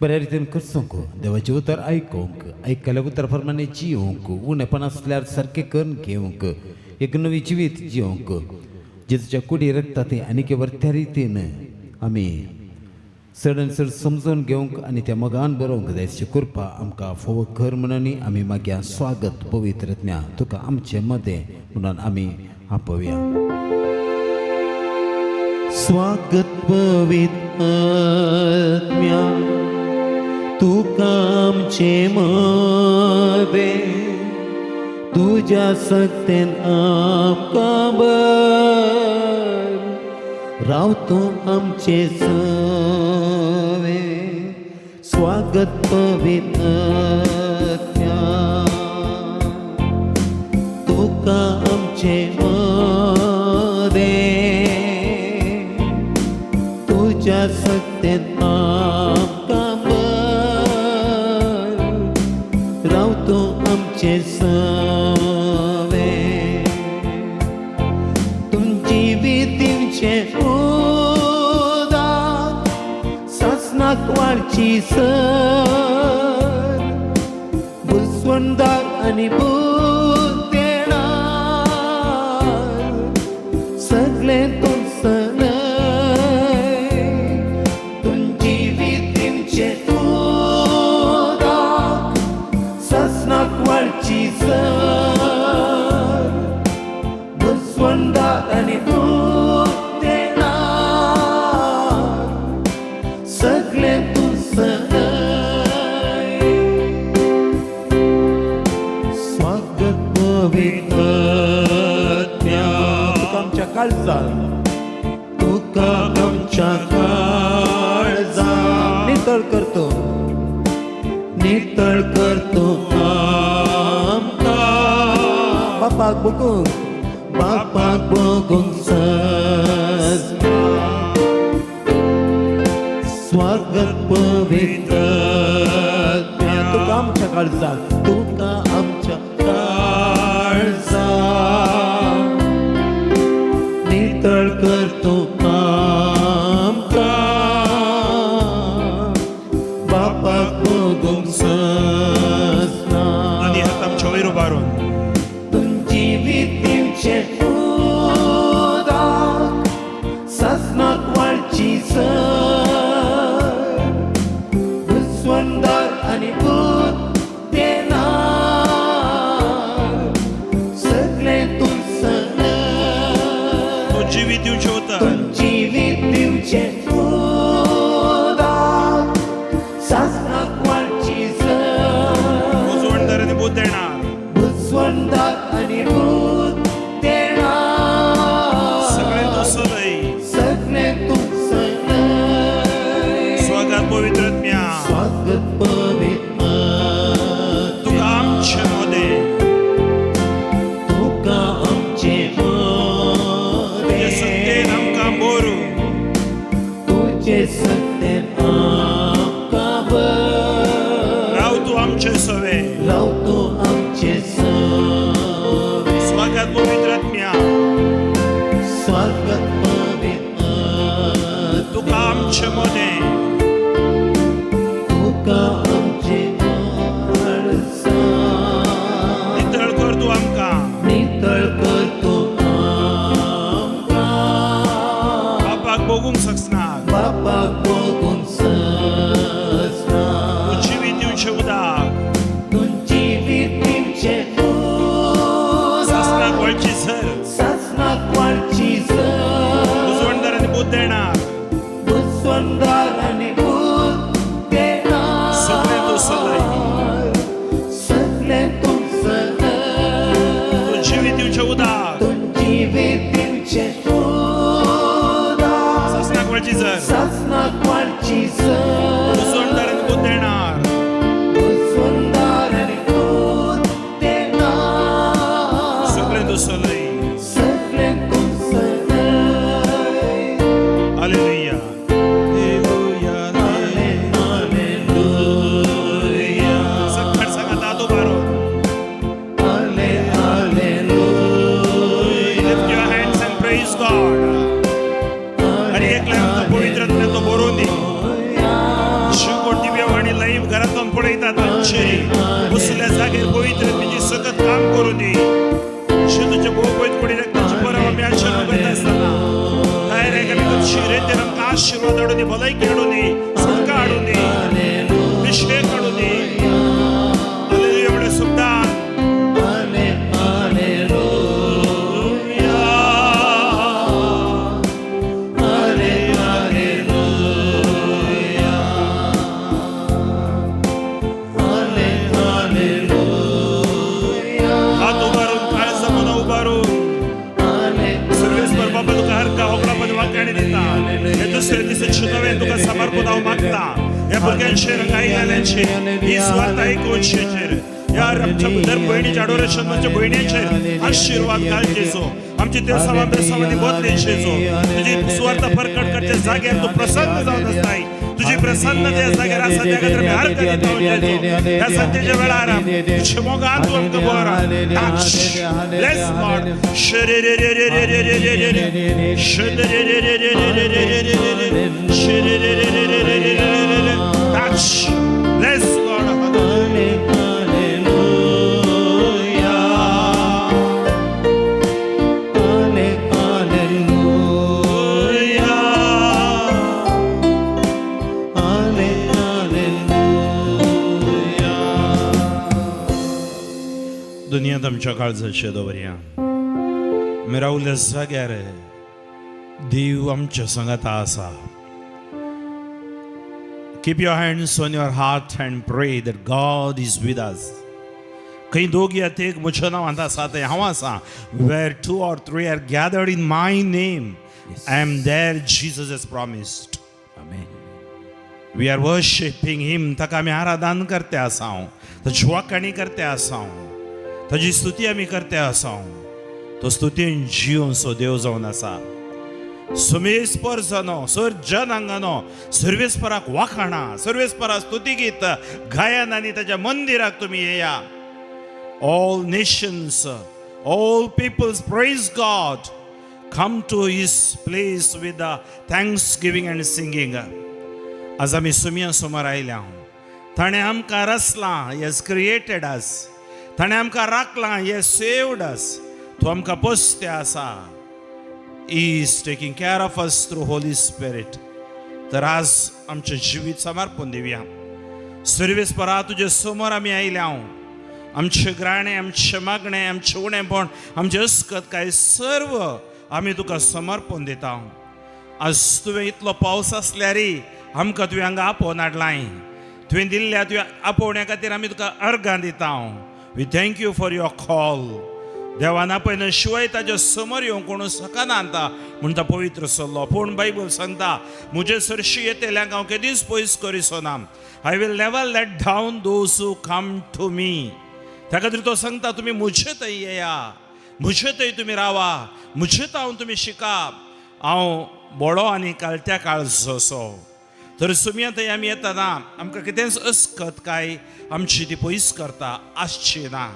बऱ्या रितीन करचोंक देवाचें उतर आयकूंक, आयकल्या उतर प्रमाणे जियोंक, उणेपण आसल्यार सारकें करून घेवंक, एक नवी जिवीत जियोंक जेजूच्या कुडी रक्ता तें आनीक बऱ्या रितीन आमी चड आनी चड समजून घेवंक आनी त्या मोगान बरोवंक जाय. कृपा आमकां फोव कर म्हणून आमी मागीर स्वागत पवित्र आत्म्या तुका आमचे मदें म्हणून आमी आपोवया. स्वागत पवित्र आत्म्या तुका आमचे मदें, तुज्या सक्तेन आमकां भर, राव तूं आमचे सवे. स्वागत पवित्र आत्म्या तुका आमचे मदें, तुज्या सक्तेन आमकां भर, राव तूं आमचे सवे. तुमची विधींचे उदक सासणाक वाडची सर, बुसवंदार आनी बुद्देणार सगळें तूं सनय. तुमची विधींचे उदक सासणाक वाडची सर, बुसवंदार आनी बुद्देणार सगळें तूं सनय. स्वागत पवित्र आत्म्या तुका आमच्या काळजान, तुका आमच्या काळजान, नितळ करतो, नितळ करतो आमकां. बापाक बघूंक, बापाक बघूंक सजना. स्वागत पवित्र आत्म्या तुका आमच्या काळजान, तुका आमच्या काळजान, नितळ करतो आमकां. बापाक बघूंक सजना. आनी हात आमच्या वयर उबारून. तुमची विधींचे उदक सासणाक वाडची सर, बुसवंदार आनी बुद्देणार सगळें तूं सनय. तो जिवीत दिवचें उतर. तुमची विधींचे उदक सासणाक वाडची सर, बुजवणदार आनी बुद्ध देणार. बुसवंदार आनी बुद्देणार सगळें तूं सलय. सगळें तूं सनय. स्वागत पवित्र आत्म्या स्वागत पवित्र तुका आमचे मदें. तुका आमचे तुजे सत्तेन मदें, आमकां भरू. तुजे सत्तेन आमकां भर, राव तूं आमचे सवे. राव तूं आमचे सवे. स्वागत पवित्र आत्म्या स्वागत पवित्र तुका आमचे मदें. तुका आमचेर बसल्या जागेर पवित्र आत्म्याची सकत काम करूं दी. जेजूच्या भोव कुडी रक्ताची परब आमी आचरण करता आसतना तयार आमी करची रेतेर आमकां आशिर्वाद हाडूं दी, भलायकी हाडूं दी, सुटका हाडूं दी, अभिषेक हाडूं दी. हालेलुया म्हणून सुद्दां. हात उबारून, काळजा मनां उबारून सर्वेस्पर बाबा, तुका हरका होगडा पण वाक्याने दिता. हे दुसऱ्या दिसाचे नवें तुका समर्पण हांव मागता. ह्या भुरग्यांचेर, आयिल्ल्यांचेर, ही सुवार्थ आयकुचेर, ह्या आमच्या दर भयणीच्या, अडोरेशन आमच्या भयणीचेर आशिर्वाद घाल जेजू. आमची देसावा बेसावानी बदले जेजू. तुजी सुवार्थ परकट करच्या जाग्यार तूं प्रसन्न जावन आसताय. तुजी प्रसन्न त्या जाग्यार आसा, त्या खातीर आमी हरकत दिता जेजू. ह्या सांजेच्या वेळार तुझ्या मोगान तूं आमकां बरो touch. Bless Lord. Touch. Bless Lord. दुनियांत आमच्या काळजाचे दवरया. आमी रावल्या जाग्यार देव आमच्या संगाता आसा. Keep your hands on your heart and pray that God is with us. खंय दोग या तेग म्हज्या नांवांत आसा थंय हांव आसा. Where two or three are gathered in my name, I am there, Jesus has promised. Amen. We are worshipping him. ताका आमी आराधन करते आसा, ताजी वाखाणी करते आसा, ताजी स्तुती आमी करते आसा. तो स्तुतीन जियोन देव जावन आसा. सुमेस्पर जानो सर जनांगानो सर्वेस्पराक वाखाणा, सर्वेस्परा स्तुती गीत गायन आनी ताच्या मंदिराक तुमी येया. All nations, all peoples, praise God. Come to His place with the thanksgiving and singing. आज आमी सुमया समोर आयल्या. ताणें आमकां रचलां. He has created us. ताणें आमकां राखलां. He has saved us. तो आमकां पोसते आसा. He is taking care of us through Holy Spirit. तर आज आमचें जिवीत समर्पण दिवया. सर्वेस्परा, तुजे समोर आमी आयल्या. आमचे ग्राणे, आमचे मागणे, आमचें उणेपण, आमचें अस्कत काय सर्व आमी तुका समर्पण दिता. आज तुवें इतलो पावस आसल्यारय आमकां तुवें हांगा आपोवन हाडलाय. तुवें दिल्ल्या तुवें आपोवण्या खातीर आमी तुका अर्गां दिता. We thank you for your call. देवान आपयना शिवाय ताज्या समोर येवंक कोणू शकना आतां म्हणटा पवित्र सल्लो. पूण बायबल सांगता, म्हजे सरशी येतल्यांक हांव केदींच पयस करिसो ना. I will never let down those who come to me. त्या खातीर तो सांगता, तुमी म्हजे थंय येया, म्हजे थंय तुमी रावा, म्हजे हांव तुमी शिका. हांव बोडो आनी कालत्या काळजो. तर सुमया थंय आमी येतना आमकां कितेंच अस्कत काय आमची ती पयस करता आसची ना.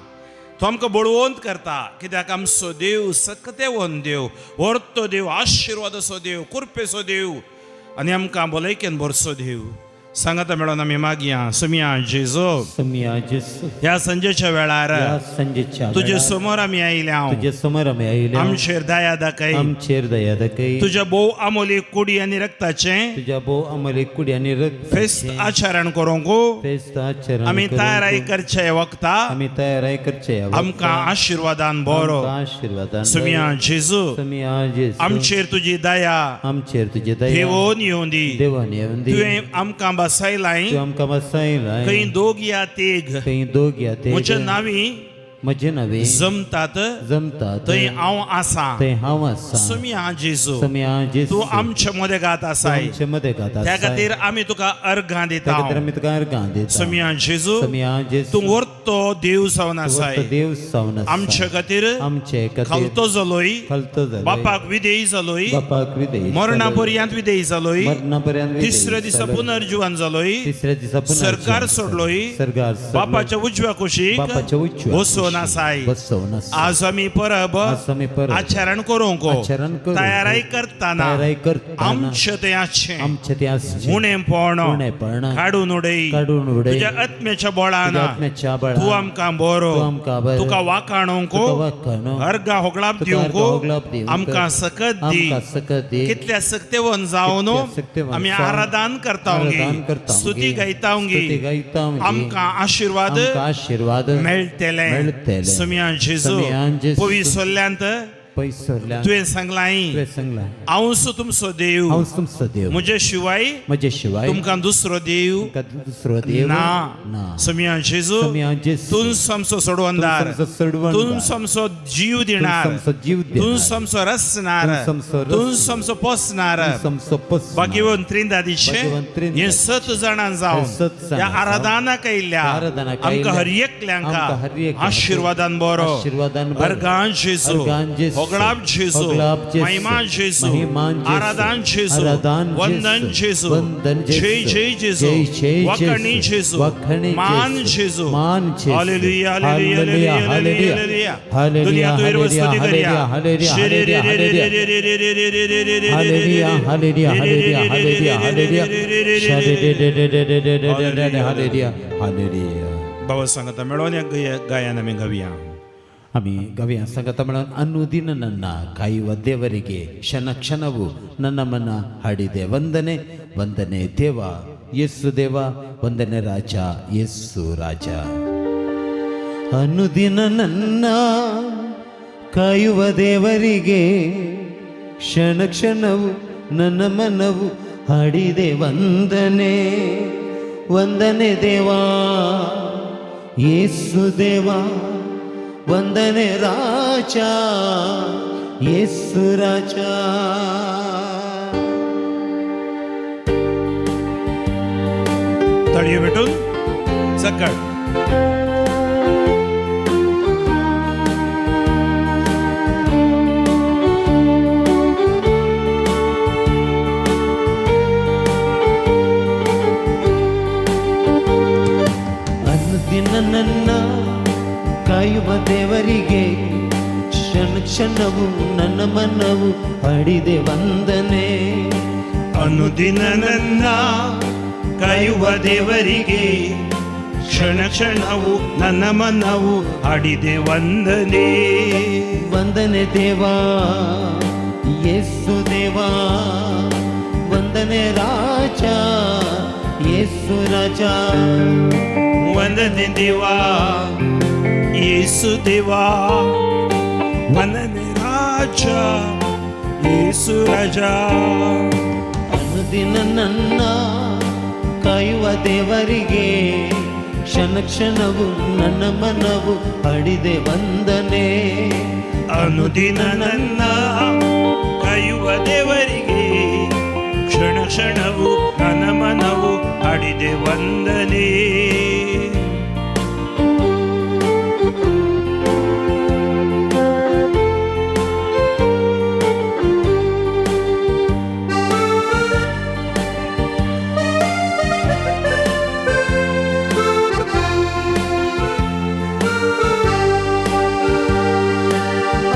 तो आमकां बळवंत करता, कित्याक आमचो देव सकतेवन देव, वर्तो देव, आशिर्वादाचो देव, कृपेचो देव आनी आमकां भलायकेन भरचो देव. सांगाता मेळोन आमी मागया. सुमया जेजो, समिया जेसू, ह्या संजेच्या वेळार ह्या संजेच्या तुजे वेळार समोर आमी आयल्या. तुजे समोर आमी आयले. आमचेर दया दाखय. आमचेर दया दाखय. तुज्या भोव आमोली कुडी आनी रक्ताचें तुज्या भोव अमले कुडी आनी रक्त फेस्त आचरण करूंक फेस्त आचरण आमी करूंक तयाराय करचे वखता आमी तयाराय करचे आमकां आशिर्वादान बरो. आशिर्वादान. सुमिया जेजू, समिया जेसू, आमचेर तुजी दया आमचेर तुजी दया देवोन येवं दी. देवान येवन दी. तुवें आमकां बसयलाय. तूं आमकां बसयलाय. खंय दोग या तेग खंय दोग या ते म्हज्या नांवी म्हजे नावे जमतात जमतात थंय हांव आसा. थंय हांव आसा. सुमिया जेजू, समिया जेसू, तूं आमच्या मदें गात आसाय. आमचे मदें गात त्या आसाय. खातीर आमी तुका अर्घां त्या दिता. खातीर आमी तुका अर्घां दिता. सुमिया जेजू, समिया जेसू, तूं वर्तो देव जावन आसाय. तूं देव जावन आसा. आमचे खातीर आमचे खातीर खालतो जालोय, खालतो जालोय, बापाक विधेयी जालोय, बापाक विधेयी मरणा जालोय, पर्यंत विधेयी जालोय, मरणा पर्यंत विधेयी तिसऱ्या दिसा जालोय, पुनर्जीवन जालोय, तिसऱ्या दिसा पुनर्जीवन सरकार जालोय, सोडलोय, सरकार सोडलोय, बापाच्या उजव्या कुशीक बापाच्या उजव्या बसून बसोवन आसाय. बसोवन आसा. आज आमी परब आज आमी परब आचरण करूंक आचरण करूंक तयाराय करतना तयाराय करतना आमचे ते आसचें आमचे ते आसचें उणेपण उणेपण काडून उडय. काडून उडय. तुज्या आत्म्याच्या बळान तुज्या आत्म्याच्या बळान तूं आमकां बरो तूं आमकां बरो तुका वाखाणूंक तुका वाखाणूंक अर्गा होगळाप तुका अर्घा होगळाप दिवंक दिवंक आमकां सकत दी. आमकां सकत दी. कितल्या सक्तेवन जावन कितल्या सक्तेवन आमी जावन आराधन करता आराधन करता स्तुती गायता स्तुती गायता आमकां आशिर्वाद आमकां आशिर्वाद मेळटले. मेळटले. सुमयान जेजू सुमयान जेजू. पयसुल्ल्यांत पयसुल्ल्यान तुवें सांगलां तुवें सांगलां हांव तुमचो देव हांव तुमचो देव म्हजे शिवाय म्हजे शिवाय तुमकां दुसरो देव तुमकां दुसरो देव ना. ना. सुमयान जेजू सुमयान जेजू. तूं आमचो सोडवणदार तूं आमचो सोडवणदार. तूं आमचो जीव दिणार तूं आमचो जीव दिणार. तूं आमचो रसणार तूं आमचो रसणार. तूं आमचो पोसणार. तूं आमचो पोसणार. भाग्यवंत त्रिंदादीचे भाग्यवंत त्रिंदादीचे. हे सत जाणां जावन हे सत जाणां ह्या जावन आराधनाक आयिल्ल्या ह्या आराधनाक आमकां आयिल्ल्या हर एकल्यांक आमकां हर एकल्यांक आशिर्वादान बरो आशिर्वादान बरो. अर्गान जेजू अर्गान जेजू. होगळाप जेजू होगळाप जेजू. महिमा जेजू महिमा जेजू. आराधन जेजू आराधन जेजू. वंदन जेजू वंदन जेजू. जय जय जेजू जय जय वाकणी जेजू. जेजू वाखणी मान जेजू. जेजू मान जेजू. Hallelujah hallelujah hallelujah, hallelujah hallelujah. Hallelujah दुनिया तुवेर हालेलुया, वस्तुती करया. Hallelujah, hallelujah, hallelujah. Hallelujah, hallelujah, hallelujah, hallelujah, hallelujah. Hallelujah, hallelujah. बाबा सांगता मेळोवन या गायन आमी गावया. आम्ही ಗವಿಯ ಸಂಗತ म्हणून ಅನುದಿನ ನನ್ನ ಕಾಯುವ ದೇವರಿಗೆ ಕ್ಷಣ ಕ್ಷಣವು ನನ್ನ ಮನ ಹಾಡಿದೆ ವಂದನೆ ವಂದನೆ ದೇವ ಯೇಸು ದೇವ ವಂದನೆ ರಾಜ ಯೇಸು ರಾಜ. ಅನುದಿನ ನನ್ನ ಕಾಯುವ ದೇವರಿಗೆ ಕ್ಷಣ ಕ್ಷಣವು ನನ್ನ ಮನವು ಹಾಡಿದೆ ವಂದನೆ ವಂದನೆ ದೇವಾ ಯೇಸು ದೇವಾ ವಂದನೆ ರಾಜ ಯೇಸು ರಾಜ. तळयो भेटून सकळ. ಅನುದಿನ ನನ್ನ ಕಾಯುವ ದೇವರಿಗೆ ಕ್ಷಣ ಕ್ಷಣವು ನನ್ನ ಮನವು ಹಾಡಿದೆ ವಂದನೆ. ಅನುದಿನ ನನ್ನ ಕಾಯುವ ದೇವರಿಗೆ ಕ್ಷಣ ಕ್ಷಣವು ನನ್ನ ಮನವು ಹಾಡಿದೆ ವಂದನೆ. ವಂದನೆ ದೇವಾ ಯೇಸು ದೇವಾ ವಂದನೆ ರಾಜ ಯೇಸು ರಾಜ. ವಂದನೆ ದೇವಾ ಯೇಸು ದೇವಾ ವಂದನೆ ರಾಜ ಯೇಸು ರಾಜ. ಅನುದಿನ ನನ್ನ ಕಾಯುವ ದೇವರಿಗೆ ಕ್ಷಣ ಕ್ಷಣವು ನನ್ನ ಮನವು ಹಾಡಿದೆ ವಂದನೆ. ಅನುದಿನ ನನ್ನ ಕಾಯುವ ದೇವರಿಗೆ ಕ್ಷಣ ಕ್ಷಣವು ನನ್ನ ಮನವು ಹಾಡಿದೆ ವಂದನೆ.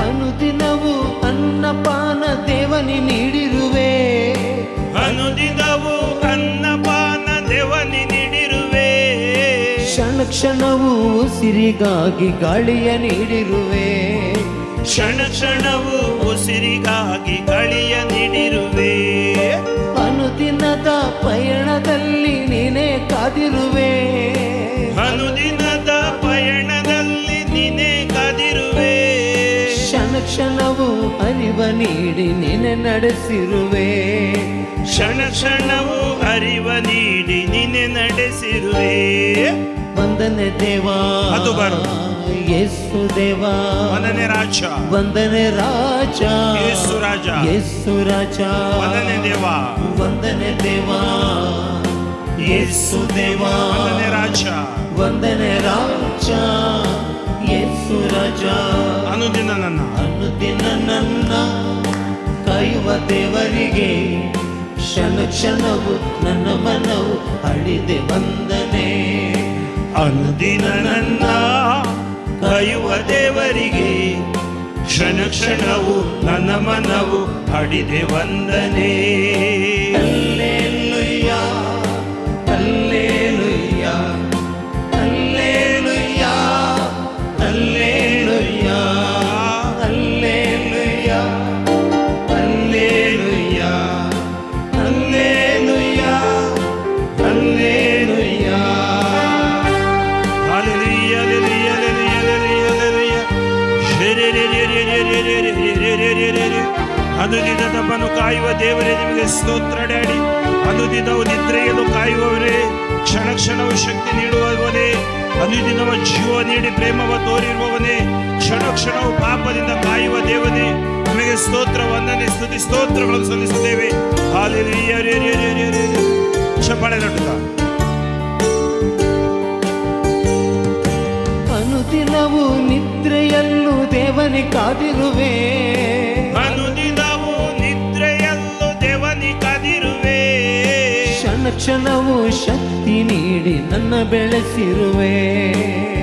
ಅನುದಿನವು ಅನ್ನಪಾನ ದೇವನಿ ನೀಡಿರುವೆ. ಅನುದಿನವು ಅನ್ನಪಾನ ದೇವನಿ ನೀಡಿರುವೆ. ಕ್ಷಣ ಕ್ಷಣವು ಉಸಿರಿಗಾಗಿ ಗಾಳಿಯ ನೀಡಿರುವೆ. ಕ್ಷಣ ಕ್ಷಣವು ಉಸಿರಿಗಾಗಿ ಗಾಳಿಯ ನೀಡಿರುವೆ. ಅನುದಿನದ ಪಯಣದಲ್ಲಿ ನೀನೇ ಕಾದಿರುವೆ. ಅನುದಿನದ ಪಯಣದಲ್ಲಿ ನೀನೇ ಕಾದಿರುವೆ. ಕ್ಷಣ ಕ್ಷಣವು ಅರಿವ ನೀಡಿ ನೀನೆ ನಡೆಸಿರುವೆ. ಕ್ಷಣ ಕ್ಷಣವು ಅರಿವ ನೀಡಿ ನೀನೆ ನಡೆಸಿರುವೆ. ವಂದನೆ ದೇವಾ ಅದು ಬರು. ಯೇಸು ದೇವಾ ವಂದನೆ ರಾಜ ವಂದನೆ ರಾಜ ಯೇಸು ರಾಜ. ಯೇಸು ರಾಜ. ವಂದನೆ ದೇವಾ ವಂದನೆ ದೇವಾ ಯೇಸು ದೇವಾ ವಂದನೆ ರಾಜ ವಂದನೆ ರಾಜ ಯೇಸು ರಾಜ. ಅನುದಿನ ನನ್ನ ಅನುದಿನ ನನ್ನ ಕಾಯುವ ದೇವರಿಗೆ ಕ್ಷಣ ಕ್ಷಣವು ನನ್ನ ಮನವು ಅಳಿದೆ ವಂದನೆ. ಅನುದಿನ ನನ್ನ ಕಾಯುವ ಕಾಯುವ ದೇವರಿಗೆ ಕ್ಷಣ ಕ್ಷಣವು ನನ್ನ ಮನವು ಹಾಡಿದೆ ವಂದನೆ. Alleluia, alleluia, alleluia, alleluia, alleluia, alleluia, alleluia, alleluia. Hallelujah, hallelujah, hallelujah, hallelujah. ಶೆರೆರೆರೆರೆರೆರೆರೆರೆರೆರೆರೆರೆ. ಅನುದಿನ ನಮ್ಮನ್ನು ಕಾಯುವ ದೇವರೇ, ನಿಮಗೆ ಸ್ತೋತ್ರ ಡ್ಯಾಡಿ. ಅನುದಿನವು ನಿದ್ರೆಯನ್ನು ಕಾಯುವವರೇ, ಕ್ಷಣ ಕ್ಷಣವು ಶಕ್ತಿ ನೀಡುವವನೇ, ಅನುದಿನವ ಜೀವ ನೀಡಿ ಪ್ರೇಮವ ತೋರಿರುವವನೇ, ಕ್ಷಣ ಕ್ಷಣವು ಪಾಪದಿಂದ ಕಾಯುವ ದೇವನೇ, ನಿಮಗೆ ಸ್ತೋತ್ರ, ವಂದನೆ, ಸ್ತುತಿ, ಸ್ತೋತ್ರಗಳನ್ನು ಸಲ್ಲಿಸುತ್ತೇವೆ. ಹಾಲೆಲೂಯಾ, ರೇ ರೇ ರೇ ರೇ ರೇ. ಚಪ್ಪಾಳೆ ತಟ್ಟುತ್ತಾ. ಅನುದಿನವು ನಿದ್ರೆಯಲ್ಲೂ ದೇವನೇ ಕಾದಿರುವೆ. ಅನುದಿನವು ನಿದ್ರೆಯಲ್ಲೂ ದೇವನಿ ಕಾದಿರುವೆ. ಕ್ಷಣ ಕ್ಷಣವು ಶಕ್ತಿ ನೀಡಿ ನನ್ನ ಬೆಳೆಸಿರುವೆ.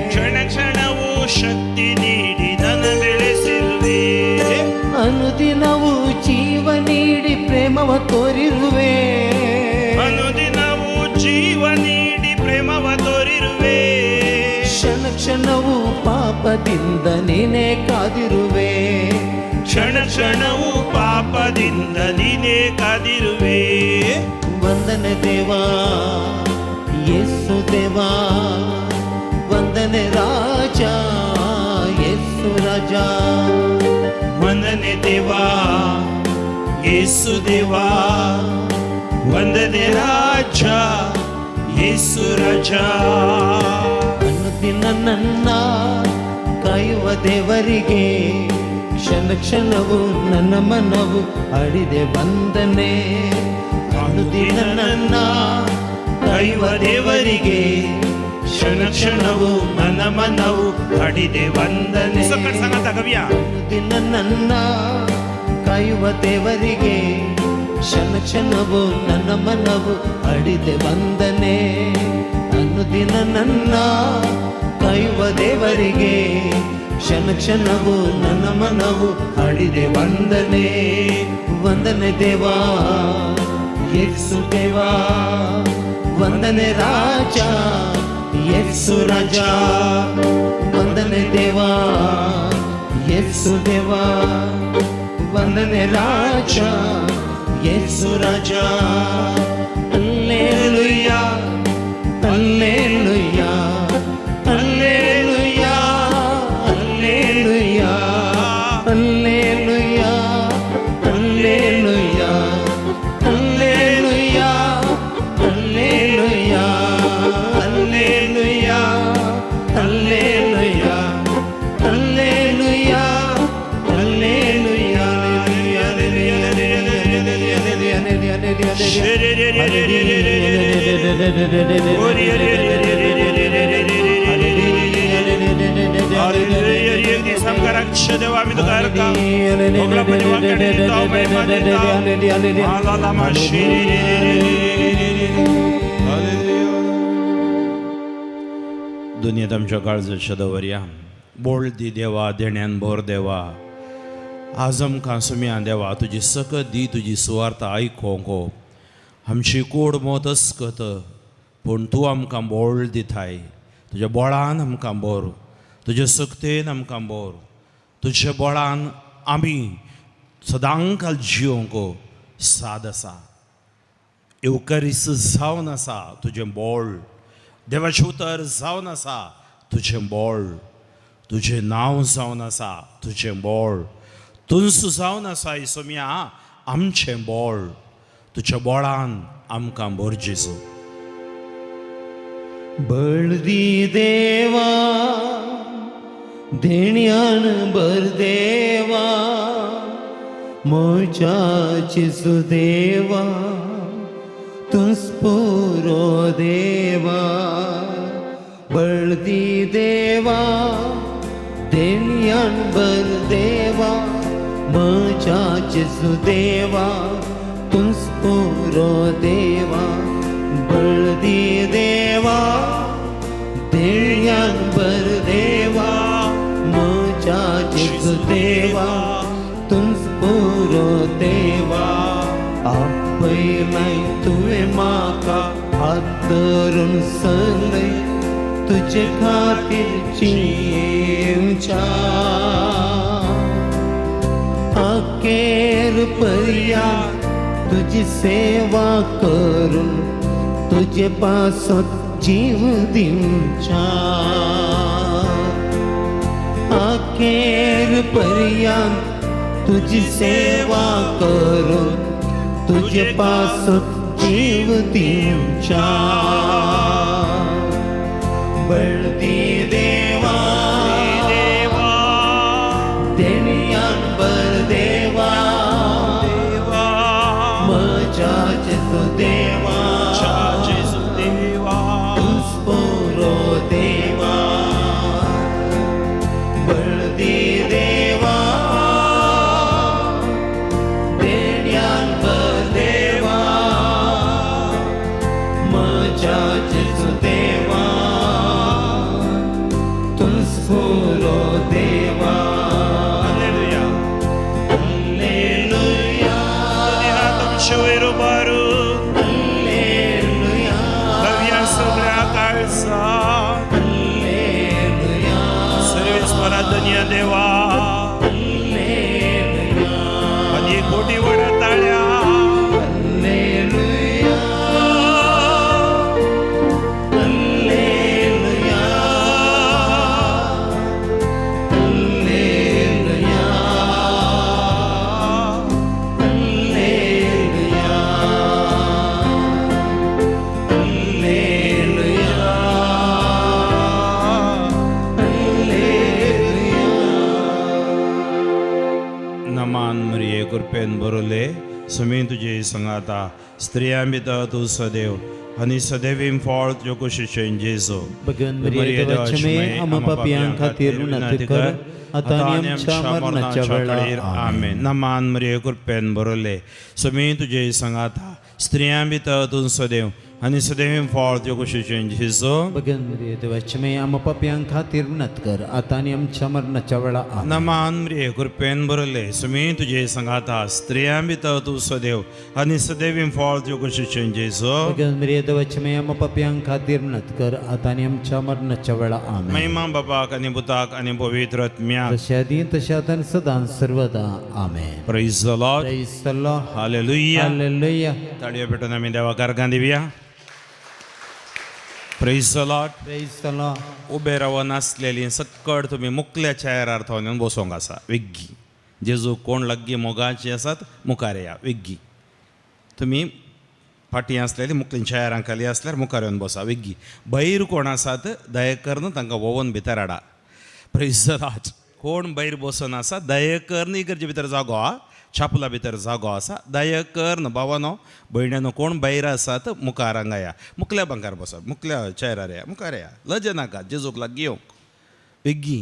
ಕ್ಷಣ ಕ್ಷಣವು ಶಕ್ತಿ ನೀಡಿ ನನ್ನ ಬೆಳೆಸಿರುವೆ. ಅನುದಿನವು ಜೀವ ನೀಡಿ ಪ್ರೇಮವ ತೋರಿರುವೆ. ಅನುದಿನವು ಜೀವ ನೀಡಿ ಪ್ರೇಮವ ತೋರಿರುವೆ. ಕ್ಷಣ ಕ್ಷಣವು ಪಾಪದಿಂದ ನೀನೇ ಕಾದಿರುವೆ. ಕ್ಷಣ ಕ್ಷಣವು ಪಾಪದಿಂದ ನೀನೇ ಕಾದಿರುವೆ. ವಂದನೆ ದೇವಾ, ಯೇಸು ದೇವಾ, ವಂದನೆ ರಾಜ, ಯೇಸು ರಾಜ. ವಂದನೆ ದೇವಾ, ಯೇಸು ದೇವಾ, ವಂದನೆ ರಾಜ, ಯೇಸು ರಾಜ. ಅನುದಿನ ನನ್ನ ಕಾಯುವ ದೇವರಿಗೆ ಕ್ಷಣ ಕ್ಷಣವು ನನ್ನ ಮನವು ಹಾಡಿದೆ ವಂದನೆ. ಅನುದಿನ ನನ್ನ ಕಾಯುವ ದೇವರಿಗೆ ಕ್ಷಣ ಕ್ಷಣವು ನನ್ನ ಮನವು ಹಾಡಿದೆ ವಂದನೆ. ಸಂಗತ ಕವಿಯ. ಅನುದಿನ ನನ್ನ ಕಾಯುವ ದೇವರಿಗೆ ಕ್ಷಣ ಕ್ಷಣವು ನನ್ನ ಮನವು ಹಾಡಿದೆ ವಂದನೆ. ಅನುದಿನ ನನ್ನ ಕಾಯುವ ದೇವರಿಗೆ ಕ್ಷಣ ಕ್ಷಣವು ನನ್ನ ಮನವು ಹಾಡಿದೆ ವಂದನೆ. ವಂದನೆ ದೇವಾ, ಯೇಸು ದೇವಾ, ವಂದನೆ ರಾಜ, ಯೇಸು ರಾಜ. ವಂದನೆ ದೇವಾ, ಯೇಸು ದೇವಾ, ವಂದನೆ ರಾಜ, ಯೇಸು ರಾಜ. ಅಲ್ಲೇಲುಯ್ಯ, ಅಲ್ಲೇಲುಯ್ಯ, ಅಲ್ಲೇಲುಯ್ಯ, ಅಲ್ಲೇಲುಯ್ಯ, ಅಲ್ಲೇಲುಯ್ಯ, ಅಲ್ಲೇಲುಯ್ಯ, ಅಲ್ಲೇಲುಯ್ಯ, ಅಲ್ಲೇಲುಯ್ಯ, ಅಲ್ಲೇಲುಯ್ಯ, ಅಲ್ಲೇಲುಯ್ಯ, ಅಲ್ಲೇಲುಯ್ಯ, ಅಲ್ಲೇಲುಯ್ಯ. देवा, आम्ही तुका अर्घ मोगलापणी वांगडी दिता, महिमा दिता. आलालामा शिरी. दुनियेत आमच्या काळजाच्या दवरया बोळ दी देवा, देण्यान भर देवा. आज आमकां सुम्या देवा तुजी सकत दी, तुजी सुवार्थ आयकोंक. आमची कोड मोत अस्कत, पूण तूं आमकां बोळ दिताय. तुज्या बोळान आमकां बोर, तुज्या सक्तेन आमकां बोर. तुज्या बोळान आमी सदांकाल जियोंक साद आसा. येवकारीस जावन आसा तुजें बोळ. देवाचें उतर जावन आसा तुजें बोळ. तुजें नांव जावन आसा तुजें बोळ. तुंस जावन आसा इसोम्या आमचें बोळ. तुज्या बोळान आमकां भर जेजू. बळदी देवा, देण्यान बर देवा, म्हज्या जेजू देवा, तूंच पुरो देवा. बळदी देवा, देण्यान बर देवा, म्हज्या जेजू देवा, तूंच पुरो देवा. बळदी देवा, देण्यान बर देवा. धरून सगळे तुजे खातीर जिवच्या अखेर पर्या तुजी सेवा करून तुजे पासत जीव दिवच्या अखेर पर्यंत तुजी सेवा करून तुजे पासत जीव दिवच्या बळदी देवा देवा देणयान बर देवा देवा म्हज्या जेजू देवा जेजू देवा तूंच पुरो देवा बळदी देवा देण्यान बर देवा म्हज्या जेजू देवा तूंच पुरो देवा हालेलुया हालेलुया हात आमचे वयर उबारून हालेलुया नव्या सगळ्या काळजा हालेलुया सर्वेस्परा धन्य देवा आनी एक कोटी व्हड ताळ्या hallelujah hallelujah hallelujah hallelujah hallelujah नमान मरिये कृपेन भरले सुमी तुजे संगाता स्त्रियां भितर तूं सदैव आनी सदैवीम फळ तुज्या कुशीचें जेजू भगवान मरिये देवाचे मे आम्हा पापयां खातीर विनंती कर आता आनी आमच्या मरणाच्या वेळार आमेन आमेन नमान मरिये कृपेन भरले सुमी तुजे संगाता स्त्रियां भितर तूं सदैव आनी सदैवीम फळ तुज्या कुशीचें जेजू भगवान मरिये देवाचे मे आम्हा पापयां खातीर विनंती कर आता आनी आमच्या मरणाच्या वेळार आमेन नमान मरिये कृपेन भरले सुमी तुजे संगाता स्त्रियां भितर तूं सदैव आनी सदैवीम फळ तुज्या कुशीचें जेजू भगवान मरिये देवाचे मे आम्हा पापयां खातीर विनंती कर आता आनी आमच्या मरणाच्या वेळार आमेन महिमा बापाक आनी पुताक आनी पवित्र आत्म्याक जशा आदी तशा आतां आनी सदां सर्वदा आमेन Praise the Lord. Praise the Lord. Hallelujah. Hallelujah. ताळयो पेटून आमी देवाक अर्गां दिवया. Praise the Lord. Praise the Lord. उबे रावन आसलेली सक्कड तुमी मुकल्या चेअरार थंय येवन बसोंक आसा वेग्गी जेजू कोण लागीं मोगाची आसात मुखार या वेग्गी तुमी फाटीं आसलेली मुकलीं चेअरां खाली आसल्यार मुखार येवन बसा वेग्गी भायर कोण आसात दया करून तांकां वोवन भितर हाडा. प्रेज the Lord. कोण भायर बसून आसा दया करून इगर्जे भितर जागो आ छापला भितर जागो आसा दया करून भावानो भयण्यानो कोण भायर आसात मुखार हांगा या मुकल्या बांकार बसा मुकल्या चेअरार या मुखार या लज नाका जेजूक लागीं येवंक बेगी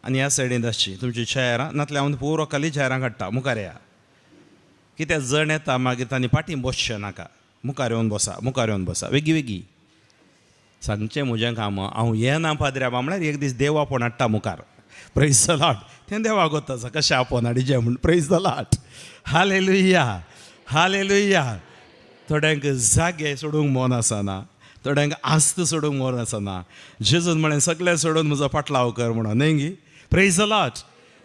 आनी ह्या सायडीन आसची तुमची चेअरां नातल्यार हांव पुरो खाली चेअरां काडटा मुखार या कित्याक जण येता मागीर तांणी फाटीं बसचें नाका मुखार येवन बसा मुखार येवन बसा वेगी वेगी सांगचें म्हजें काम हांव येना पाद्र्या म्हळ्यार एक दीस देव आपोवन हाडटा मुखार. प्रेज the Lord. तें देवाक गोत आसा कशें आपोवन हाडिचें म्हूण. Praise the Lord. Hallelujah hallelujah. थोड्यांक जागे सोडूंक मन आसना थोड्यांक आस्त सोडूंक मन आसना जेजून म्हळें सगळें सोडून म्हजो पाटलाव कर म्हणून न्हय गी. प्रेज the Lord.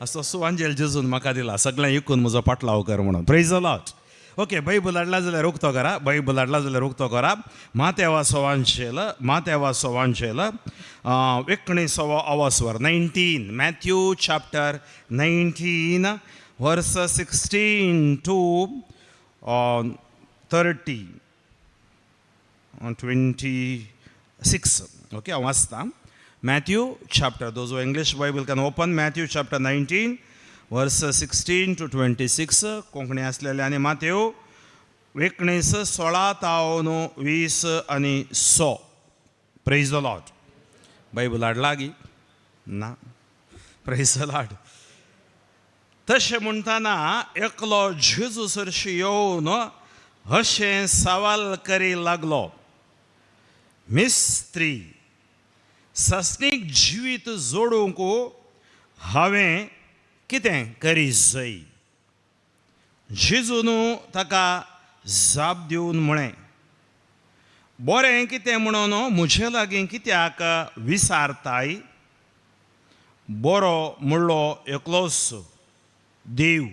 असो सुवांजेल जेजून म्हाका दिला सगळें इकून म्हजो पाटलाव कर म्हणून. Praise the Lord. Okay Bible हाडला जाल्यार उक्तो करा बायबल हाडला जाल्यार उक्तो करा. मातेवा सवांशेल मातेवा सवांशेल एकोणिसावो आवासवर 19 मॅथ्यू चॅप्टर 19 वर्स 16 to 30 26. Okay हांव वाचता. Matthew chapter, those who English Bible can open Matthew chapter 19 verse 16 to 26. Konkani आसलेले आनी मातेव 19 16 तावन 20 आनी 100. प्रेज the Lord. Bible हाडला गी ना. Praise the Lord. तशें म्हणटना एकलो जेजू सरशी येवन अशें सवाल करी लागलो, मिस्त्री सस्नीक जिवीत जोडूंक हांवें कितें करी जाय? जेजून ताका जाप दिवन म्हळें, बरें कितें म्हणून म्हजे लागीं कित्याक विसारताय? बरो म्हणलो एकलोच देव.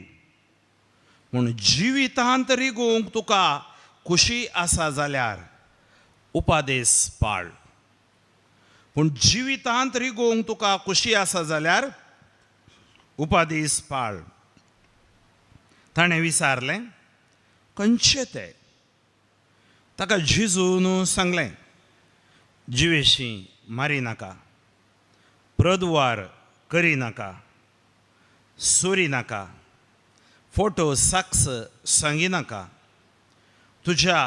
पूण जिवितांत रिगोवंक तुका खुशी आसा जाल्यार उपादेस पाळ. पूण जिवितांत रिगोवंक तुका खुशी आसा जाल्यार उपादेस पाळ. ताणें विचारलें, खंयचे ते? ताका जेजून सांगलें, जिवेशी मारी नाका, प्रद्वार करी नाका, चोरी नाका, फोटो साक्ष सांगी नाका, तुज्या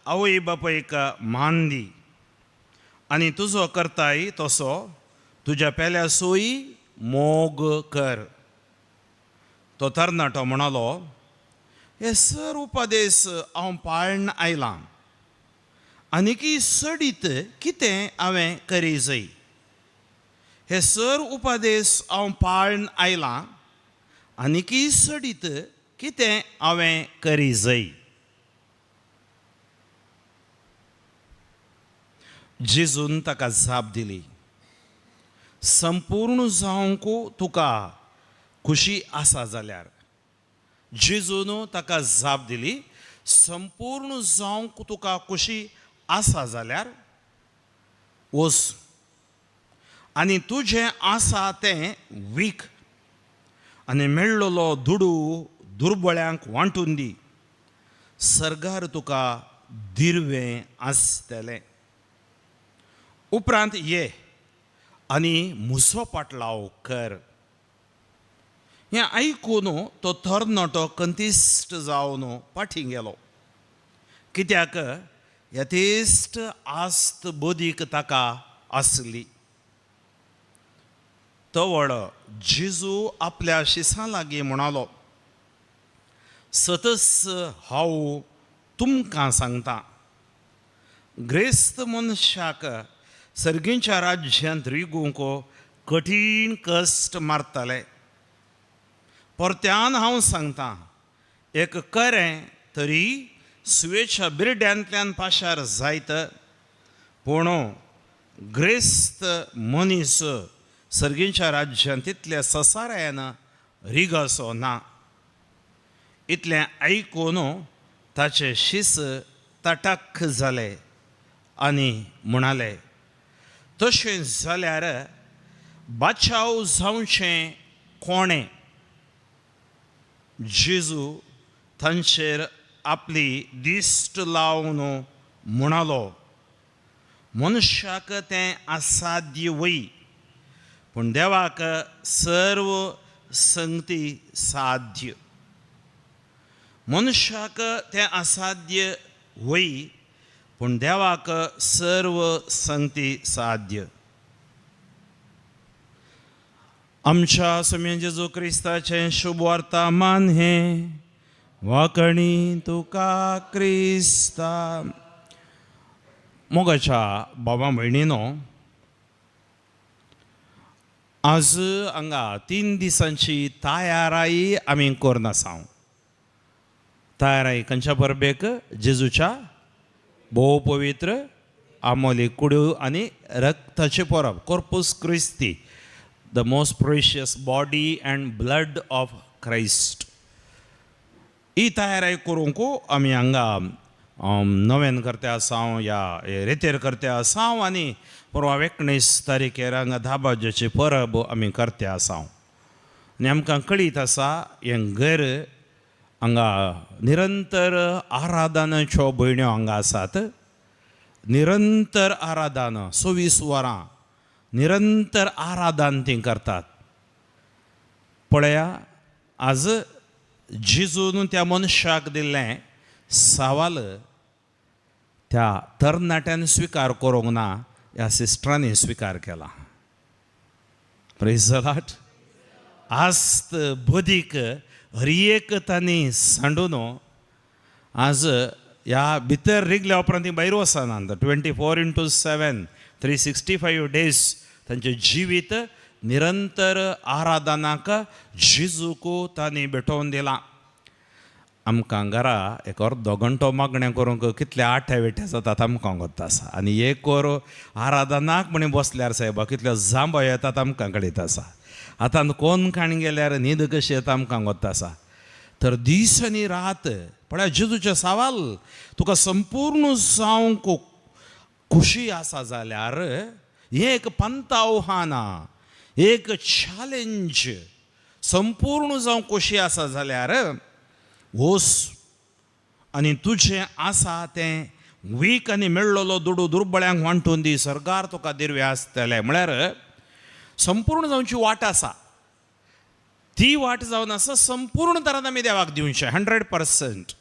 आवय बापायक मान दी आनी तुजो करताय तसो तुज्या पेल्यासूय मोग कर. तो तरणाटो म्हणालो, हे सर उपदेश हांव पाळण आयलां, आनीकी सडीत कितें हांवें करी जाय? हे सर उपदेश हांव पाळण आयलां, आनीकी सडीत कितें हांवें करी जाय? जेजून ताका जाप दिली, संपूर्ण जावंक तुका खुशी आसा जाल्यार. जेजून ताका जाप दिली, संपूर्ण जावंक तुका खुशी आसा जाल्यार वच आनी तुजें आसा तें वीक आनी मेळ्ळलो दुडू दुर्बळ्यांक वांटून दी, सर्गार तुका दिर्वें आसतलें. उपरांत ये आनी म्हजो पाटलाव कर. हें आयकून तो तरणाटो कंतिश्ट जावन फाटीं गेलो, कित्याक यथेश्ट आस्त बदीक ताका आसली. तवळ जेजू आपल्या शिसां लागीं म्हणालो, सतस हांव तुमकां सांगता, ग्रेस्त मनशाक सर्गींच्या राज्यांत रिगूंक कठीण कश्ट मारतले. परत्यान हांव सांगता, एक करें तरी सुवेच्या बिरड्यांतल्यान पाशार जायत, पूण ग्रेस्त मनीस सर्गींच्या राज्यांत तितल्या ससारायन रिगसो ना. इतलें आयकून ताचे शीस तटक जाले आनी म्हणाले, तशें जाल्यार बाचाव जावचें कोणें? जेजू तांचेर आपली दिश्ट लावन म्हणालो, मनशाक तें असाध्य वय, पूण देवाक सर्व संगती साध्य. मनशाक तें असाध्य वय, पूण देवाक सर्व संगती साध्य. आमच्या स्वामी जेजू क्रिस्ताचें शुभ वर्तमान हें, वाकणी तुका क्रिस्ता. मोगाच्या बाबा भयणीनो, आज हांगा 3 दिसांची तयाराय आमी करून आसा. तयाराय खंयच्या परबेक? जेजूच्या भोव पवित्र आमोली कुडू आनी रक्ताचें परब, Corpus Christi, the most precious body and blood of Christ. ही तयाराय करूंक आमी हांगा नवेन करते आसा या रेतेर करते आसा आनी परवा 19 तारखेर हांगा 10 बाज्याची परब आमी करते आसा. आनी आमकां कळीत आसा, हें घर हांगा निरंतर आराधनाच्यो भयण्यो हांगा आसात. निरंतर आराधना, 24 वरां निरंतर आराधन ती करतात. पळया, आज जेजून त्या मनशाक दिल्लें सवाल त्या तरणाट्यान स्विकार करूंक ना, ह्या सिस्टरांनी स्विकार केला. प्रेज the Lord. आस्त बदीक हर एक तांणी सांडून आज ह्या भितर रिगल्या उपरांत ती भायर वचनात. 24x7 365 days तांचें जिवीत निरंतर आराधनाक जेजूक तांणी भेटोवन दिलां. आमकां घरा एक अर्दो घंटो मागणें करूंक कितले आठे विठे जातात आमकां गोत्त आसा. आनी एक वर आराधनाक म्हणी बसल्यार सायबा कितल्यो जांबो येतात आमकां कळीत आसा. आतां कोण काणी गेल्यार न्हीद कशी येता आमकां गोत्त आसा. तर दीस आनी रात पळय जेजूचें सवाल तुका संपूर्ण जावंक खुशी आसा जाल्यार हें एक पंतावहान, एक चॅलेंज. संपूर्ण जावंक खुशी आसा जाल्यार वोस आनी तुजें आसा तें वीक आनी मेळ्ळलो दुडू दुर्बळ्यांक वांटून दी, सरकार तुका दिरवे आसतलें. म्हळ्यार संपूर्ण जावची वाट आसा, ती वाट जावन आसा संपूर्ण तरान आमी देवाक दिवचें, 100%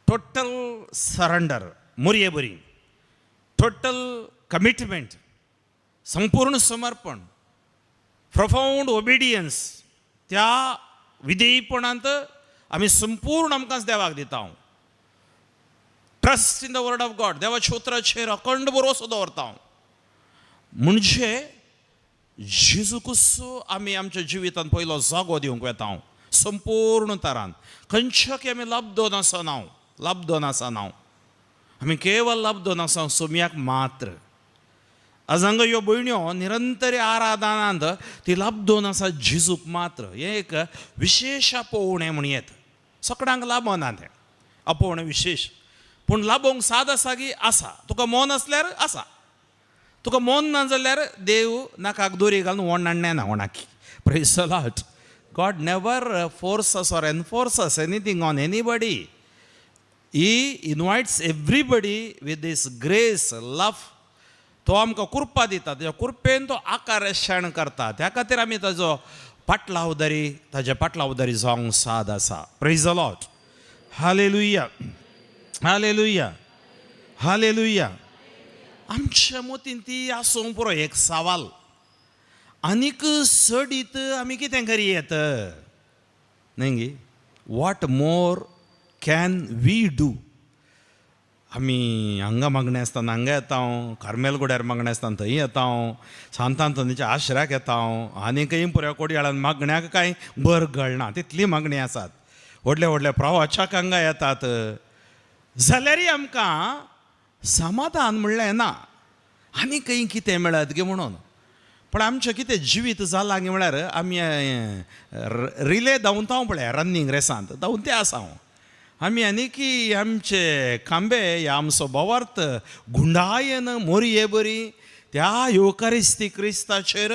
टोटल सरंडर, मोरये बरी टोटल कमिटमेंट, संपूर्ण समर्पण, प्रोफाउंड ओबिडियन्स. त्या विधेयपणांत आमी संपूर्ण आमकांच देवाक दिता. Trust in the word of God, देवाच्या उतराचेर अखंड भरोसो दवरता. म्हणजे जेजूकूच आमी आमच्या जिवितांत पयलो जागो दिवंक वेता संपूर्ण तरान. खंयच्या आमी लब्धो नासना, लब्धो नासना, आमी केवल लब्धो नासना सोमयाक मात्र. आज हांगा ह्यो भयण्यो निरंतर आराधनांत ती लब्धोन आसा जेजूक मात्र. हें एक विशेश आपोवणें म्हण येत, सगळ्यांक लाबना तें आपोवणें विशेश, पूण लाबोवंक साद आसा की आसा. तुका मन आसल्यार आसा, तुका मन ना जाल्यार देव नाकाक दोरी घालून वोण हाडणे ना कोणाकी. Praise the Lord. God never forces or enforces anything on anybody. He invites everybody with his grace, love. तो आमकां कृपा दिता, तेज्या कृपेन तो आकर्शण करता. त्या खातीर आमी ताजो पाटलावदारी, ताज्या पाटलावदारी जावंक साद आसा. Praise the Lord. Hallelujah, hallelujah, hallelujah. आमच्या मतीन ती आसूंक पुरो एक सवाल. आनीक चडीत आमी कितें करी येत न्हय गी? What more can we do? आमी हांगा मागणें आसतना हांगा येता, कार्मेल गुड्यार मागणें आसतना थंय येता, सांत आंतोनीच्या आश्र्याक येता, आनी खंय पुऱ्या कोडयाळान मागण्याक कांय बर घडना तितली मागणी आसात. व्हडले व्हडले प्रवाचाक हांगा येतात जाल्यारय आमकां समाधान म्हणलें ना, आनी खंय कितें मेळत गे म्हणून. पण आमचें कितें जिवीत जालां गे म्हळ्यार आमी रिले धांवता पळय, रनिंग रेसांत धांवते आसा हांव. आमी आनी की आमचे खांबे ह्या आमचो भावार्थ गुंडायेन मोरये बरी त्या येवकारिस्ती क्रिस्ताचेर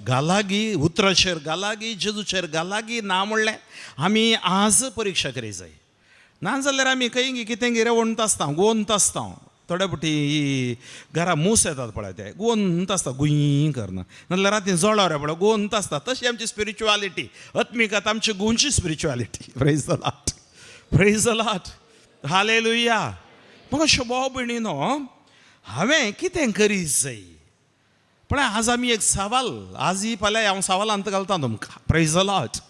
गालागी, उतराचेर गालागी, जेजूचेर गालागी ना म्हणलें आमी आज परिक्षा करी जाय. ना जाल्यार आमी खंय कितें कितें वणत आसता, गोवंत आसता. थोडे फावटी ही घरा मूस येतात पळय, ते गोवंत आसता गुंय करना, नाजाल्यार राती जळावर पळय गोवंत आसता. तशी आमची स्पिरिच्युआलिटी, आत्मिकता आमची गोंयची spirituality. Praise the Lord, praise the Lord, hallelujah. मग भाव भयणीनो, हांवें कितें करी जाय? पण आज आमी एक सवाल, आज ही फाल्यां हांव सवालांत घालता तुमकां. Praise the Lord.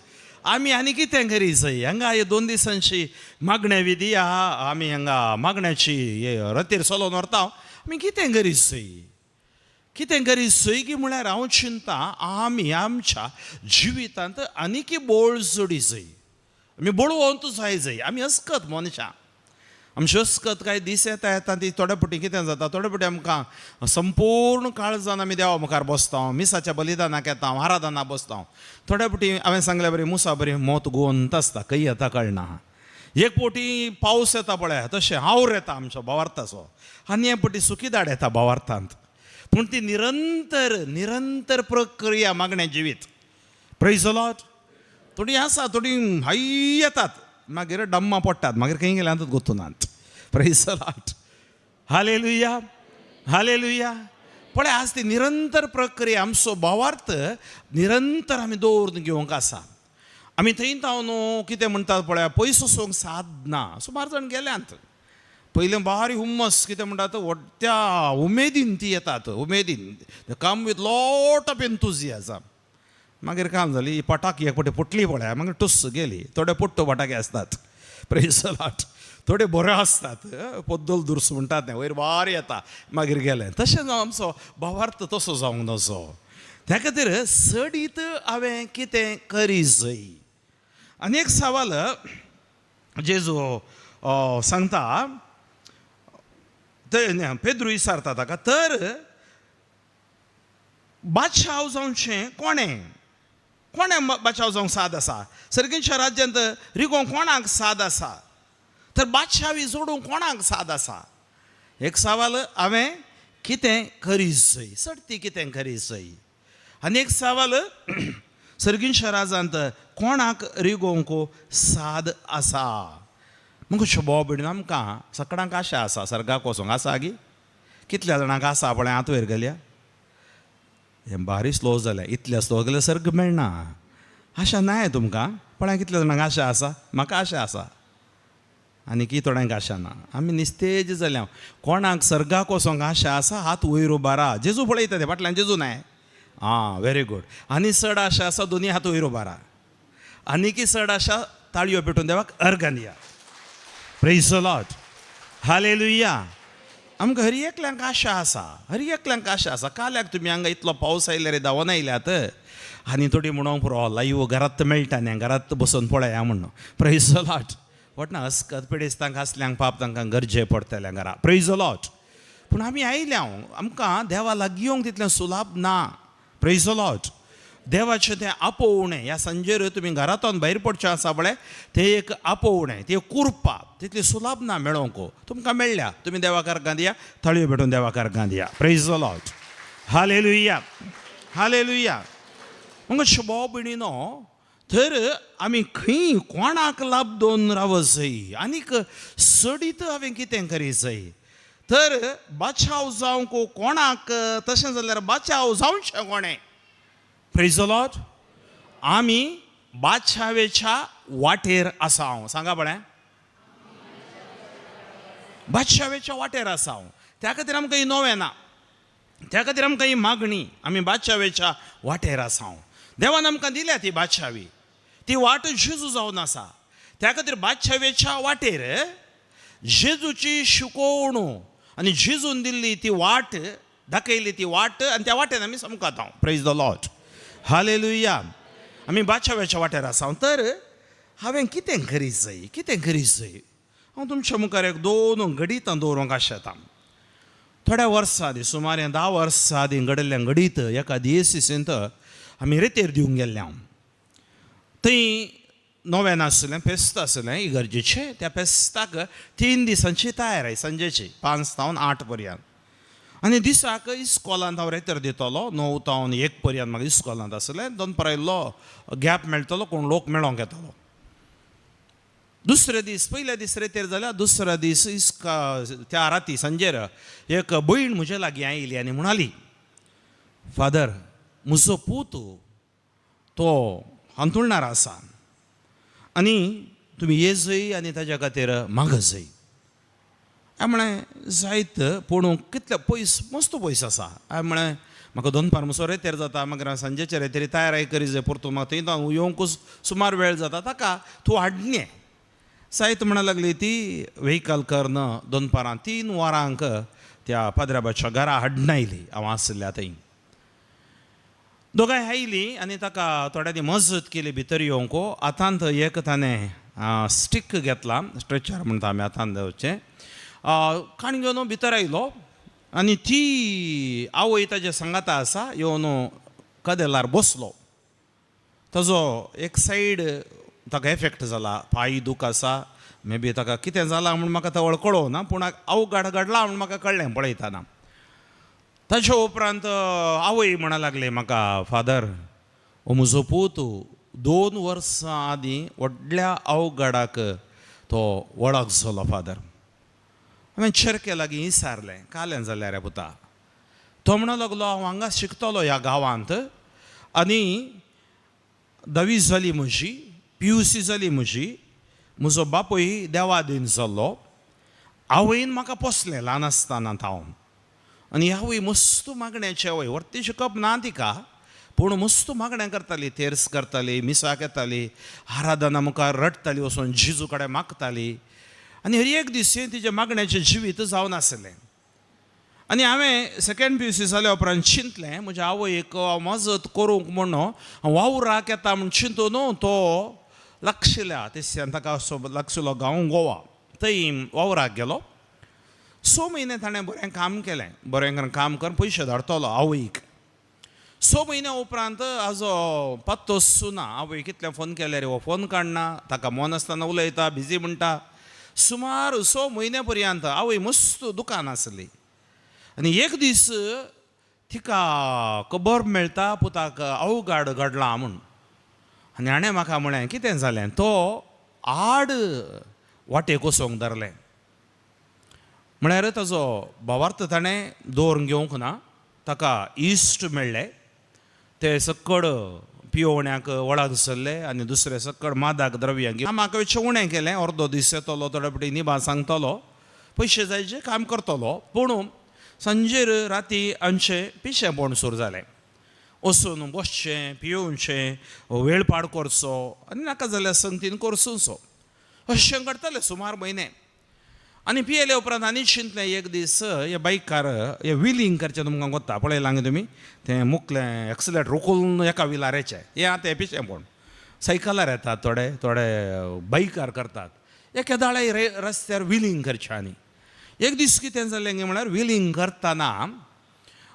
आमी आनी कितें करी जाय? हांगा हे 2 दिसांची मागण्या विधी आहा, आमी हांगा मागण्याची हे रतीर चलोवन व्हरता. आमी कितें करी जाय? कितें करी जाय की म्हळ्यार हांव चिंता आमी आमच्या जिवितांत आनीकय बोळ जोडी जाय, आमी बळवंत जाय जाय. आमी अस्कत मनशां, आमची अस्कत कांय दीस येता येता ती थोडे फावटी कितें जाता, थोडे फावटी आमकां संपूर्ण काळजान आमी देवा मुखार बसता, मिसाच्या बलिदानाक येता, आराधना बसता. थोडे फावटी हांवें सांगल्या बरी मुसा बरी मोत गोवंत आसता, खंय येता कळना. एक फावटी पावस येता पळय तशें हावर येता आमचो भावार्थाचो, आनी एक फावटी सुकी दाड येता भावार्थांत. पूण ती निरंतर निरंतर प्रक्रिया मागण्या जिवीत. Praise the Lord. थोडीं आसा, थोडीं हाय येतात, मागीर डम्मा पडटात, मागीर खंय गेल्यात गोतुनात. Praise the Lord. Hallelujah, hallelujah. पळय आज ती निरंतर प्रक्रिया, आमचो भावार्थ निरंतर आमी दवरून घेवंक आसा. आमी थंय न्हू कितें म्हणटात पळय, पयसो वचूंक साद ना. सुमार जाण गेल्यात पयलें बारी हुम्मस कितें म्हणटात, त्या उमेदीन ती येतात, उमेदीन come with lot of enthusiasm. मागीर काम जाली पटाकी एक फावटी फुटली पळय, मागीर टुस्स गेली. थोडे पुट्टो फटाके आसतात. Praise the Lord. थोडे बरे आसतात, पोद्दल दुर्स म्हणटात तें, वयर वार येता मागीर गेलें. तशें जावं आमचो भावार्थ तसो जावंक नजो. त्या खातीर चडीत हांवें कितें करी जाय? आनी एक सवाल, जेजू सांगता, पेद्रू विचारता ताका, तर बादशाव जावचें कोणें? कोणें बादशाव जावंक साद आसा? सर्गींच्या राज्यांत रिगोवंक कोणाक साद आसा? तर बादशावी जोडूंक कोणाक साद आसा? एक सवाल, हांवें कितें करी जय, चडटी कितें करी जय? आनी एक सवाल, सर्गींच्या राजांत कोणाक रिगोवंक साद आसा? मग शोभो भयणीन, आमकां सगळ्यांक आशा आसा सर्गाक वचोंक. आसा गी? कितल्या जाणांक आसा पळय हात वयर घालया. हें बारी स्लो जालें. इतल्या स्लो गेल्यार सर्ग मेळना. आशा नाय तुमकां? पळय, कितल्या जाणांक आशा आसा? म्हाका आशा आसा आनी की थोड्यांक आशा ना. आमी निस्तेज जाल्या. कोणाक सर्गाक वचोंक आशा आसा, हात वयर उबारा. जेजू पळयता ते फाटल्यान. जेजू नाय. आं, व्हेरी गूड. आनी चड आशा आसा, दोनी हात वयर उबारा. आनीकी चड आशा, ताळयो पेटून देवाक अर्गां दिया. प्रेज लॉर्ड, हालेलुया. आमकां हर एकल्यांक आशा आसा, हर एकल्यांक आशा आसा. काल्याक तुमी हांगा इतलो पावस आयल्यार रे धांवोन आयल्यात आनी थोडी म्हणोंक पुरो, लायव घरात मेळटा न्ही, घरात बसून पळया म्हणून. प्रेज लॉर्ड. वट ना, अस्कत पिडेस्तांक आसल्यांक पाप तांकां गरजे पडटलें घरा. प्रेज लॉर्ड. पूण आमी आयल्या, आमकां देवा लागीं येवंक तितलें सुलाभ ना. प्रेज लॉर्ड. देवाचें तें आपोवणें, ह्या सांजेर तुमी घरांतल्यान भायर पडचें आसा पळय, तें एक आपोवणें, ती एक कुरपा, तितली सुलाभ ना मेळोंक. तुमकां मेळ्ळ्या, तुमी देवाक अर्गां दिया. ताळयो भेटून देवाक अर्गां दिया. प्रेज लॉर्ड, हालेलुया, हालेलुया. मग भाव भयणीनो, तर आमी खंय कोणाक लाब दोन रावत आनीक सडीत हांवें कितें करी जाय? तर बाचाव जावंक कोणाक, तशें जाल्यार बाचाव जावचें कोणें? प्रेज लॉर्ड. आमी बादशावेच्या वाटेर आसा. हांव सांगा पळय, बादशावेच्या वाटेर आसा हांव. त्या खातीर आमकां ही नवें ना, त्या खातीर आमकां ही मागणी. आमी बादशावेच्या वाटेर आसा हांव. देवान आमकां दिल्या ती बादशावी, ती वाट जेजू जावन आसा. त्या खातीर बादशावेच्या वाटेर जेजूची शिकोवणू आनी जेजून दिल्ली ती वाट, दाखयली ती वाट आनी त्या वाटेन आमी समकात हांव. प्रेज the Lord, hallelujah. आमी बादशावेच्या वाटेर आसा. तर हांवें कितें करीत जाय, कितें करीत जाय? हांव तुमच्या मुखार एक दोन घडितां दवरूंक आशेतां. थोड्या वर्सां आदीं, सुमार 10 वर्सां आदीं घडिल्लें घडीत. एका दियेसींत आमी रेतेर दिवंक गेल्ले हांव. थंय नोवेन आसलें, फेस्त आसलें इगर्जेचें. त्या फेस्ताक 3 दिसांची तयारी, सांजेची 5 तावन 8 पर्यंत आनी दिसाक इस्कॉलांत हांव रेतर दितलो. 9 तावन 1 पर्यंत म्हाका इस्कॉलांत आसलें. दनपारां इल्लो गॅप मेळटलो, कोण लोक मेळोंक येतालो. दुसरे दीस, पयल्या दीस रेतेर जाल्यार दुसऱ्या दीस इस्का त्या राती सांजेर एक भयण म्हजे लागीं आयली आनी म्हणाली, फादर, म्हजो पूत तो हांतुळणार आसा आनी तुमी ये जय आनी ताज्या खातीर माग जय. हांवें म्हळें, जायत, पूण कितले पयस? मस्त पयस आसा. हांवें म्हळें, म्हाका दनपार म्हजो रेतेर जाता, मागीर सांजेचे रेतेरी तयारी करी जाय, परतून म्हाका थंय येवंकूच सुमार वेळ जाता, ताका तूं हाडणे जायत. म्हणा लागली ती. व्हेकल करन दनपारां 3 वरांक त्या पाद्राबाच्या घरा हाडून आयली. हांव आसल्या थंय दोगांय आयलीं आनी ताका थोड्यांनी मजत केली भितर येवंक. हातांत एक ताणें स्टीक घेतला, स्ट्रेचर म्हणटा आमी, हातांत दवरचें. काण घेवन भितर आयलो आनी ती आवय ताजे सांगाता आसा. येवन कदेलार बसलो. ताजो एक सायड ताका एफेक्ट जाला, पांय दूख आसा. मे बी ताका कितें जालां म्हूण म्हाका तवळ कळोना ना, पूण अवघड घडला म्हूण म्हाका कळ्ळें पळयतना. ताच्या उपरांत आवय म्हणा लागली म्हाका, फादर, हो म्हजो पूत 2 वर्सां आदीं व्हडल्या अवघडाक तो वळख जालो फादर. हांवें चेरके लागीं विचारलें, कालें जाल्यार रे पुता? तो म्हणो लागलो, हांव हांगा शिकतलो ह्या गांवांत आनी धावी जाली म्हजी, पीयूसी जाली म्हजी. म्हजो बापूय देवादीन जाल्लो. आवयन म्हाका पोसलें ल्हान आसतना हांव आनी आवय मस्त मागण्याची आवय. व्हरती शिकप ना तिका, पूण मस्त मागणें करताली, तेर्स करताली, मिसाक येताली, आराधना मुखार रडटाली, वचून जिजू कडेन मागताली आनी हर एक दीस हें तिजें मागण्याचें जिवीत जावन आसलें. आनी हांवें सेकेंड पीयूसी जाल्या उपरांत चिंतलें, म्हज्या आवयक हांव मजत करूंक म्हूण हांव वावराक येता म्हूण चिंतून तो लागशिल्ल्या तें ताका असो लागशिल्लो गांव गोवा थंय वावराक गेलो. 6 म्हयने ताणें बरें काम केलें, बरें काम करून पयशे धाडटलो आवयक. 6 म्हयन्या उपरांत हाजो पत्तो सुना, आवय कितलें फोन केल्यार हो फोन काडना, ताका मोन आसतना उलयता, बिजी म्हणटा. सुमार 6 म्हयन्या पर्यंत आवय मस्त दुकान आसली आनी एक दीस तिका खबर मेळटा पुताक अवघड घडला म्हूण. आनी हाणें म्हाका म्हळें कितें जालें, तो आड वाटेक वचोंक धरलें. म्हळ्यार ताजो भावार्थ ताणें दवरून घेवंक ना, ताका इश्ट मेळ्ळे, ते सक्कड पियोवण्याक वळाक सरले आनी दुसरे सक्कड मादाक द्रव्यां घेवन म्हाका मातशें उणें केलें. अर्दो दीस येतलो, थोडे फावटी निबां सांगतलो, पयशे जायचे काम करतलो. पूण सांजेर राती आमचें पिशेंपण सुरू जालें, वचून बसचें, पियोवचें, वेळ पाड करचो आनी नाका जाल्यार संगतीन करचो, अशें घडटलें सुमार म्हयने. आनी पियेले उपरांत आनी चिंतलें एक दीस हे बायकार हे विलींग करचें तुमकां कोत्ता पळयलां गे तुमी, तें मुकलें एक्सिलेटर रोखून एका विलार येचें, हें आतां हें पिशेंपण. सायकलार येतात थोडे, थोडे बायकार करतात, एके दाळे रस्त्यार विलींग करचें. आनी एक दीस कितें जालें गे म्हळ्यार विलींग करतना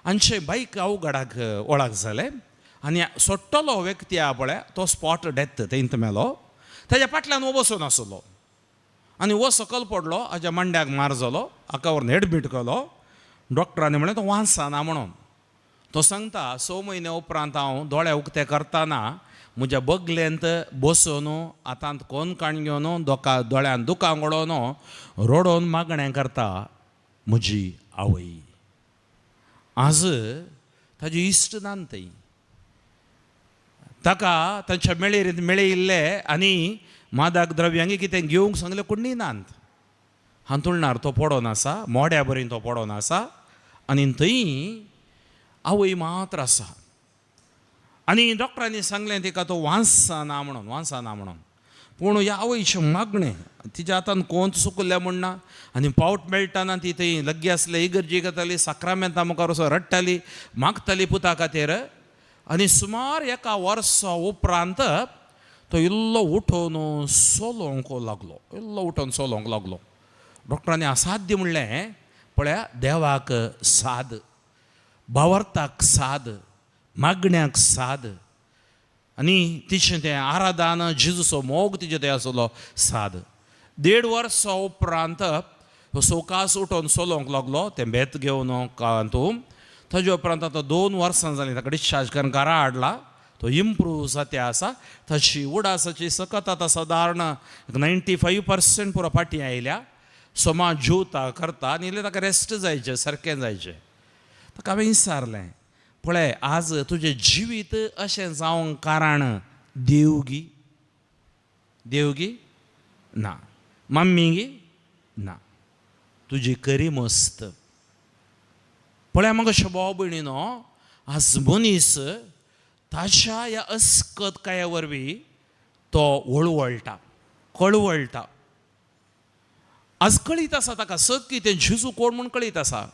आमचे बायक अवघडाक वळख जालें आनी सोडटलो व्यक्ती आहा पळय तो स्पॉट डेथ थंयत मेलो. ताज्या फाटल्यान हो बसून आसलो आनी हो सकयल पडलो, हाज्या मांड्याक मार जालो, हाका व्हरून एडमीट केलो. डॉक्टरांनी म्हणलें तो वांचना म्हणून. तो सांगता 6 म्हयन्या उपरांत हांव दोळे उक्ते करतना म्हज्या बगलेंत बसून हातांत कोन काण घेवन दोका दोळ्यान दुकां गळोवन रडोवन मागणें करता म्हजी आवय. आज ताजी इश्ट नान थंय, ताका तांच्या मेळेरींत मेळयिल्ले आनी मादक द्रव्यांगी कितें घेवंक सांगलें कोणी नात. हांतुळणार तो पडोन आसा, मोड्या बरीन तो पडोन आसा आनी थंय आवय मात्र आसा. आनी डॉक्टरांनी सांगलें तिका तो वांचना म्हणून, वांचना म्हणून. पूण ह्या आवयचें मागणें तिच्या हातान कोंत सुकल्या म्हण ना आनी पावट मेळटाना ती थंय लग्गी आसले इगर्जी घेताली, साक्रामेंता मुखार वचून रडटाली, मागताली पुता खातीर. आनी सुमार एका वर्सा उपरांत तो इल्लो उठोवन चलोवंक लागलो, इल्लो उठोवन चलोवंक लागलो. डॉक्टरांनी असाध्य म्हणलें, पळया देवाक साद, भावार्थाक साद, मागण्याक साद आनी तिचें तें आराधान, जेजूचो मोग तिचें तें आसलो साद. 1.5 वर्सां उपरांत सवकास उठोवन चलोवंक लागलो, तें बेत घेवन तूं. ताजे उपरांत आतां 2 वर्सां जालीं ताका डिस्चार्ज करून घरा हाडला, तो इम्प्रूव जाते आसा. ताची उडासाची सकत आतां सादारण 95% पुरो फाटीं आयल्या. सोमा जेवता करता आनी इल्लें ताका रेस्ट जायचें, सारकें जायचें. ताका हांवें विचारलें, पळय आज तुजें जिवीत अशें जावंक कारण देवगी? देवगी ना, मम्मी गी ना, तुजी करी मस्त. पळय म्हाका भाव भयणीनो, आज मनीस ताच्या ह्या अस्कतकाया वरवीं तो वळवळटा, कळवळटा. आज कळीत आसा ताका सत कितें, जेजू कोण म्हूण कळीत आसा,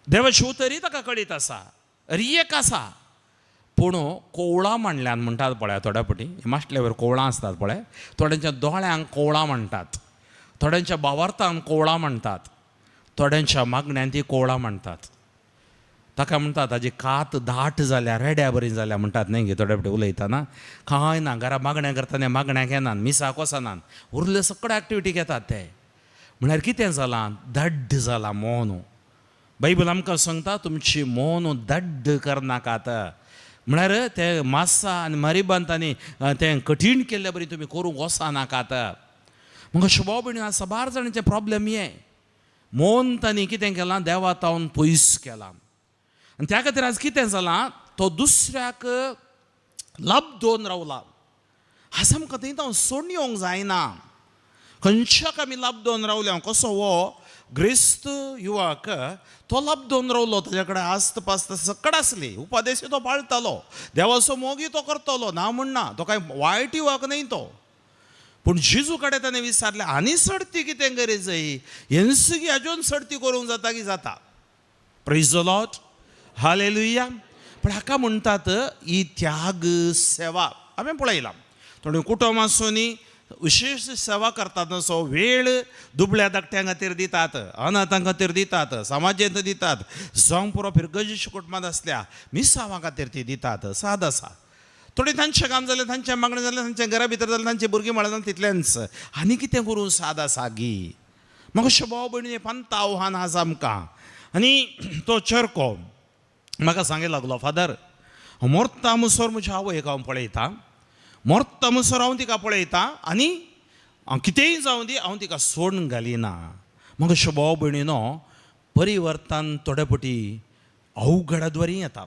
देवाची उतरी ताका कळीत आसा, रियेक आसा. पूण कोवळां मांडल्यान म्हणटात पळय थोड्या फावटी मास्टल्यावर कोवळां आसतात पळय, थोड्यांच्या दोळ्यांक कोवळां म्हणटात, थोड्यांच्या भावार्थान कोवळां म्हणटात, थोड्यांच्या मागण्यान ती कोवळां म्हणटात. ताका म्हणटात ताजी कात दाट जाल्या, रेड्या बरी जाल्या म्हणटात न्ही गे. थोडे फावटी उलयतना कांय ना, घरा मागण्या करतना मागण्याक येनात, मिसाक वचनात, उरले सगळे एक्टिविटी घेतात ते. म्हळ्यार कितें जालां, दड्ड जालां मोन. बायबल आमकां सांगता तुमची मोन दड्ड करनाकात. म्हळ्यार ते मासा आनी मरिबांत आनी तें कठीण केल्ले बरी तुमी करूंक वचनाकात. म्हाका शोभा भयणी साबार जाणांचे प्रॉब्लेम हे मोन तांणी कितें केलां, देवा तावन पयस केलां. आनी त्या खातीर आज कितें जालां, तो दुसऱ्याक लाब दोन रावला. आज आमकां थंय हांव सोडून येवंक जायना. खंयच्याक आमी लाब दोन रावले, हांव कसो हो ग्रेस्त युवक तो लाब दोन रावलो, ताज्या कडेन आस्त पास्त सकड आसली, उपदेश तो पाळटालो, देवाचो मोगी तो करतलो, ना म्हणना तो कांय वायट युवक न्हय तो. पूण जेजू कडेन ताणें विचारलें आनी सडती कितें गरज हेंसगी अजून सडती करूंक जाता की जाता. Praise the Lord, hallelujah. पण हाका म्हणटात ही त्याग सेवा. हांवें पळयलां थोडी कुटुंब आसूनी विशेश सेवा करतात, सो वेळ दुबळ्या धाकट्यां खातीर दितात, अनाथां खातीर दितात, समाजेंत दितात, जावं पुरो फिरगजीश कुटुंबांत आसल्या मिसांवां खातीर ती दितात. साद आसा. थोडें तांचें काम जालें, तांचें मागणें जालें, तांचें घरा भितर जालें, तांचें भुरगीं म्हळ्यार जालें, तितलेंच. आनी कितें करूं साद आसा गी? म्हाका अशें भाव भयणी पंत आव्हान आसा आमकां. आनी तो चरको म्हाका सांगे लागलो, फादर, हांव मोरता मुसर म्हज्या आवयक हांव पळयतां, मोरता मुसर हांव तिका पळयतां आनी हांव कितेंय जावं दी, हांव तिका सोडून घालिना. म्हाका अशें भाव भयणीनो, परिवर्तन थोडे फावटी अवघडा द्वारी येता.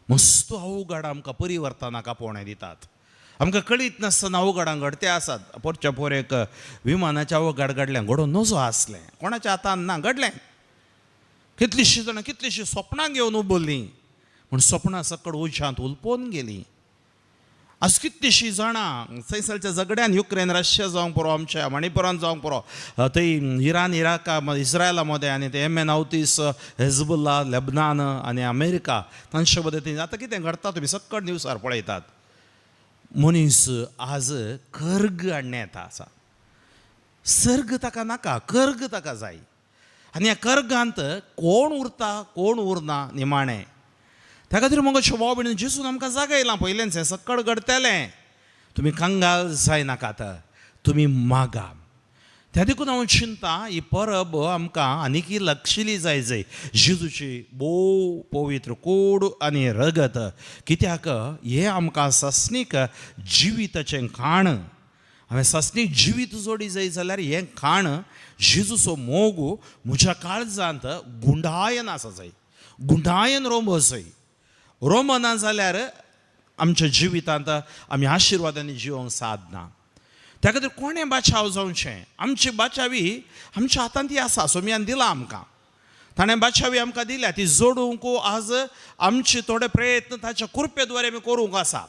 मस्त अवघड आमकां परिवर्तनाक आपोवणें दितात. आमकां कळीत नासतना अवघडां घडते आसात. पोरच्या पोर एक विमानाचें अवघड घडलें, घडोवन नजो आसलें, कोणाच्या हातान ना, घडलें. कितलींशीं जाणां कितलींशीं सपनां घेवन उबल्लीं, पूण सपनां सकड उज्यांत उलपोवन गेलीं. आज कितलींशीं जाणां थंयसरच्या झगड्यान, युक्रेन रशिया जावंक पुरो, आमच्या मणिपुरान जावंक पुरो, थंय इराण इराका इस्रायला मदें आनी ते एम एन हावतीस, हेजबुल्ला लेबनान आनी अमेरिका तांचे मदें थंय आतां कितें घडटा तुमी सक्कड न्यूजार पळयतात. मनीस आज कर्ग हाडणे येता आसा. सर्ग ताका नाका, कर्ग ताका जाय. आनी ह्या कर्गांत कोण उरता कोण उरना निमाणें. त्या खातीर मगो भाव भयणी, जेजून आमकां जागयलां पयलेंच, हें सक्कड घडटलें, तुमी कंगाल जायनाकात, तुमी मागा. त्या देखून हांव चिंता ही परब आमकां आनीकय लक्षिली जाय जाय, जेजूची भोव पवित्र कोड आनी रगत. कित्याक हें आमकां सासणीक जिविताचें खाण. हांवें सासणीक जिवीत जोडी जाय जाल्यार हें खाण, जेजूचो मोग म्हज्या काळजांत गुंडायन आसा जाय, गुंडायन रोमो जाय. रोमना जाल्यार आमच्या जिवितांत आमी आशिर्वादांनी जिवंक सादना. त्या खातीर कोणें बाचाव जावचें? आमची बाचावी आमच्या हातांत ती आसा, सोमयान दिला आमकां, ताणें बाचावी आमकां दिल्या, ती जोडूंक आज आमचे थोडे प्रयत्न ताच्या कृपे द्वारे आमी करूंक आसा.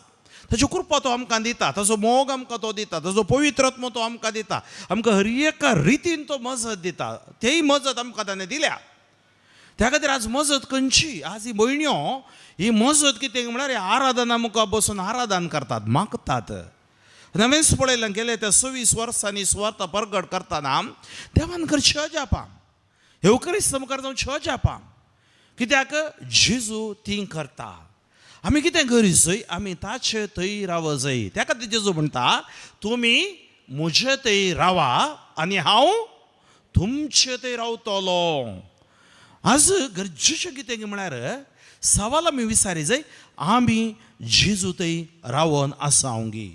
ताची कृपा तो आमकां दिता, ताचो मोग आमकां तो दिता, ताचो पवित्रत्व तो आमकां दिता, आमकां हर एका रितीन तो मजत दिता. तेय मजत आमकां ताणें दिल्या. त्या खातीर आज मजत खंयची? आज ही भयण्यो ही मजत कितें म्हळ्यार आराधना मुखार बसून आराधन करतात, मागतात. आनी हांवेंच पळयलें, गेले त्या 26 वर्सांनी सुवार्थ परगट करतना देवान करची अजापां, येवकरीस्त मुखार जावन छ अजापां. कित्याक जेजू ती करता. आमी कितें करी जाय? आमी ताचे थंय राव जाय. त्या खातीर जेजू म्हणटा, तुमी म्हजे थंय रावा आनी हांव तुमचे थंय रावतलो. आज गरजेचें कितें म्हळ्यार सवाल आमी विचारी जाय, आमी जेजू थंय रावन आसा गी?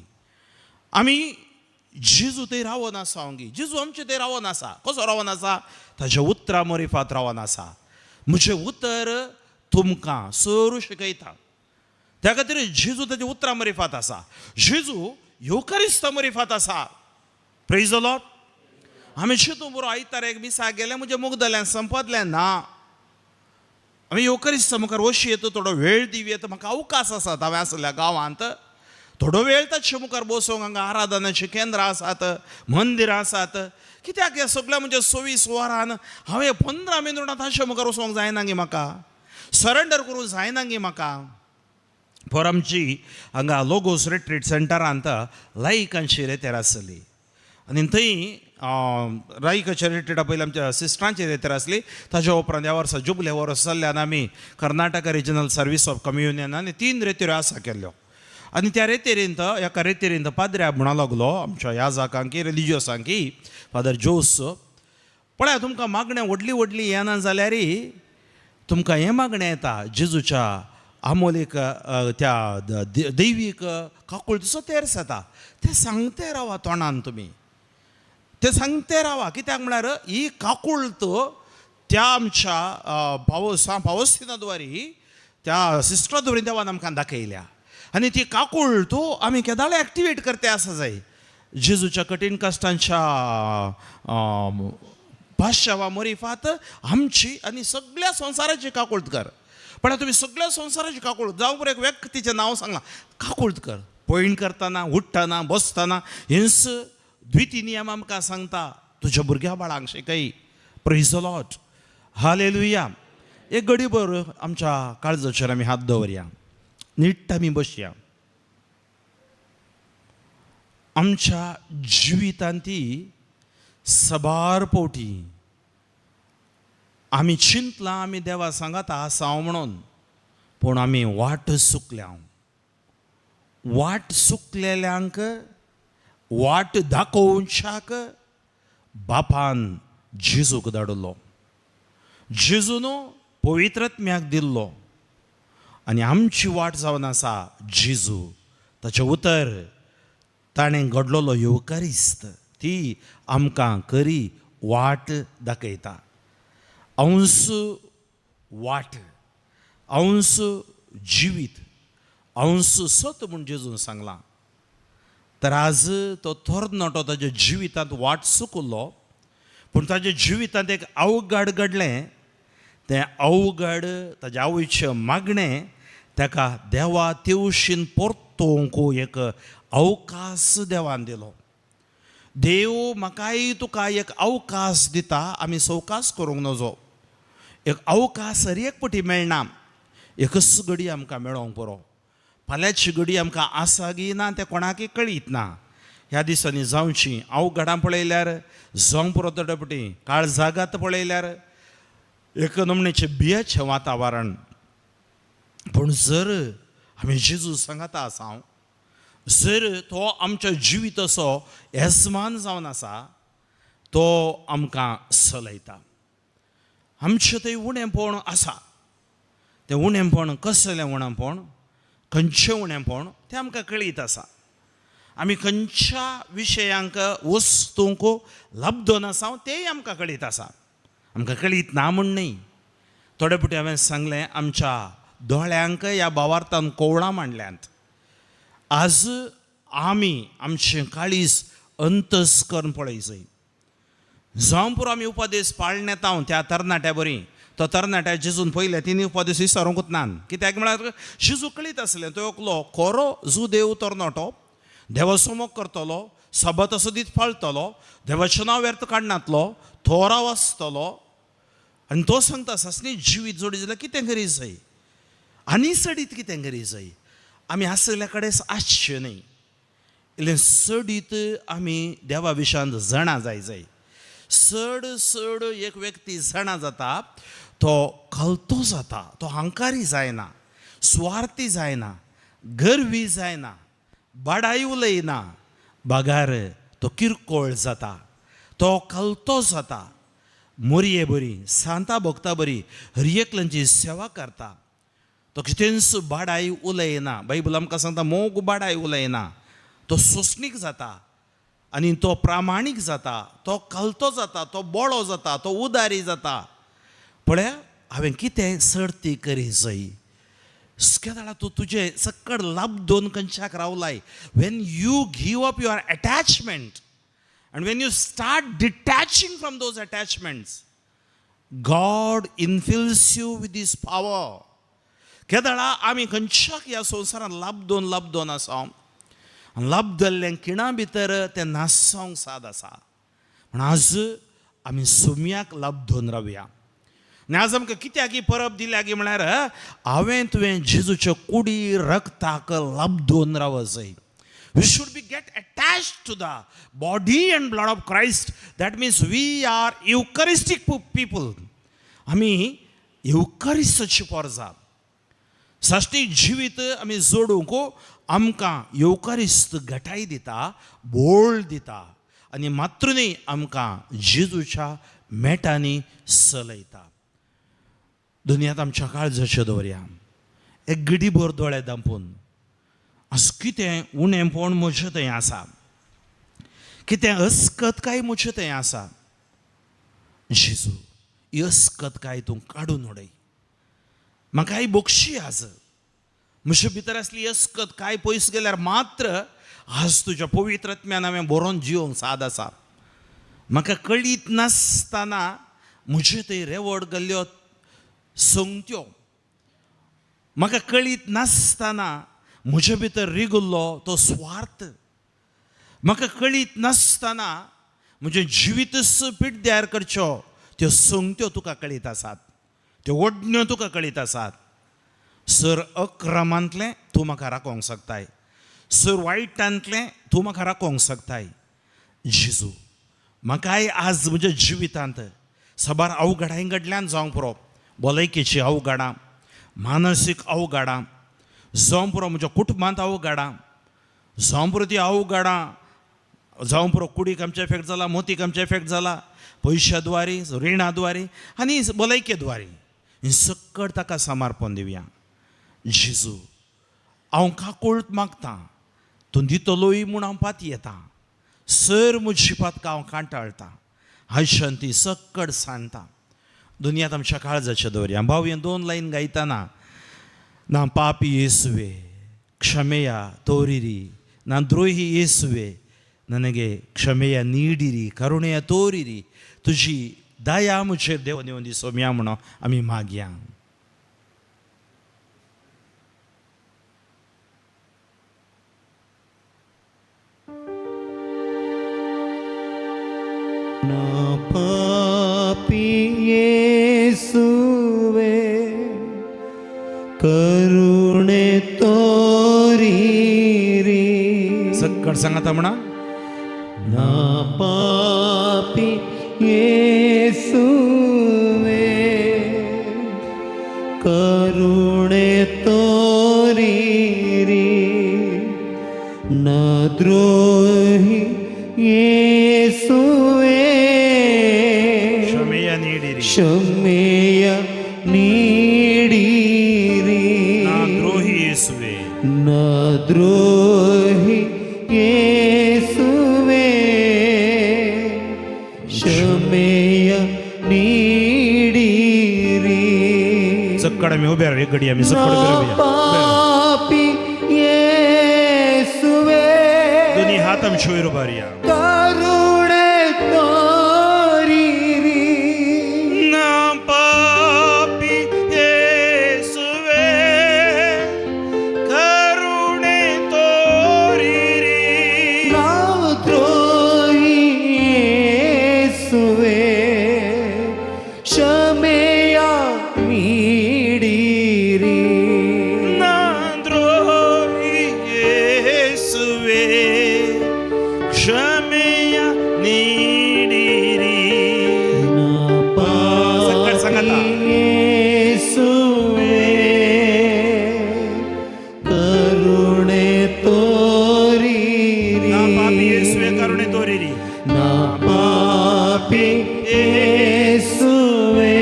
आमी जेजू थंय रावन आसा गी? जेजू आमचे थंय रावन आसा. कसो रावन आसा? ताच्या उतरां मरिफात रावन आसा. म्हजें उतर तुमकां सरू शिकयता. त्या खातीर जेजू ताच्या उतरां मरिफात आसा. जेजू येवकारिस्ता मरिफात आसा. Praise the Lord. आमी चिंतू बरो, आयतार एक मिसाक गेले, म्हजें मुगदलें, संपदलें ना. आमी येवकारिस्ता मुखार वशी येता, थोडो वेळ दिवं येता. म्हाका अवकाश आसात, हांवें आसल्या गांवांत थोडो वेळ ताचे मुखार बसूंक. हांगा आराधनाचीं केंद्रां आसात, मंदिरां आसात. कित्याक हें सगळें म्हणजे 26 वरान हांवें 15 मिनटां ताचे मुखार वचोंक जायना गी? म्हाका सरेंडर करूंक जायना गी? म्हाका पर आमची हांगा लोगोस रिट्रीट सेंटरांत लायकांची रेतेर आसली आनी थंय रायकाच्या रिट्रीटा पयलीं आमच्या सिस्टरांची रेतेर आसली. ताच्या उपरांत ह्या वर्सा जुबले वर्स जाल्ल्यान आमी Karnataka regional service of communion आनी 3 रेतेऱ्यो आसा केल्ल्यो. आनी त्या रेतेरींत एका रेतेरींत पाद्र्या म्हणा लागलो आमच्या ह्या जाकांकी रिलिजियसांकी, फादर जोस, पळया तुमकां मागणें व्हडली व्हडली येना जाल्यार तुमकां हें मागणें येता, जेजूच्या आमोलीक त्या दैवीक काकुळतीचो तेर्स येता, तें सांगते रावा तोंडान, तुमी तें सांगते रावा. कित्याक म्हळ्यार ही काकुळत त्या आमच्या पावस्तिना द्वारी, त्या सिस्टरा द्वारी देवान आमकां दाखयल्या आनी ती काकुळत आमी केदाळे एक्टिवेट करते आसा जाय. जेजूच्या कठीण कश्टांच्या पाश्चावा मरिफात आमची आनी सगळ्या संवसाराची काकुळत कर. पण तुमी सगळ्या संवसाराची काकुळत जावं बरें, एक व्यक्तीचें नांव सांगलां, काकुळत कर. पयण करतना, उठ्ठना, बसतना हेंच द्विती नियम आमकां सांगता, तुज्या भुरग्या बाळांक शिकय. Praise the Lord, hallelujah. एक घडीभर आमच्या काळजाचेर आमी हात दवरया, नीट आमी बसया. आमच्या जिवितांत ती सबार पोटी आमी चिंतलां आमी देवा सांगात आसा म्हणून, पूण आमी वाट चुकल्या. वाट चुकलेल्यांक वाट दाखोवच्याक बापान जेजूक धाडिल्लो, जेजून पवित्रत्म्याक दिल्लो. आनी आमची वाट जावन आसा जेजू, ताचें उतर, ताणें घडलेलो येवकारिस्त, ती आमकां खरी वाट दाखयता. अंश वाट, अंश जिवीत, अंश सत म्हूण जेजून सांगलां. तर आज तो तरणाटो ताज्या जिवितांत वाट चुकलो, पूण ताज्या जिवितांत एक अवघड घडलें. तें अवघड ताज्या आवयचें मागणें ताका देवा तेवशीन परतोवंक एक अवकाश देवान दिलो. देव म्हाकाय तुका एक अवकाश दिता, आमी सवकास करूंक नजो. एक अवकाश हर एक पटी मेळना, एकच घडी आमकां मेळोंक पुरो. फाल्यांची घडी आमकां आसा गी ना तें कोणाकय कळीत ना. ह्या दिसांनी जावची अवघडां पळयल्यार जावंक पुरो. थोडे पटी काळ जागात पळयल्यार एक नमणेचें भियेचें वातावरण. पूण जर आमी जेजू सांगाता आसा, जर तो आमच्या जिविताचो येजमान जावन आसा, तो आमकां चलयता. आमचें थंय उणेंपण आसा, तें उणेंपण कसलें उणेंपण, खंयचें उणेंपण तें आमकां कळीत आसा. आमी खंयच्या विशयांक वस्तूंक लब्धन आसा तेंय आमकां कळीत आसा. आमकां कळीत ना म्हूण न्हय. थोडे फावटी हांवें सांगलें, आमच्या दोळ्यांक ह्या भावार्थान कोवळां मांडल्यांत. आज आमी आमचें काळीज अंतस करून पळय जाय. जावं पुरो आमी उपदेश पाळण्यात हांव त्या तरणाट्या बरी. तो तरणाट्या जेजून पयले तिनी उपदेश विचारूंकूच ना. कित्याक म्हळ्यार जेजू कळीत आसलें तो एकलो खरो जुदेव तरणाटो, देवाचो मोग करतलो, सबत सदीत पाळटलो, देवाचें नांव व्यर्थ काडनातलो, थोरा वाचतलो. आनी तो सांगता सासणी जिवीत जोडी जाल्यार कितें करी जाय आनी चडीत कितें करी जाय. आमी आसलेल्या कडेन आसचें न्हय, इल्लें चडीत आमी देवा विशयांत जाणा जाय जाय. चड चड एक व्यक्ती जाणा जाता तो कलतो जाता, तो हंकारी जायना, सुवार्थी जायना, गर्वी जायना, बाडाय उलयना, बगार तो किरकोळ जाता, तो कलतो जाता, मोरये बरी सांता भोगता बरी हर एकल्यांची सेवा करता. तो कितेंच बाडाय उलयना. बायबल आमकां सांगता मोग बाडाय उलयना. तो सोंसणीक जाता आनी तो प्रामाणीक जाता, तो कलतो जाता, तो बोळो जाता, तो उदारी जाता. पळया हांवें कितें सर्ती करी जाय. केदाळा तूं तुजें सक्कड लाभ दोन खंयच्याक रावलाय. When you give up your attachment and when you start detaching from those attachments, God infills you with his power. केदाळा आमी खंयच्याक ह्या संवसारांत लाभ दोन आसा आनी लाब खिणा भितर तें नासोंक साद आसा. पूण आज आमी सुम्याक लाभ दोन रावया. आनी आज आमकां कित्याक ही परब दिल्या की म्हळ्यार हांवें तुवें जेजूच्या कुडी रक्ताक लाभ दोन राव जाय. We should be get attached to the body and blood of Christ. That means we are Eucharistic people. आमी येवकारिस्ताची पोरजा. साश्टी जिवीत आमी जोडूंक आमकां येवकारिस्त घटाय दिता, बोळ दिता आनी मात्र न्ही आमकां जेजूच्या मेटांनी चलयता. दुनियांत आमच्या काळजाचेर दवरया एक गडीभर दोळे दांपून. आज कितें उणेंपण म्हजें थंय आसा, कितें अस्कत काय म्हजें थंय आसा, जेजू ही अस्कत काय तूं काडून उडय. म्हाकाय बोगशी. आज म्हजे भितर आसली अस्कत काय पयस गेल्यार मात्र आज तुज्या पवित्र आत्म्यान हांवें बरोवन जिवंक साद आसा. म्हाका कळीत नासतना म्हजे थंय रेवड गेल्ल्यो संगत्यो, म्हाका कळीत नासतना म्हजे भितर रिगुल्लो तो स्वार्थ, म्हाका कळीत नासतना म्हजें जिवीतच पिड्ड्यार करच्यो त्यो संगत्यो तुका कळीत आसात, त्यो ओडण्यो तुका कळीत आसात. सर अक्रमांतलें तूं म्हाका राखोवंक शकताय. सर वायटांतलें तूं म्हाका राखोंक शकताय जेजू. म्हाकाय आज म्हज्या जिवितांत साबार अवघडां कडल्यान जावंक पुरो, भलायकेची अवघडां, मानसीक अवघडां जावंक पुरो, म्हज्या कुटुंबांत अवघडां जावंक पुरो, ती अवघडां जावंक पुरो, कुडीक आमचे एफेक्ट जाला, मोतीक आमचे एफेक्ट जाला, पयशा द्वारी, रिणा द्वारी आनी भलायके द्वारी, हें सकट ताका समर्पण दिवया. जेजू, हांव काकूळट मागतां, तूं दितलोय म्हूण हांव पातयेतां. सर म्हजी पातकां हांव कांटाळटा, आयच्यान ती सकट सांडटा. दुनियांत आमच्या काळजाच्या दवरया. भाव हें दोन लायन गायतना, ना पापी ಯೇಸುವೆ ಕ್ಷಮೆಯ ತೋರಿರಿ, ನಾ ದ್ರೋಹಿ ಯೇಸುವೆ ನನಗೆ ಕ್ಷಮೆಯ ನೀಡಿರಿ, ಕರುಣೆಯ ತೋರಿರಿ, तुजी दया म्हजेर देव दिवन दी सोम्या म्हणून आमी मागया. ना पापी येसुवे करुणे तोरी री. सकट सांगाता म्हणा. ना पापी येसुवे करुणे तोरी री, ना द्रोही येसुवे ಕ್ಷಮೆಯ ನೀಡಿರಿ. ಕ್ಷಮೆಯ ನೀಡಿರಿ. ನಾ ದ್ರೋಹಿ ಯೇಸುವೆ ನ ದ್ರೋಹಿ ಯೇಸುವೆ ಕ್ಷಮೆಯ ನೀಡಿರಿ. सकट आमी उबे रावया, एक घडी आमी सकट उबे रावया. ಪಾಪಿ ಯೇಸುವೆ दोन्ही हात आमचे वयर उबारया. ಕರುಣೆ ತೋರಿರಿ. ನಾ ಪಾಪಿ ಯೇಸುವೆ ಕರುಣೆ ತೋರಿರಿ. ನಾವು ದ್ರೋಹಿ ಯೇಸುವೆ ಕ್ಷಮೆಯ ನೀಡಿರಿ. ನಾ ದ್ರೋಹಿ ಯೇಸುವೆ ಕ್ಷಮೆಯ ನೀಡಿರಿ. ನಾ ಸಕ್ಕರೆ ಸಂಗತ. ಪಾಪಿ ಯೇಸುವೆ ಕರುಣೆ ತೋರಿರಿ. ನಾ ಪಾಪಿ ಯೇಸುವೆ ಕರುಣೆ ತೋರಿರಿ. ನಾ ಪಾಪಿ ಯೇಸುವೆ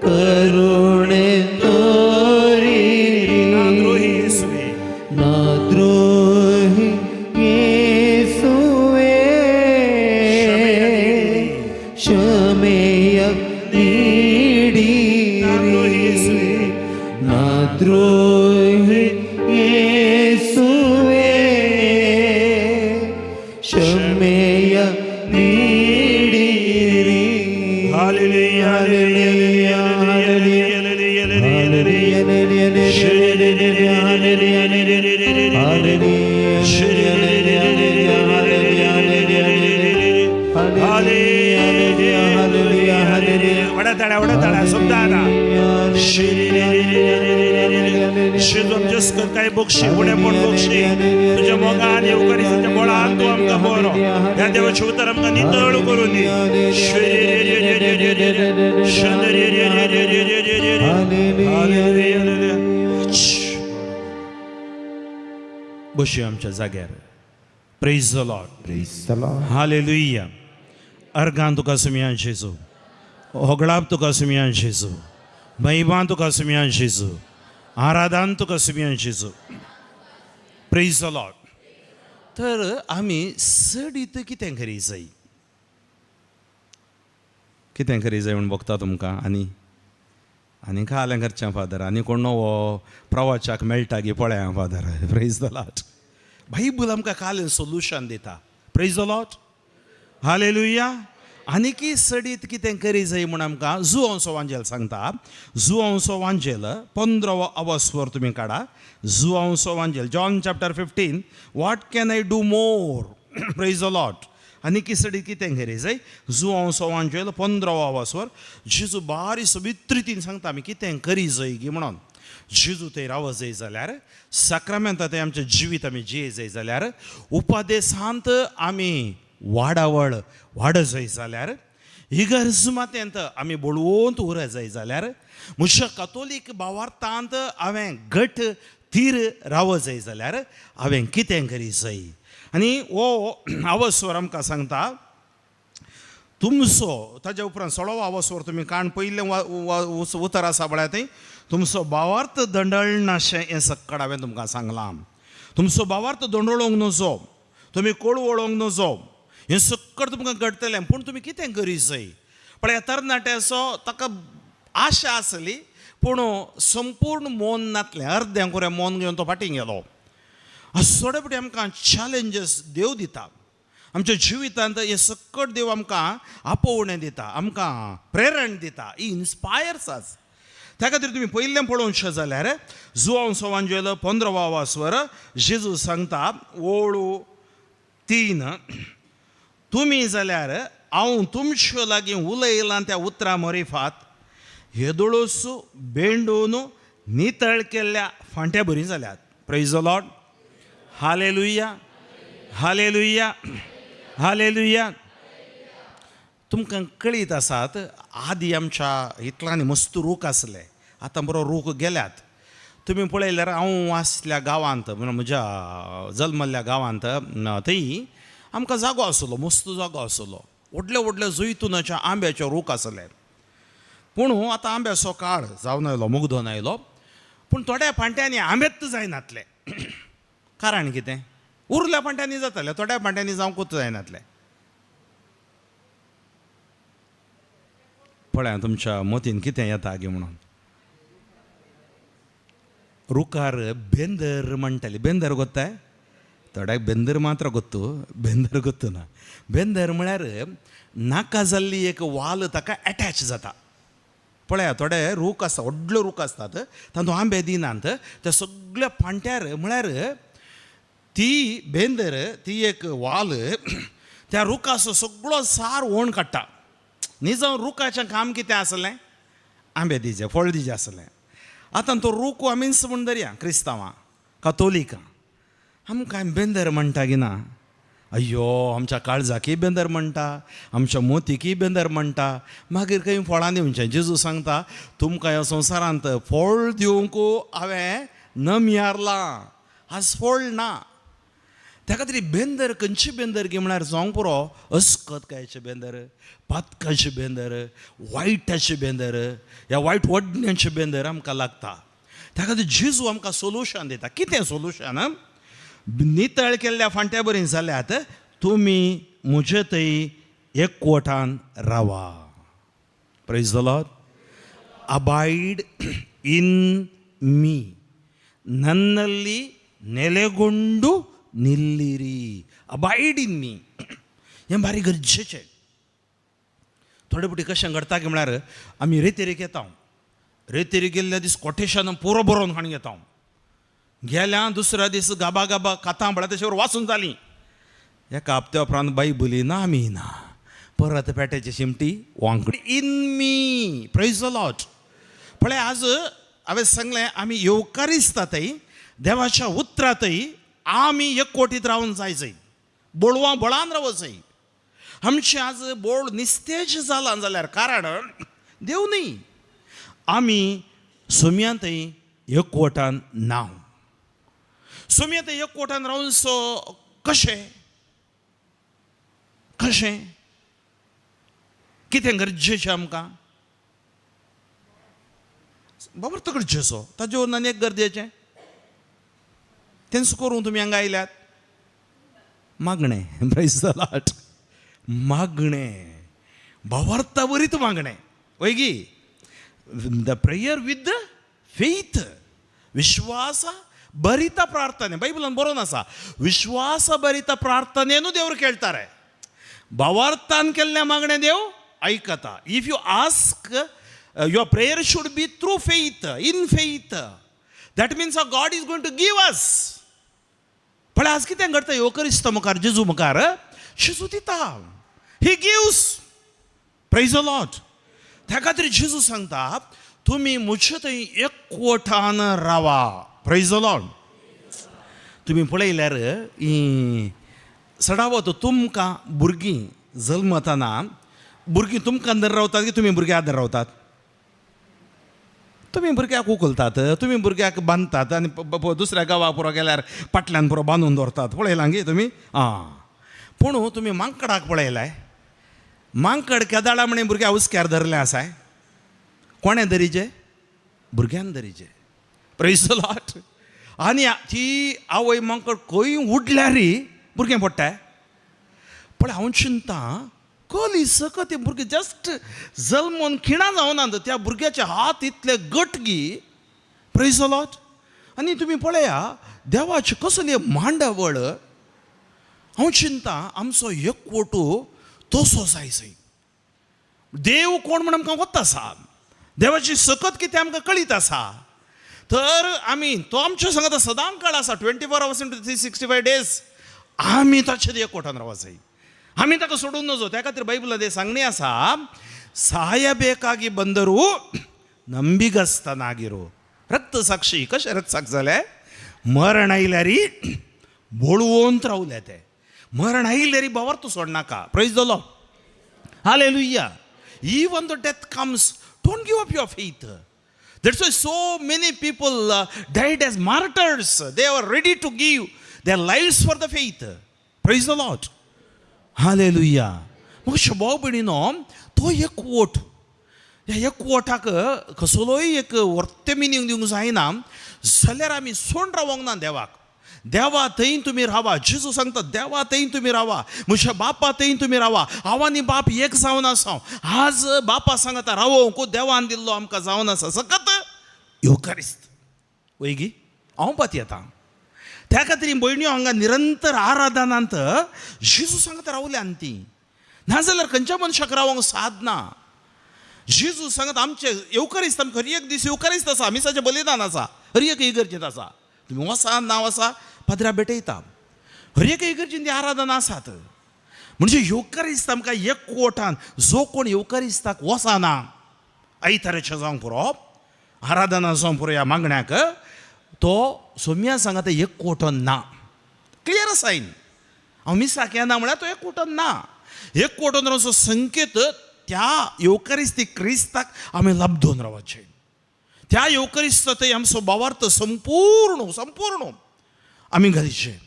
ಕರುಣೆ ತೋರಿರಿ. ನಾ ದ್ರೋಹಿ ಯೇಸುವೆ ನಾ ದ್ರೋಹಿ ಯೇಸುವೆ ಕ್ಷಮೆಯ ನೀಡಿರಿ. ಕ್ಷಮೆಯ ನೀಡಿರಿ. ನಾ ದ್ರೋಹಿ ಯೇಸುವೆ. ನಾ ದ್ರೋಹಿ ಯೇಸುವೆ ಕ್ಷಮೆಯ ನೀಡಿರಿ. Hallelujah, hallelujah, hallelujah, hallelujah, hallelujah. Vada vada ताळ्या सुद्धा जेजू आमच्या काय बक्षी उणेपण बक्षी, तुझ्या मोगान येवकारीच्या बळान तूं आमकां बरो, ह्या देवाचें उतर आमकां नितळ करून दी. बसया आमच्या जाग्यार. Praise the Lord. Praise the Lord. Hallelujah. Organ तुका सुमयान जेजू, होगळाप तुका सुमयान जेजू, महिमान तुका सुमयान जेजू, आराधान तुका सुमयान जेजू. Praise the Lord. तर आमी चडीत कितें करी जाय, कितें करी जाय म्हूण बगता तुमकां. आनी आनी कालें करचें फादर, आनी कोण नवो प्रवाचाक मेळटा गी पळया father. Praise the Lord. Bible आमकां कालें सोल्युशन दिता. Praise the Lord. Hallelujah. आनीकी सडीत कितें करी जाय म्हूण आमकां जुवांसो वांजेल सांगता. जुवांसो वांजेल 15वो अवस्वर तुमी काडा. जुवांसो वांजेल, John chapter 15. What can I do more? Praise the Lord. आनीकी सडीत कितें करी जाय, जुवांसो वांजेल 15वो अवस्वर जेजू बारी सोबीत रितीन सांगता आमी कितें करी जाय गी म्हणून. जेजू थंय राव जाय जाल्यार, साक्रामेंता थंय आमचें जिवीत आमी जिये जाय जाल्यार, उपादेसांत आमी वाडावळ वाड जाय जाल्यार, इगर्ज मातेंत आमी बळवंत उर जाय जाल्यार, म्हज्या कातोलीक भावार्थांत हांवें घट तीर राव जाय जाल्यार हांवें कितें करी जाय? आनी हो आवस्वर आमकां सांगता तुमचो, ताज्या उपरांत सोळावो आवस्वर तुमी काण पयलें उतर आसा पळया थंय, तुमचो भावार्थ दंडळनाशें हें सक्कड हांवें तुमकां सांगलां. तुमचो भावार्थ दंडळोंक नजो, तुमी कोळवळोंक नजो, हें सक्कड तुमकां घडटलें, पूण तुमी कितें करी जाय? पळया तरणाट्याचो ताका आशा आसली पूण संपूर्ण मोन नातलें, अर्दें कुरें मोन घेवन तो फाटीं गेलो. थोडे फावटी आमकां चॅलेंजीस देव दिता आमच्या जिवितांत, हें सक्कड देव आमकां आपोवणें दिता, आमकां प्रेरण दिता, ही इन्स्पायर्स आस. त्या खातीर तुमी पयलें पळोवचें जाल्यार जुवांव सोवांजेल 15 वासवर जेजू सांगता ओळू 3, तुमी जाल्यार हांव तुमचे लागीं उलयलां त्या उतरां मरिफात हेदोळोस बेंडून नितळ केल्ल्या फांट्या बरीं जाल्यात. Praise the Lord, hallelujah, hallelujah, hallelujah. तुमकां कळीत आसात आदी आमच्या इतल्यानी मस्त रूख आसले, आतां बरो रूख गेल्यात. तुमी पळयल्यार हांव आसल्या गांवांत, म्हज्या जल्मल्ल्या गांवांत थंय आमकां जागो आसलो, मस्त जागो आसलो, व्हडले व्हडले जैतुनाच्या आंब्याचे रूख आसले. पूण आतां आंब्याचो काळ जावन आयलो, मुगदोन आयलो, पूण थोड्या फांट्यांनी आंबेच जायनातले. कारण कितें? उरल्या फांट्यांनी जाताले, थोड्या फांट्यांनी जावंकूच जायनातले. पळया तुमच्या मतीन कितें येता गे म्हणून. रुखार बेंदर म्हणटाली, बेंदर गोत्ताय थोड्याक बेंदर मात्र गोत्तू, बेंदर गोत्तू ना. बेंदर म्हळ्यार नाका जाल्ली एक वाल ताका एटॅच जाता. पळया थोडे रूख आसता, व्हडले रूख आसतात, तातूंत आंबे दिनात, त्या सगळ्या फांट्यार म्हळ्यार ती बेंदर, ती एक वाल त्या रुखाचो सगळो सार ओण काडटा. न्ही जावं रुखाचें काम कितें आसलें? आंबे दिजे, फळ दिजे आसलें. आतां तो रूख आमीच म्हूण धरया क्रिस्तांवां कातोलिकां, आमकां बेंदर म्हणटा की ना? अय्यो आमच्या काळजाकय बेंदर म्हणटा, आमच्या मोतीकय बेंदर म्हणटा, मागीर खंय फळां दिवचें? जेजू सांगता तुमकां ह्या संवसारांत फळ दिवंक हांवें नमयारलां, आज फळ ना. त्या खातीर बेंदर खंयची बेंदर गी म्हळ्यार जावंक पुरो, अस्कतकायचे बेंदर, पातकाचे बेंदर, वायटाचे बेंदर, ह्या वायट वडण्याचे बेंदर आमकां लागता. त्या खातीर जेजू आमकां सोल्युशन दिता. कितें सोल्युशन? नितळ केल्ल्या फांट्या बरी जाल्यात तुमी म्हजे थंय एकवटान रावा. Praise the Lord. Abide in me, ನನ್ನಲ್ಲಿ ನೆಲೆಗೊಂಡು ನಿಲ್ಲಿರಿ. अबायड इन मी हें भारी गरजेचें. थोडे फावटी कशें घडटा की म्हळ्यार आमी रेतेरीक येता, रेतेरी गेल्ल्या दीस कोटेशन पुरो बरोवन हाडून घेता, गेल्या दुसऱ्या दीस गाबा गाबा कातां म्हळ्यार तशें वाचून जालीं, एका हप्त्या उपरांत बायबली ना आमी ना, परत पेट्याची शिमटी वांकडी. In me, praise the Lord. पळय आज हांवें सांगलें आमी येवकारिस्तातय देवाच्या उतरातय आमी एकवटीत रावून जाय जाय, बोळवा बळान रावत जाय. आमचें आज बोळ निस्तेज जालां जाल्यार कारण देव न्ही, आमी सोम्यांतय एकवटान ना. सोम्यांत एकवटान रावन सो कशें कशें कितें गरजेचें आमकां? बाबर तो गरजेचो, ताजे वयर आनी एक गरजेचें तेंच करूं तुमी हांगा आयल्यात. मागणें, प्रायज the Lord, मागणें भावार्था बरीत मागणें वय गी, the prayer with the faith, ವಿಶ್ವಾಸ ಭರಿತ ಪ್ರಾರ್ಥನೆ. ಬೈಬಲ್ ಬರೋನ್ ಆसा, ವಿಶ್ವಾಸ ಭರಿತ ಪ್ರಾರ್ಥನೆಯನ್ನು ದೇವರು ಕೇಳ್ತಾರೆ. ಭಾವಾರ್ಥಾನ್ केल्लें मागणें देव आयकता. If you ask, your prayer should be through faith, in faith. That means a God is going to give us. पळय आज कितें घडटा येवकरिस्त मुखार, जेजू मुखार, जेजू दिता, he gives. Praise the Lord. त्या खातीर जेजू सांगता तुमी म्हजे थंय एकवटान रावा. Praise the Lord. तुमी पळयल्यार ही सडावत तुमकां भुरगीं जल्मतना भुरगीं तुमकां अंदर रावतात की तुमी भुरग्यां आदर रावतात? तुमी भुरग्याक उखलतात, तुमी भुरग्याक बांदतात आनी दुसऱ्या गांवाक पुरो गेल्यार फाटल्यान पुरो बांदून दवरतात. पळयलां गे तुमी? आं, पूण तुमी मांकडाक पळयलाय? मांकड केदाळा म्हणे भुरग्या हुस्क्यार धरलें आसाय? कोणें धरीचे? भुरग्यान धरीचे. Praise the Lord. आनी ती आवय मांकड खंय उडल्यार भुरगें पडटाय. पळय हांव चिंता कली सकत ते भुरगें जस्ट जल्मोन खिणां जावना त्या भुरग्याचे हात इतले गट गी. Praise the Lord. आनी तुमी पळया देवाची कसली मांडावळ. हांव चिंता आमचो एकवटू तसो जाय सय. देव कोण म्हण आमकां वता आसा, देवाची सकत कितें आमकां कळीत आसा. तर आमी तो आमच्या सांगता सदां काळ आसा, 24 hours into 365 days आमी ताचेर एकवटान रावा जाय, आमी ताका सोडून नजो. त्या खातीर बायबलांत सांगणी आसा, ಸಾಯಬೇಕಾಗಿ ಬಂದರೂ ನಂಬಿಗಸ್ತನಾಗಿರು. रक्तसाक्षी कशें रक्तसाक्ष जालें? मरण आयल्यार बळवंत रावले ते. मरण आयल्यार भावार्थ सोडनाका. Praise the Lord. Hallelujah. Even the death comes, don't give up your faith. That's why so many people died as martyrs. They are ready to give their lives for the faith. Praise the Lord. Hallelujah. मग शबो भयणीनो, तो एकवट, ह्या एकवटाक कसलोय एक वर्ते meaning दिवंक जायना जाल्यार आमी सोड रावोंक ना देवाक. देवा थंय तुमी रावा. जेजू सांगता देवा थंय तुमी रावा, म्हज्या बापा थंय तुमी रावा. हांव आनी बाप एक जावन आसा. आज बापा सांगता रावोंक देवान दिल्लो आमकां जावन आसा सकत येवकारिस्त वयगी. हांव पातयेता. त्या खातीर भयण्यो हांगा निरंतर आराधनांत जेजू सांगता रावल्या आनी ती नाजाल्यार खंयच्या मनशाक रावोंक साद ना. जेजू सांगत आमचे येवकारिस्त आमकां हर एक दीस येवकारिस्त आसा, मिसाचें बलिदान आसा, हर एक इगर्जेंत आसा. तुमी वसा ना वसा पाद्र्या भेटयता. हर एक इगर्जेंत ती आराधना आसात. म्हणजे येवकारिस्त आमकां एकवटान जो कोण येवकारिस्ताक वचना आयताराचें जावंक पुरो, आराधना जावंक पुरो ह्या मागण्याक, तो सोम्या सांगता एकवटन ना. Clear sign. हांव मिसाक येना म्हळ्यार तो एकवटन ना. एकवटन रावचो संकेत त्या येवकारिस्ती क्रिस्ताक आमी लब्धून रावचें. त्या येवकारिस्त थंय आमचो भावार्थ संपूर्ण संपूर्ण आमी घालचें.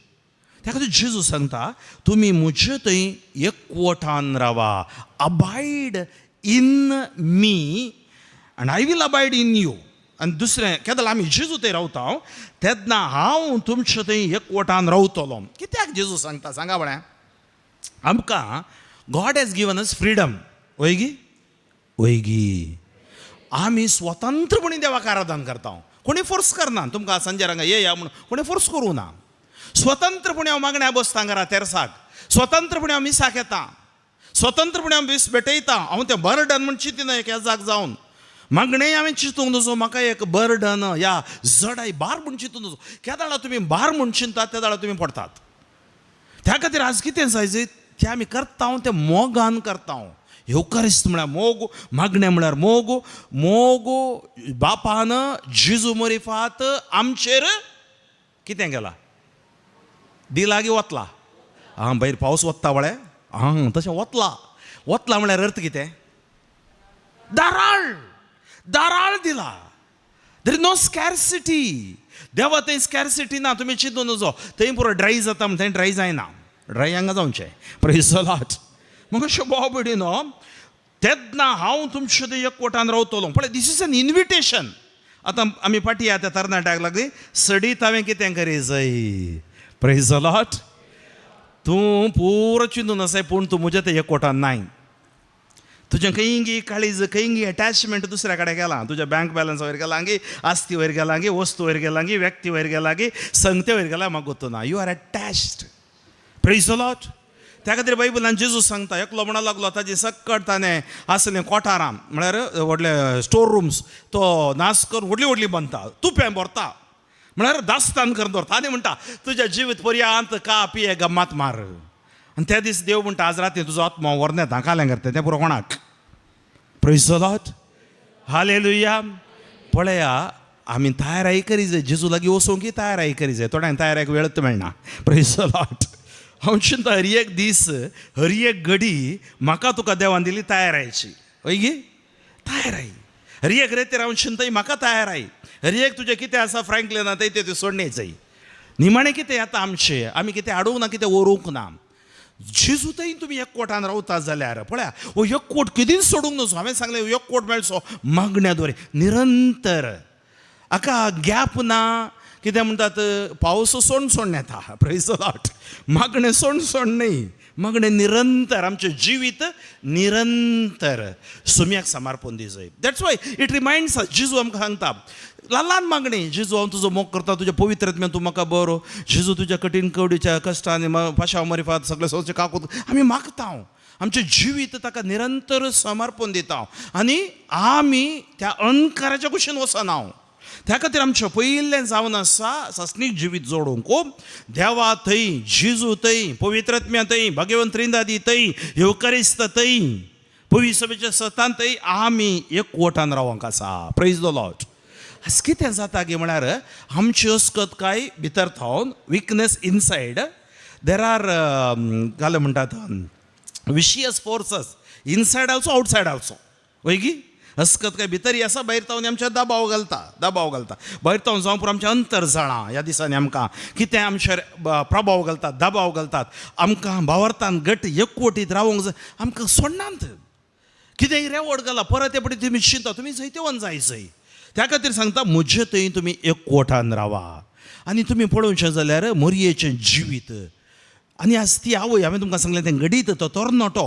त्या खातीर जेजू सांगता तुमी म्हजे थंय एकवटान रावा. Abide in me and I will abide in you. आनी दुसरें केदल आमी जेजू थंय रावता तेन्ना हांव तुमचे थंय एकवटान रावतलो. कित्याक जेजू सांगता सांगा म्हळ्यार आमकां God has given us freedom. वयगी वयगी. आमी स्वतंत्रपणी देवाक आराधन करता. कोणी फोर्स करना तुमकां सांजेर हांगा येया म्हणून कोणी फोर्स करूं ना. स्वतंत्रपणी हांव मागण्या बसता घरा तेरसाक, स्वतंत्रपणी हांव मिसाक येता, स्वतंत्रपणी हांव मीस भेटयता. हांव तें बर्डन म्हूण चिंतिना. एक येजाक जावन मागणें हांवें चिंतूंक नजो. म्हाका एक बर्डन या जडाय भार म्हूण चिंतूंक नजो. केदाळा तुमी भार म्हूण चिंतात तेदाळा तुमी पडटात. त्या खातीर आज कितें जाय तें आमी करता तें मोगान करता. येवकारिस्त म्हळ्यार मोग, मागणें म्हळ्यार मोग. मोग बापान जेजू मरिफात आमचेर कितें केला? दिलागी वतला. आं, भायर पावस वत्ता वळे आं तशें वतला. वतला म्हळ्यार अर्थ कितें? दाराळ दाराळ दिला. There is no scarcity. देवा थंय स्कॅरसिटी ना. तुमी चिंतून नजो थंय पुरो ड्राय जाता म्हण थंय ड्राय जायना. ड्राय हांगा जावचें. Praise the Lord. म्हाका शोभा नो तेन्ना हांव तुमचे थंय एकवटान रावतलो. पळय, this is an invitation. आतां आमी फाटीं या त्या तरणाट्याक लागली सडीत हांवें कितें करी जाय. Praise the Lord. तूं पुरो चिंतून आसाय पूण तूं म्हज्या ते एकवटान नाय. तुजें खंयगी काळीज खंयगी अटॅचमेंट दुसऱ्या कडेन गेलां. तुज्या बँक बॅलन्स वयर गेलां गी, आस्ती वयर गेलां गी, वस्तू वयर गेलां गी, व्यक्ती वयर गेलां गी, संगते वयर गेला, म्हाका गोत्तो ना. You are attached. Praise the Lord. त्या खातीर बायबलान जेजू सांगता एकलो म्हणा लागलो ताजी सक्कड ताणें आसलें कोठारां म्हळ्यार व्हडले स्टोर रुम्स तो नाश करून व्हडली व्हडली बांदता, तुपें भरता म्हळ्यार दास्तान करून दवरता. आनी म्हणटा तुज्या जिवीत पर्यांत का पिये गम्मात मार. आनी त्या दीस देव म्हणटा आज राती तुजो आत्मो व्हरून येता कालें करता तें पुरो कोणाक. Praise the Lord. Hallelujah. पळया आमी तयाराय करी जाय, जेजू लागीं वचूंक तयाराय करी जाय. थोड्यांक तयारायक वेळच मेळना. Praise the Lord. हांव चिंता हर एक दीस, हर एक घडी म्हाका तुका देवान दिली तयारायची. हय गी, तयाराय. हर एक रेतीर हांव चिंतय म्हाका तयाराय. हर एक तुजें कितें आसा फ्रँकलिना थंय तें सोडणे जाय. निमाणें कितें येता आमचें, आमी कितें हाडूंक ना, कितें व्हरूंक ना. जेजू थंय तुमी एकवटान रावता जाल्यार पळया, हो एकवट केदींच सोडूंक नजो. हांवें सांगलें, एकवट मेळचो मागण्या द्वारे निरंतर, हाका गॅप ना. कितें म्हणटात, पावस सोण सोण येता. Praise the Lord. मागणें सोण सोण न्हय, मागणें निरंतर, आमचें जिवीत निरंतर सुम्याक समर्पण दी जाय. That's why it reminds us. जेजू आमकां सांगता ल्हान ल्हान मागणी. जेजू, हांव तुजो मोग करता, तुज्या पवित्र आत्म्यान तूं म्हाका बरो. जेजू, तुज्या कठीण कवडीच्या कश्टांनी पाशांव मरिफात सगळें सोचे काकूत आमी मागता. आमचें जिवीत ताका निरंतर समर्पण दिता आनी आमी त्या अंधकाराच्या कुशीन वचना. त्या खातीर आमचें पयलें जावन आसा सासणीक जिवीत जोडूंक देवा थंय, जेजू थंय, पवित्र आत्म्या थंय, भाग्यवंत त्रिंदादी थंय, येवकारिस्त थंय, पवित्र सभेच्या सतान थंय आमी एकवटान रावंक आसा. Praise the Lord. आज कितें जाता गी म्हळ्यार आमची अस्कत काय भितर थावन विकनेस इनसायड there are, घालें म्हणटात, vicious forces inside also, outside also. वय गी, अस्कत काय भितरय आसा, भायर तावन आमच्या दबाव घालता, दबाव घालता. भायर तावन जावं पुरो, आमचें अंतर जाणां ह्या दिसांनी आमकां कितें आमचेर प्रभाव घालतात, दबाव घालतात. आमकां भावार्थान घट एकवटीत रावंक जाय, आमकां सोडनात. कितेंय रेवड घाला, परत पटी तुमी चिंता, तुमी जैतेवन जाय जय. त्या खातीर सांगता, म्हजे थंय तुमी एकवटान रावा. आनी तुमी पळोवचें जाल्यार मोरयेचें जिवीत आनी आज ती आवय, हांवें तुमकां सांगलें तें घडीत, तो तरणाटो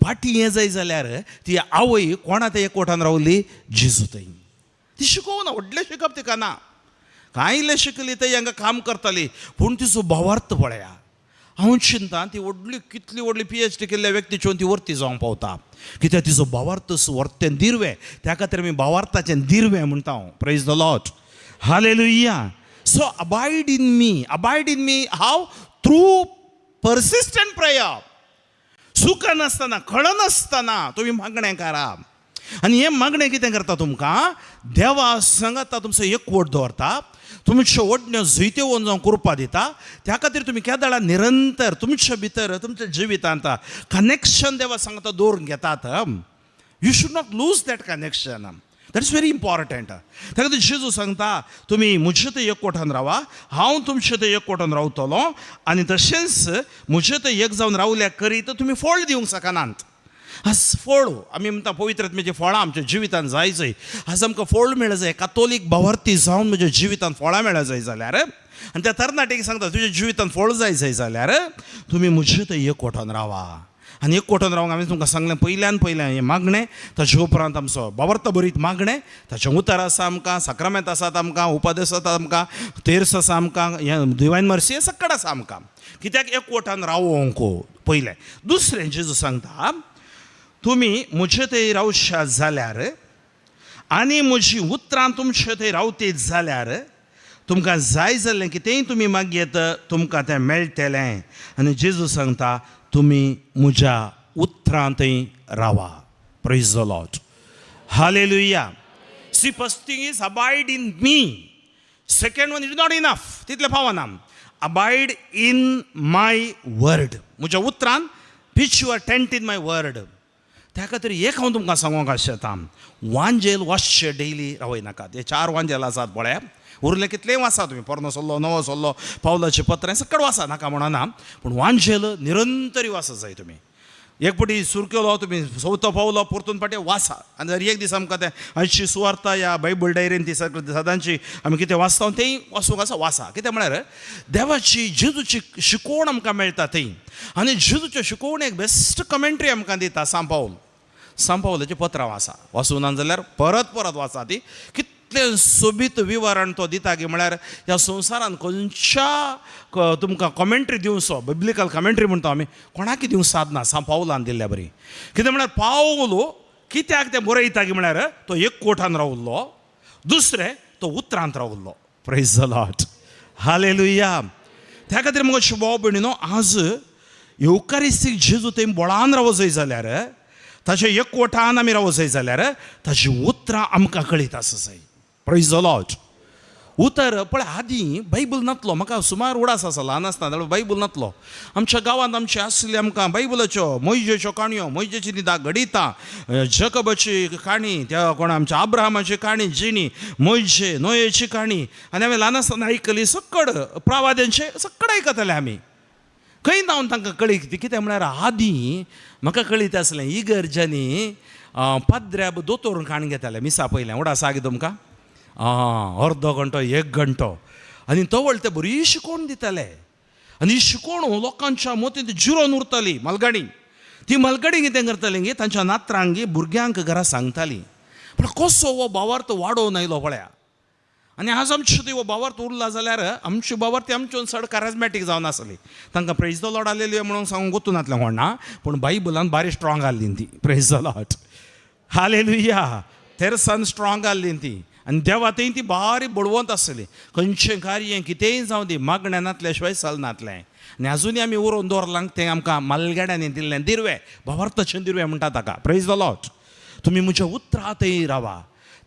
फाटीं हें जाय जाल्यार ती आवय कोणा ते एकवटान रावली? जेजू थंय. ती शिकोवना, व्हडलें शिकप तिका ना, कांय इल्लें शिकली थंय हांगा काम करताली. पूण तिचो भावार्थ पळया. हांव चिंता, ती व्हडली, कितली व्हडली पीएचडी केल्ल्या व्यक्तीच्यो ती वर्ती जावंक पावता, कित्याक तिचो भावार्थ वर्तें दिरवें. त्या खातीर आमी भावार्थाचें दिरवें म्हणटा हांव. Praise the Lord, hallelujah. So abide in me. Abide in me how? Through persistent prayer. चुकनासतना, कळनासतना तुमी मागणें करा. आनी हें मागणें कितें करता? तुमकां देवा सांगाता तुमचो एकवट दवरता, तुमच्यो ओडण्यो जैतेवन जावं कृपा दिता. त्या खातीर तुमी केदळा निरंतर तुमच्या भितर, तुमच्या जिवितांत कनेक्शन देवा सांगता दवरून घेतात. You should not lose that connection. That is very important. त्या खातीर जेजू सांगता, तुमी म्हजे थंय एकवटान रावा, हांव तुमचे थंय एकवटान रावतलो. आनी तशेंच म्हजे थंय एक जावन रावल्या करीत तुमी फळ दिवंक शकनात. आज फळ आमी म्हणटा, पवित्र आत्म्याचीं फळां आमच्या जिवितान जाय जाय. आज आमकां फळ मेळ जाय. कातोलीक भावार्थी जावन म्हज्या जिवितान फळां मेळ जाय जाल्यार, आनी त्या तरणाटेक सांगता, तुज्या जिवितान फळ जाय जाय जाल्यार तुमी म्हजे थंय एकवटान रावा. आनी एकवटान रावंक हांवें तुमकां सांगलें, पयल्यान पयलें हें मागणें, ताचे उपरांत आमचो भावार्थ बरीत मागणें. ताचें उतर आसा आमकां, साक्रामेंत आसात आमकां, उपदेस आसात आमकां, तेर्स आसा आमकां, हें डिवायन मर्सी हें सकट आसा आमकां. कित्याक एकवटान रावोंक पयलें. दुसरें जेजू सांगता, तुमी म्हजे थंय रावशात जाल्यार आनी म्हजी उतरां तुमचे थंय रावतीत जाल्यार तुमकां जाय जाल्लें कितेंय तुमी मागयत, तुमकां तें मेळटलें. आनी जेजू सांगता, तुमी म्हज्या उतरां थंय रावा. Praise the Lord, hallelujah. See, first thing is abide in me. Second one is not enough, तितलें पावना. Abide in my word. म्हज्या उतरान. Pitch your tent in my word. त्या खातीर एक हांव तुमकां सांगूंक आशेता, वांजेल वाचचें डेली रावय नाकात. हे चार वांजेल आसात पळया, उरले कितलेय वाचा तुमी, पोरनो सल्लो, नवो सल्लो, पावलाचें पत्र, सकट वाचा, नाका म्हणना. पूण वांजेल निरंतरी वाचा जाय. तुमी एक फावटी सुरू केलो, तुमी चवथो पावलो, परतून फाटी वाचा. आनी जर एक दीस आमकां तें आयची सुवार्ता ह्या बायबल डायरीन ती सगळें सदांची आमी कितें वाचता तेंय वाचूंक आसा. वाचा. कितें म्हळ्यार देवाची, जेजूची शिकवण आमकां मेळटा थंय. आनी जेजूच्या शिकवणेक बेस्ट कमेंट्री आमकां दिता सांत पावल. सांत पावलाचीं पत्रां आसा, वाचूंक ना जाल्यार परत परत वाचा ती. कितलें सोबीत विवरण तो दिता की म्हळ्यार ह्या संवसारान खंयच्या तुमकां कमेंट्री दिवचो, बिब्लिकल कमेंट्री म्हणटा आमी, कोणाकी दिवंक सादना सांत पावलान दिल्ल्या बरी. कितें म्हळ्यार पावल कित्याक तें बरयता की म्हळ्यार तो एकवटान रावल्लो, दुसरें तो उतरांत रावल्लो. Praise the Lord, hallelujah. त्या खातीर मुगो भाव भयणीनो, आज येवकारिस्तीक जेजू थंय बोळान रावो जाय जाल्यार, ताच्या एकवटान आमी रावो जाय जाल्यार, ताची उतरां आमकां कळीत आसा जाय. Praise the Lord. उतर पळय आदीं बायबल नातलो, म्हाका सुमार उडास आसा ल्हान आसतना जाल्यार बायबल नातलो. आमच्या गांवांत आमचे आसले आमकां बायबलाच्यो मोयजेच्यो काणयो, मोयजेची ती घडितां, जकबाची काणी, त्या कोण आमच्या आब्राहामाची काणी, जिणी, मोयजे नोयेची काणी. आनी हांवें ल्हान आसतना आयकली सक्कड प्रावाद्यांचे सक्कड आयकताले आमी. खंय जावन तांकां कळी कितें म्हळ्यार आदीं म्हाका कळीत आसलें इगर्जांनी पाद्र्याब दोतोर काण घेताले मिसा पयलें. उडास आसा तुमकां? आं, अर्दो घंटो एक घंटो. आनी तवळ ते बरी शिकोवण दिताले आनी शिकोवण लोकांच्या मतींत जिरोन उरताली. मालगाडी ती मालगाडी कितें करताली गे तांच्या नात्रांक भुरग्यांक घरा सांगताली. पूण कसो हो भावार्थ वाडोवन आयलो पळया. आनी आज आमचे थंय हो भावार्थ उरला जाल्यार आमची भावार्थ आमच्यो चड काराजमॅटीक जावन आसली. तांकां प्रेज the Lord hallelujah म्हणून सांगूंक गोतून नातलें कोणा, पूण बायबलान बारी स्ट्रॉंग आहली ती. Praise the Lord, hallelujah. तेरसान स्ट्रॉंग आहली ती आनी देवा थंय ती बारी बळवंत आसली. खंयचें कार्य कितेंय जावं दी मागणें नातल्या शिवाय चलनातलें. आनी आजुनूय आमी उरोवन दवरलां तें आमकां मालगाड्यांनी दिल्लें दिरवें, भावार्थाचें दिरवें म्हणटा ताका. प्रेज the Lord. तुमी म्हज्या उतरां थंय रावा.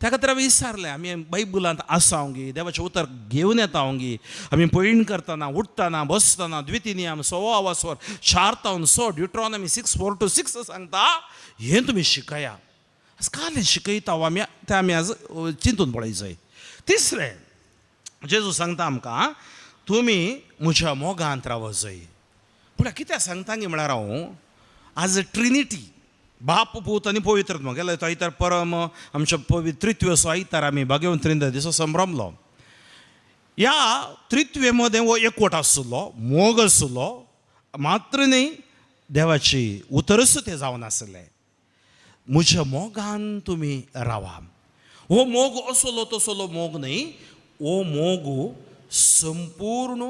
त्या खातीर हांवें विचारलें आमी बायबलांत आसा गी, देवाचें उतर घेवन येता गी, आमी पयण करतना उठतना बसतना द्वितीय नियम 1.25 वर 4 तावन 6 ड्युट्रॉनॉमी 6 4 to 6 सांगता हें तुमी शिकया. आज काल हें शिकयता आमी तें आमी आज चिंतून पळय. तिसरें जेजू सांगता आमकां तुमी म्हज्या मोगांत राव जय. पूण कित्याक सांगता गी म्हळ्यार हांव आज ट्रिनिटी बाप पूत आनी पवित्र गेलो तो आयतार परम आमच्या पवित्रित्व आयतार आमी बागेवन त्रिंद दिसो संभ्रमलो. ह्या त्रित्वे मदें हो एकवट आसलो, मोग आसलो, मात्र न्ही देवाची उतरच तें जावन आसलें. म्हज्या मोगान तुमी रावा. हो मोग असलो तसलो मोग न्ही, हो मोग संपूर्ण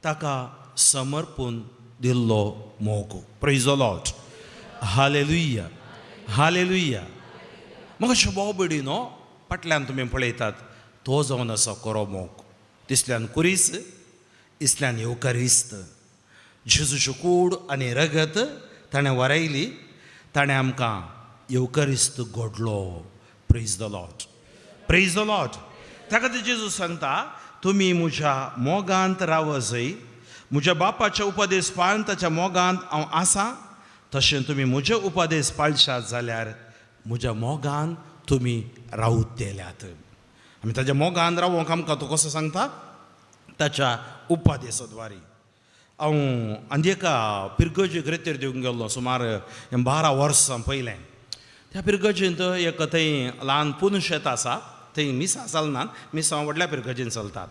ताका समर्पून दिल्लो मोग. Praise the Lord, hallelujah, hallelujah. म्हाका शोभो बेडी न्हू फाटल्यान तुमी पळयतात तो जावन आसा खरो मोग. तिसल्यान कुरीस, इसल्यान येवकारिस्त. जेजूच्यो कूड आनी रगत ताणें वरायली, ताणें आमकां येवकारिस्त घडलो. Praise the Lord, praise the Lord. त्या खातीर जेजू सांगता तुमी म्हज्या मोगांत राव जय, म्हज्या बापाचे उपदेश पाळून ताच्या मोगांत हांव आसा, तशें तुमी म्हजे उपदेश पाळशात जाल्यार म्हज्या मोगान तुमी रावतल्यात. आमी ताच्या मोगान रावोंक आमकां तो कसो सांगता ताच्या उपदेशाद्वारे. हांव आनी एका पिरगर्जेक रेतेर दिवंक गेल्लो सुमार 12 वर्सां पयलें. त्या पिरगर्जेंत एक थंय ल्हान पून शेत आसा, थंय मिसां चलनात, मिसां व्हडल्या पिरगर्जेन चलतात.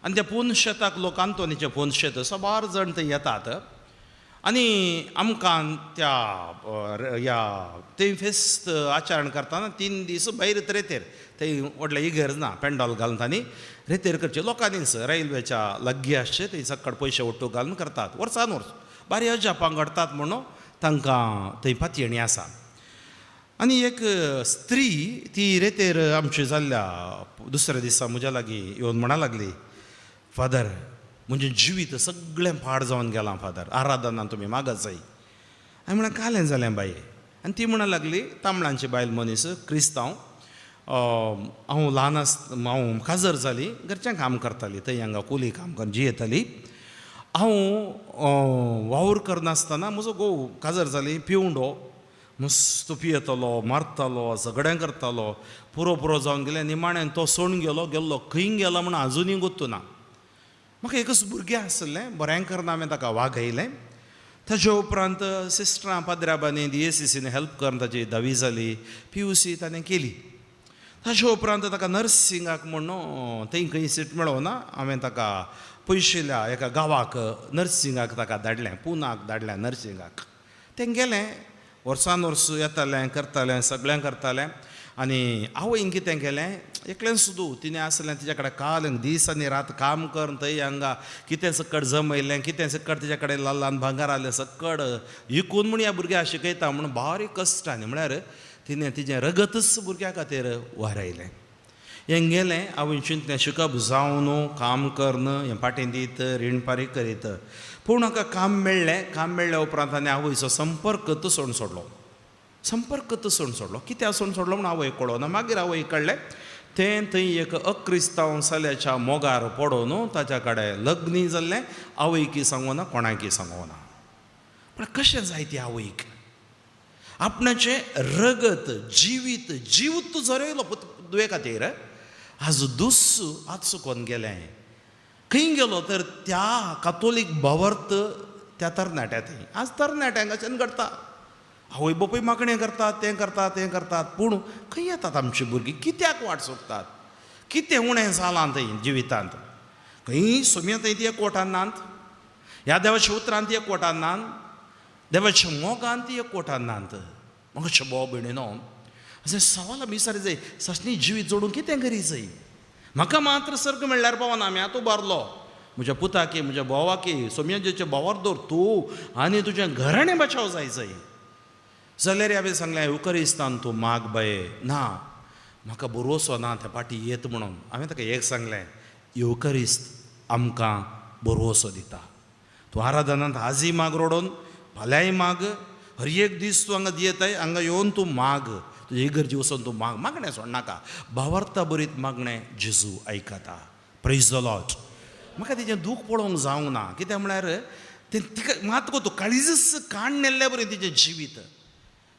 आनी त्या पून शेताक लोक आंतोनीचें पून शेत साबार जाण थंय येतात. आनी आमकां त्या ह्या थंय फेस्त आचरण करतना 3 दीस भायर रेतेर, थंय व्हडलें इगर्ज ना, पेंडॉल घालून तांणी रेतेर करचें लोकांनीच रेल्वेच्या लागीं आसचें थंय सक्कड पयशे ओट्टू घालून करतात वर्सान वर्स. बारी अजापां घडतात म्हणून तांकां थंय पातयेणी आसा. आनी एक स्त्री ती रेतेर आमची जाल्ल्या दुसऱ्या दिसा म्हज्या लागीं येवन म्हणा लागली, फादर म्हजें जिवीत सगळें पाड जावन गेलां फादर, आराधना तुमी मागत जाय. हांवें म्हणलें कालें जालें बाये. आनी ती म्हणा लागली तांबळांची बायल मनीस क्रिस्तांव, हांव ल्हान आस हांव काजर जाली, घरचें काम करताली, थंय हांगा कुली काम करून जियेताली. हांव वावर करनासतना म्हजो घोव काजर जाली पिवंडो मस्त पियेतालो, मारतालो, झगडें करतालो, पुरो पुरो जावन गेलें. निमाणें तो सोडून गेलो, गेल्लो खंय गेलो म्हूण आजुनूय गोत्तू ना. म्हाका एकच भुरगें आसलें, बरें करून हांवें ताका वागयलें. ताजे उपरांत सिस्टरां पाद्राबांनी DACCन हेल्प करून ताजी 10वी जाली, PUC ताणें केली. ताजे उपरांत ताका नर्सिंगाक म्हणून थंय खंय सीट मेळोना, हांवें ताका पयशिल्ल्या एका गांवाक नर्सिंगाक ताका धाडलें, पुनाक धाडलें नर्सिंगाक. तें गेलें वर्सान वर्स येतालें करतालें सगळें करतालें. आनी आवयन कितें केलें एकलें सुद्दां तिणें आसलें तिच्या कडेन काल दीस आनी रात काम करून थंय हांगा कितें सक्कड जमयलें, कितें सक्कड तिच्या कडेन ल्हान ल्हान भांगर आसलें सक्कड विकून म्हूण ह्या भुरग्याक शिकयता म्हणून बारीक कश्टांनी म्हळ्यार तिणें तिजें रगतच भुरग्या खातीर वारयलें. हें गेलें आवयन चिंतलें शिकप जावन न्हू काम करन हें पाटीं दीत रीण फारीक करीत. पूण म्हाका काम मेळ्ळें, काम मेळ्ळ्या उपरांत आनी आवयचो संपर्क सोडून सोडलो, संपर्क सोडून सोडलो. कित्याक सोडून सोडलो म्हूण आवय कळना. मागीर आवय कळ्ळें तें थंय एक अक्रिस्तांव चल्याच्या मोगार पडोन ताच्या कडेन लग्न जाल्लें. आवयकी सांगोना, कोणाकी सांगोना. पूण कशें जाय ती आवयक आपणाचें रगत जिवीत जीव तूं झरयलो धुवे खातीर. आज दुस आज चुकोन गेलें. खंय गेलो तर त्या कातोलीक भावार्थ त्या तरणाट्या थंय. आज तरणाट्यांक अशें घडटा, आवय बापूय मागणें करतात, तें करतात, तें करतात, पूण खंय येतात आमची भुरगीं? कित्याक वाट सोदतात? कितें उणें जालां थंय जिवितांत? खंय सोम्या थंय ती एकवटान नात, ह्या देवाच्या उतरांत ती एकवटान नात, देवाच्या मोगान ती एकवटान नात. म्हाका भाव भयणीनो, अशें सवाल आमी विचारी जाय, सासणी जिवीत जोडूंक कितें करी जाय? म्हाका मात्र सर्ग म्हणल्यार पावना. आमी आतां उबारलो म्हज्या पुताकी, म्हज्या भावाकी, सोमयाजीच्या भावार दवर तूं आनी तुजें घराणें बचाव जाय जाय. जाल्यार हांवें सांगलें, युकरिस्तान तूं माग बाये. ना, म्हाका बरोसो ना त्या पाटी येत म्हणून. हांवें ताका एक सांगलें, येवकरिस्त आमकां बरोसो दिता. तूं आराधनांत आजय माग रोडोन, फाल्यांय माग, हर एक दीस तूं हांगा येताय, हांगा येवन तूं माग, तुजे इगर्जी वचोन तूं माग, मागणें सोडनाका. भावार्था बरीत मागणें जेजू आयकता. Praise the Lord. म्हाका तिजें दूख पळोवंक जावंक ना. कित्याक म्हळ्यार तें तिका मात गो तूं काळीजच काण नेल्ल्या बरें तिजें जिवीत.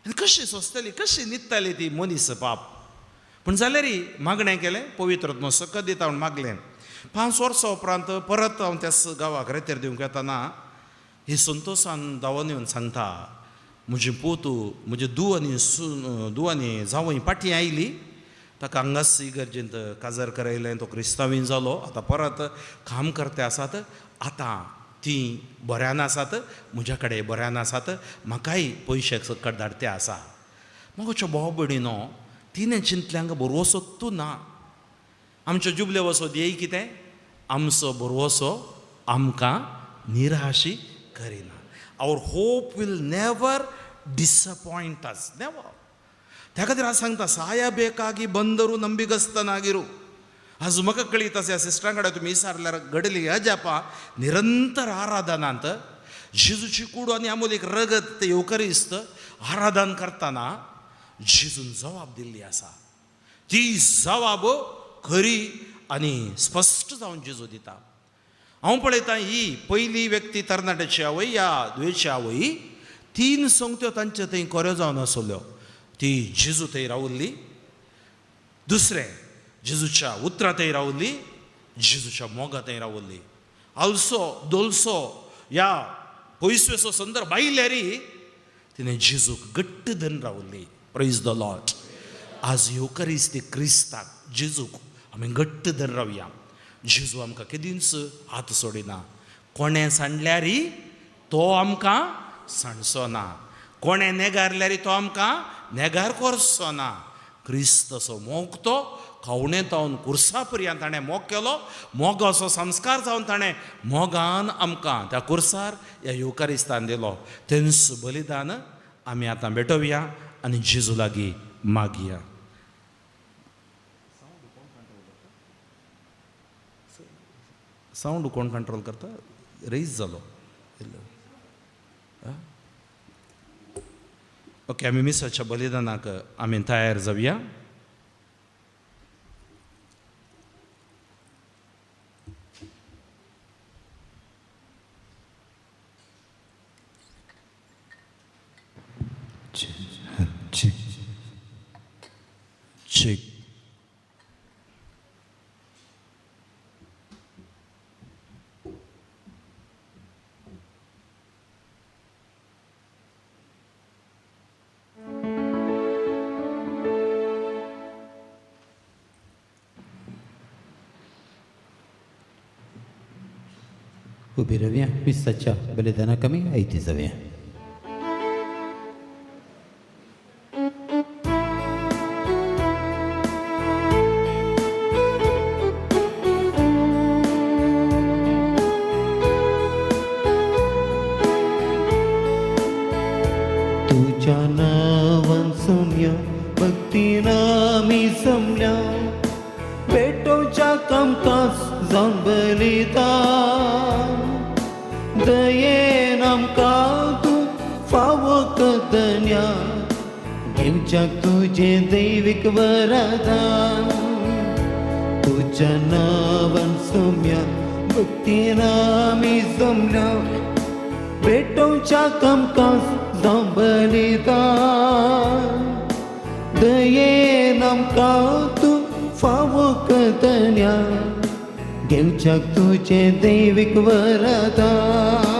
आनी कशी सोंसताली, कशी न्हिदताली ती मनीस पाप. पूण जाल्यार मागणें केलें, पवित्र आत्मो सकत दिता म्हूण मागलें. 5 वर्सां उपरांत परत हांव त्याच गांवाक रेतेर दिवंक येतना ही संतोशान धांवून येवन सांगता, म्हजी पूत, म्हजी धूव आनी सून, धूव आनी जावंय फाटीं आयली. ताका हांगाच इगर्जेंत काजार करयलें, तो क्रिस्तांवीन जालो. आतां परत काम करते आसात, आतां तीं बऱ्यान आसात, म्हज्या कडेन बऱ्यान आसात, म्हाकाय पयशे सकट धाडते आसा. म्हाका भाव भयणीनो, तिणें चिंतल्यांक बरोसो तूं ना. आमच्यो जुबले वसो देय कितें आमचो बरोसो आमकां निराशी करिना. Our hope will never disappoint us, never. त्या खातीर हांव सांगता, सायಬೇಕಾಗಿ ಬಂದರು ನಂಬಿಗಸ್ತನಾಗಿರು. आज म्हाका कळीत आसा, ह्या सिस्टरां कडेन तुमी विचारल्यार घडली अजापा निरंतर आराधनांत जेजूची कूड आनी आमोलीक रगत ते येवकरिस्त आराधन करतना जेजून जबाब दिल्ली आसा. ती जबाब खरी आनी स्पश्ट जावन जेजू दिता. हांव पळयतां ही पयली व्यक्ती तरणाट्याची आवय ह्या धुवेची आवय 3 सोंगत्यो तांचे थंय कोऱ्यो जावन आसल्यो. ती जेजू थंय रावल्ली, दुसरें जेजूच्या उतरां थंय रावली, जेजूच्या मोगा थंय रावल्ली. आलसो दोलसो ह्या पयसवेचो संदर्भ आयल्यार तिणें जेजूक घट्ट धरून रावली. Praise the Lord. आज येवकरिस्ती क्रिस्ताक जेजूक आमी घट्ट धरून रावया. जेजू आमकां केदींच हात सोडिना. कोणें सांडल्यार तो आमकां सांडचो ना, कोणें नेगारल्यार तो आमकां नेगार करचो ना. क्रिस्तचो मोग तो खावणे तावन कुर्सा पर्यंत ताणें मोग केलो. मोगाचो संस्कार जावन ताणें मोगान आमकां त्या कुर्सार ह्या येवकारिस्तान दिलो. तेंच बलिदान आमी आतां भेटोवया आनी जेजू लागीं मागया. सावंड कोण कंट्रोल करता? रेज जालो. ओके, आमी मिसाच्या बलिदानाक आमी तयार जावया. Check. उभी रावया, मिसाच्या बलिदानाक आमी आयती जावया. तुझ्या नावान सोम्या भक्तीन आमी जमल्या, पेटोवच्या कामकाज जावन बलिदान. दयेन आमकां तूं फावो कदन्या, घेवच्याक तुजें दैवीक वरदान. तुज्या नांवान सोम्या भक्तीन आमी जमल्या भेटोवच्या आमकां जावं बलिदान दयेन आमकां तूं फावो करतल्या घेवच्याक तुजें दैवीक वरदान.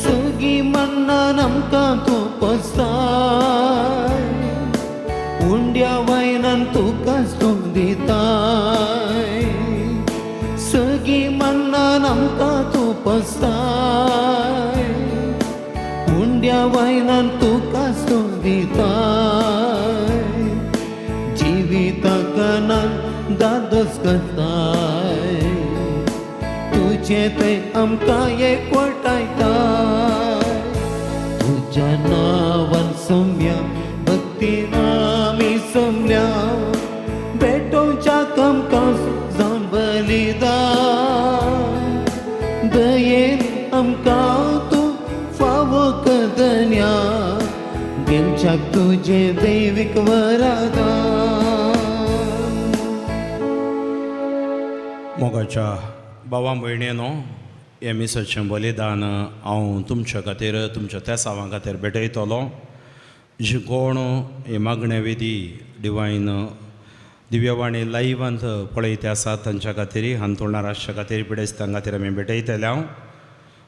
सगळीं मन्नान आमकां तूं पोसताय उंड्या वयल्यान तुकाच तूं दिताय सगळीं मन्नान आमकां तूं पोसताय उंड्या वयल्यान तुकाच तूं दिताय जिविता कनान दादोस करताय तुजें थंय आमकां एकवटायताय तुज्या नांवान सोम्या भक्तीन आमी सोमल्या भेटोवच्या आमकां जावन बलिदान दयेन आमकां तूं फावो करतल्या घेवच्याक तुजें दैवीक वरदान. मोगाच्या बाबा भयणीनो, हें मिसाचें बलिदान हांव तुमच्या खातीर, तुमच्या तेसांवां खातीर भेटयतलो. जे कोण हे मागण्या विधी डिवायन दिव्यवाणी लायव्हांत पळयते आसात तांच्या खातीर, हांतुळणार आसच्या खातीर, पिडेस्तां खातीर आमी भेटयतले हांव.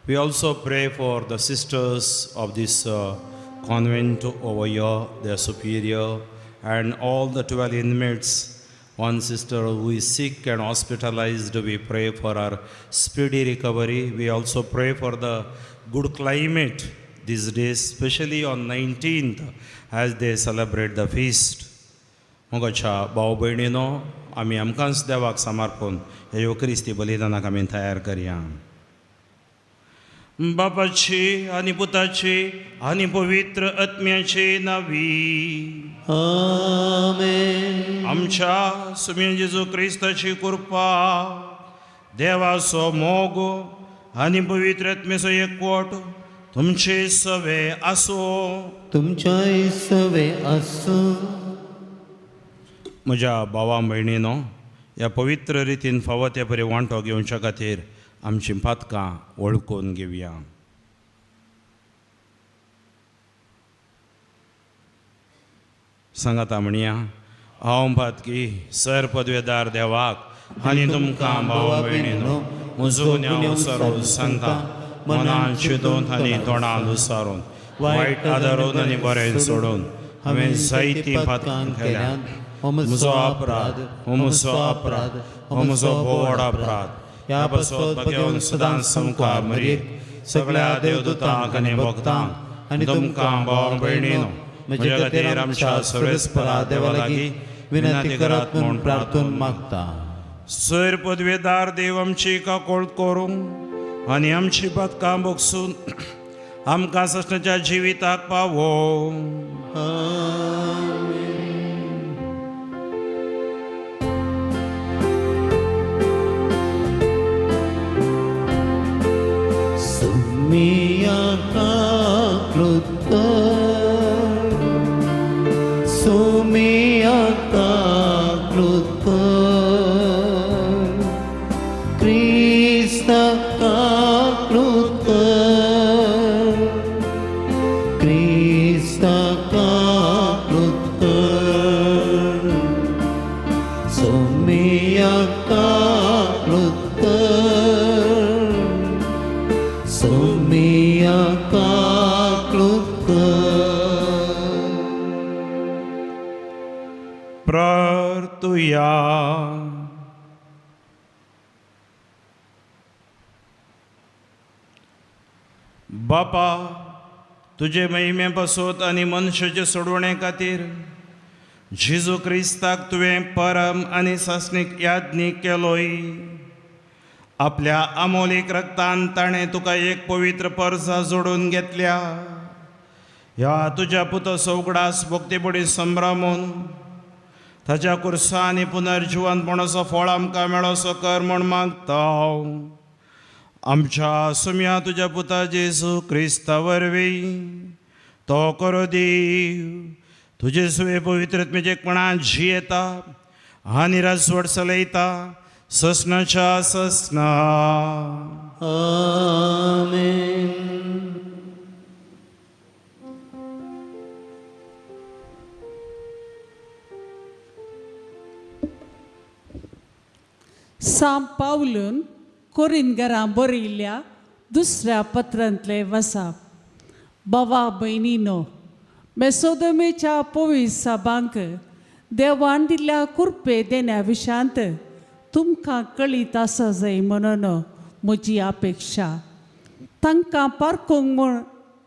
We also pray for the sisters of this convent over here, their superior, and all the 12 inmates. One sister who is sick and hospitalized, we pray for her speedy recovery. We also pray for the good climate these days, especially on 19th as they celebrate the feast. मोगाच्या भाव भयणीनो, आमी आमकांच देवाक समर्पण ह्या क्रिस्ती बलिदानाक आमी तयार करया. बापाची आनी पुताची आनी पवित्र आत्म्याची नांवी. आमेन. आमच्या सुम्या जेजू क्रिस्ताची कृपा, देवाचो मोग आनी पवित्र आत्म्याचो एकवट तुमचे सवे आसूं. तुमच्या सवे आसूं. म्हज्या भावा भयणीनो, ह्या पवित्र रितीन फावो ते परी वांटो घेवच्या खातीर आमचीं पातकां वळखून घेवया. सांगाता म्हणया, हांव पातकी सर पदवेदार देवाक आनी तुमकां भावा भयणीनो म्हजो गुन्यांव सरून सांगता. मनान चिंतून आनी तोंडान उसारून, वायट आदारून आनी बरें सोडून हांवें जायतीं पातकां केल्यांत. म्हजो अपराध, हो म्हजो अपराध, हो म्हजो व्हड अपराध. ह्या पासत भगेवन सदांच सामकार मरयेक, सगळ्या देवदूतांक आनी भक्तांक आनी तुमकां भाव भयणीनो म्हज्या खातीर आमच्या सर्वेस्परा देवा लागीं विनंती करात म्हूण प्रार्थून मागता. सर पदवेदार देव आमची काकोळ करूंक आनी आमची पातकां भोगसून आमकां सस्नाच्या जिविताक पावो. आमेन. सुमिया काकृत, सुमिया काकृत, क्रिस्त काकृत, क्रिस्त काकृत, सुमिया काकृत, सुमिया काकृत. प्रार्थुया. बापा, तुजे महिमे पासत आनी मनशाचे सोडवणे खातीर जेजू क्रिस्ताक तुवें परम आनी सासणीक याज्ञीक केलोय. आपल्या अमोलीक रक्तान ताणें तुका एक पवित्र परसा जोडून घेतल्या. ह्या तुज्या पुता उगडास भक्तीपणी संभ्रमून ताच्या कुर्सा आनी पुनर्जिवंतपणाचो फळ आमकां मेळोसो कर म्हूण मागता. आमच्या सुम्या तुज्या पुता जेजू क्रिस्ता वरवीं तो करो देव तुजे सुवे पवित्रत्मेचेपणान जियेता आनी राजवट चलयता ससनाच्या ससना. आमेन. सां पावलून कोरिनगरां बरयल्ल्या दुसऱ्या पत्रांतले वसाप. बाबा भयणीनो, मेसोदमेच्या पवित्र साबांक देवान दिल्ल्या कुरपे देण्या विशांत तुमकां कळीत आसा जाय म्हणून म्हजी अपेक्षा. तांकां पारखूंक म्हूण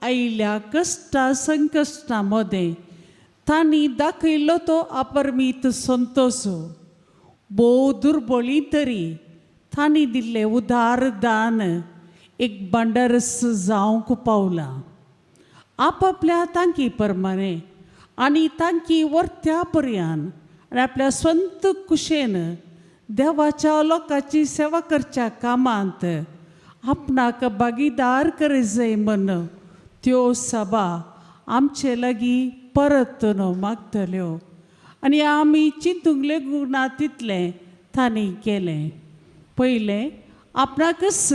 आयिल्ल्या कश्टा संकश्टां मदें तांणी दाखयल्लो तो अपरमीत संतोश. भोव दुर्बळी तरी तांणी दिल्लें उदार दान एक भांडारस जावंक पावलां. आपापल्या तांकी प्रमाणे आनी तांकी वर्त्या पर्यान आनी आपल्या स्वंत कुशेन देवाच्या लोकांची सेवा करच्या कामांत आपणाक भागीदार करी जाय म्हण त्यो सभा आमचे लागीं परत मागतल्यो आनी आमी चिंतूंक लेगूंक ना तितलें तांणी केलें. पयलें आपणाकच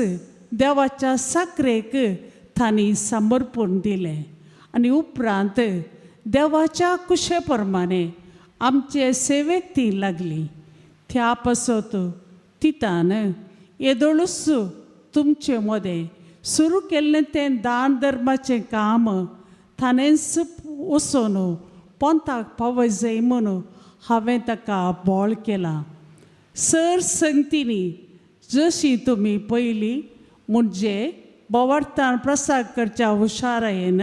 देवाच्या साकरेक तांणी समर्पण दिलें आनी उपरांत देवाच्या कुशे प्रमाणे आमचे सेवेक ती लागली. त्या पासत तितान येदोळूच तुमचे मदें सुरू केल्लें तें दान धर्माचें काम ताणेंच वचून पोंताक पावय जाय म्हणून हांवें ताका बळ केलां. सर संगतींनी जशी तुमी पयलीं म्हणजे बोवार्थान प्रसार करच्या हुशारायेन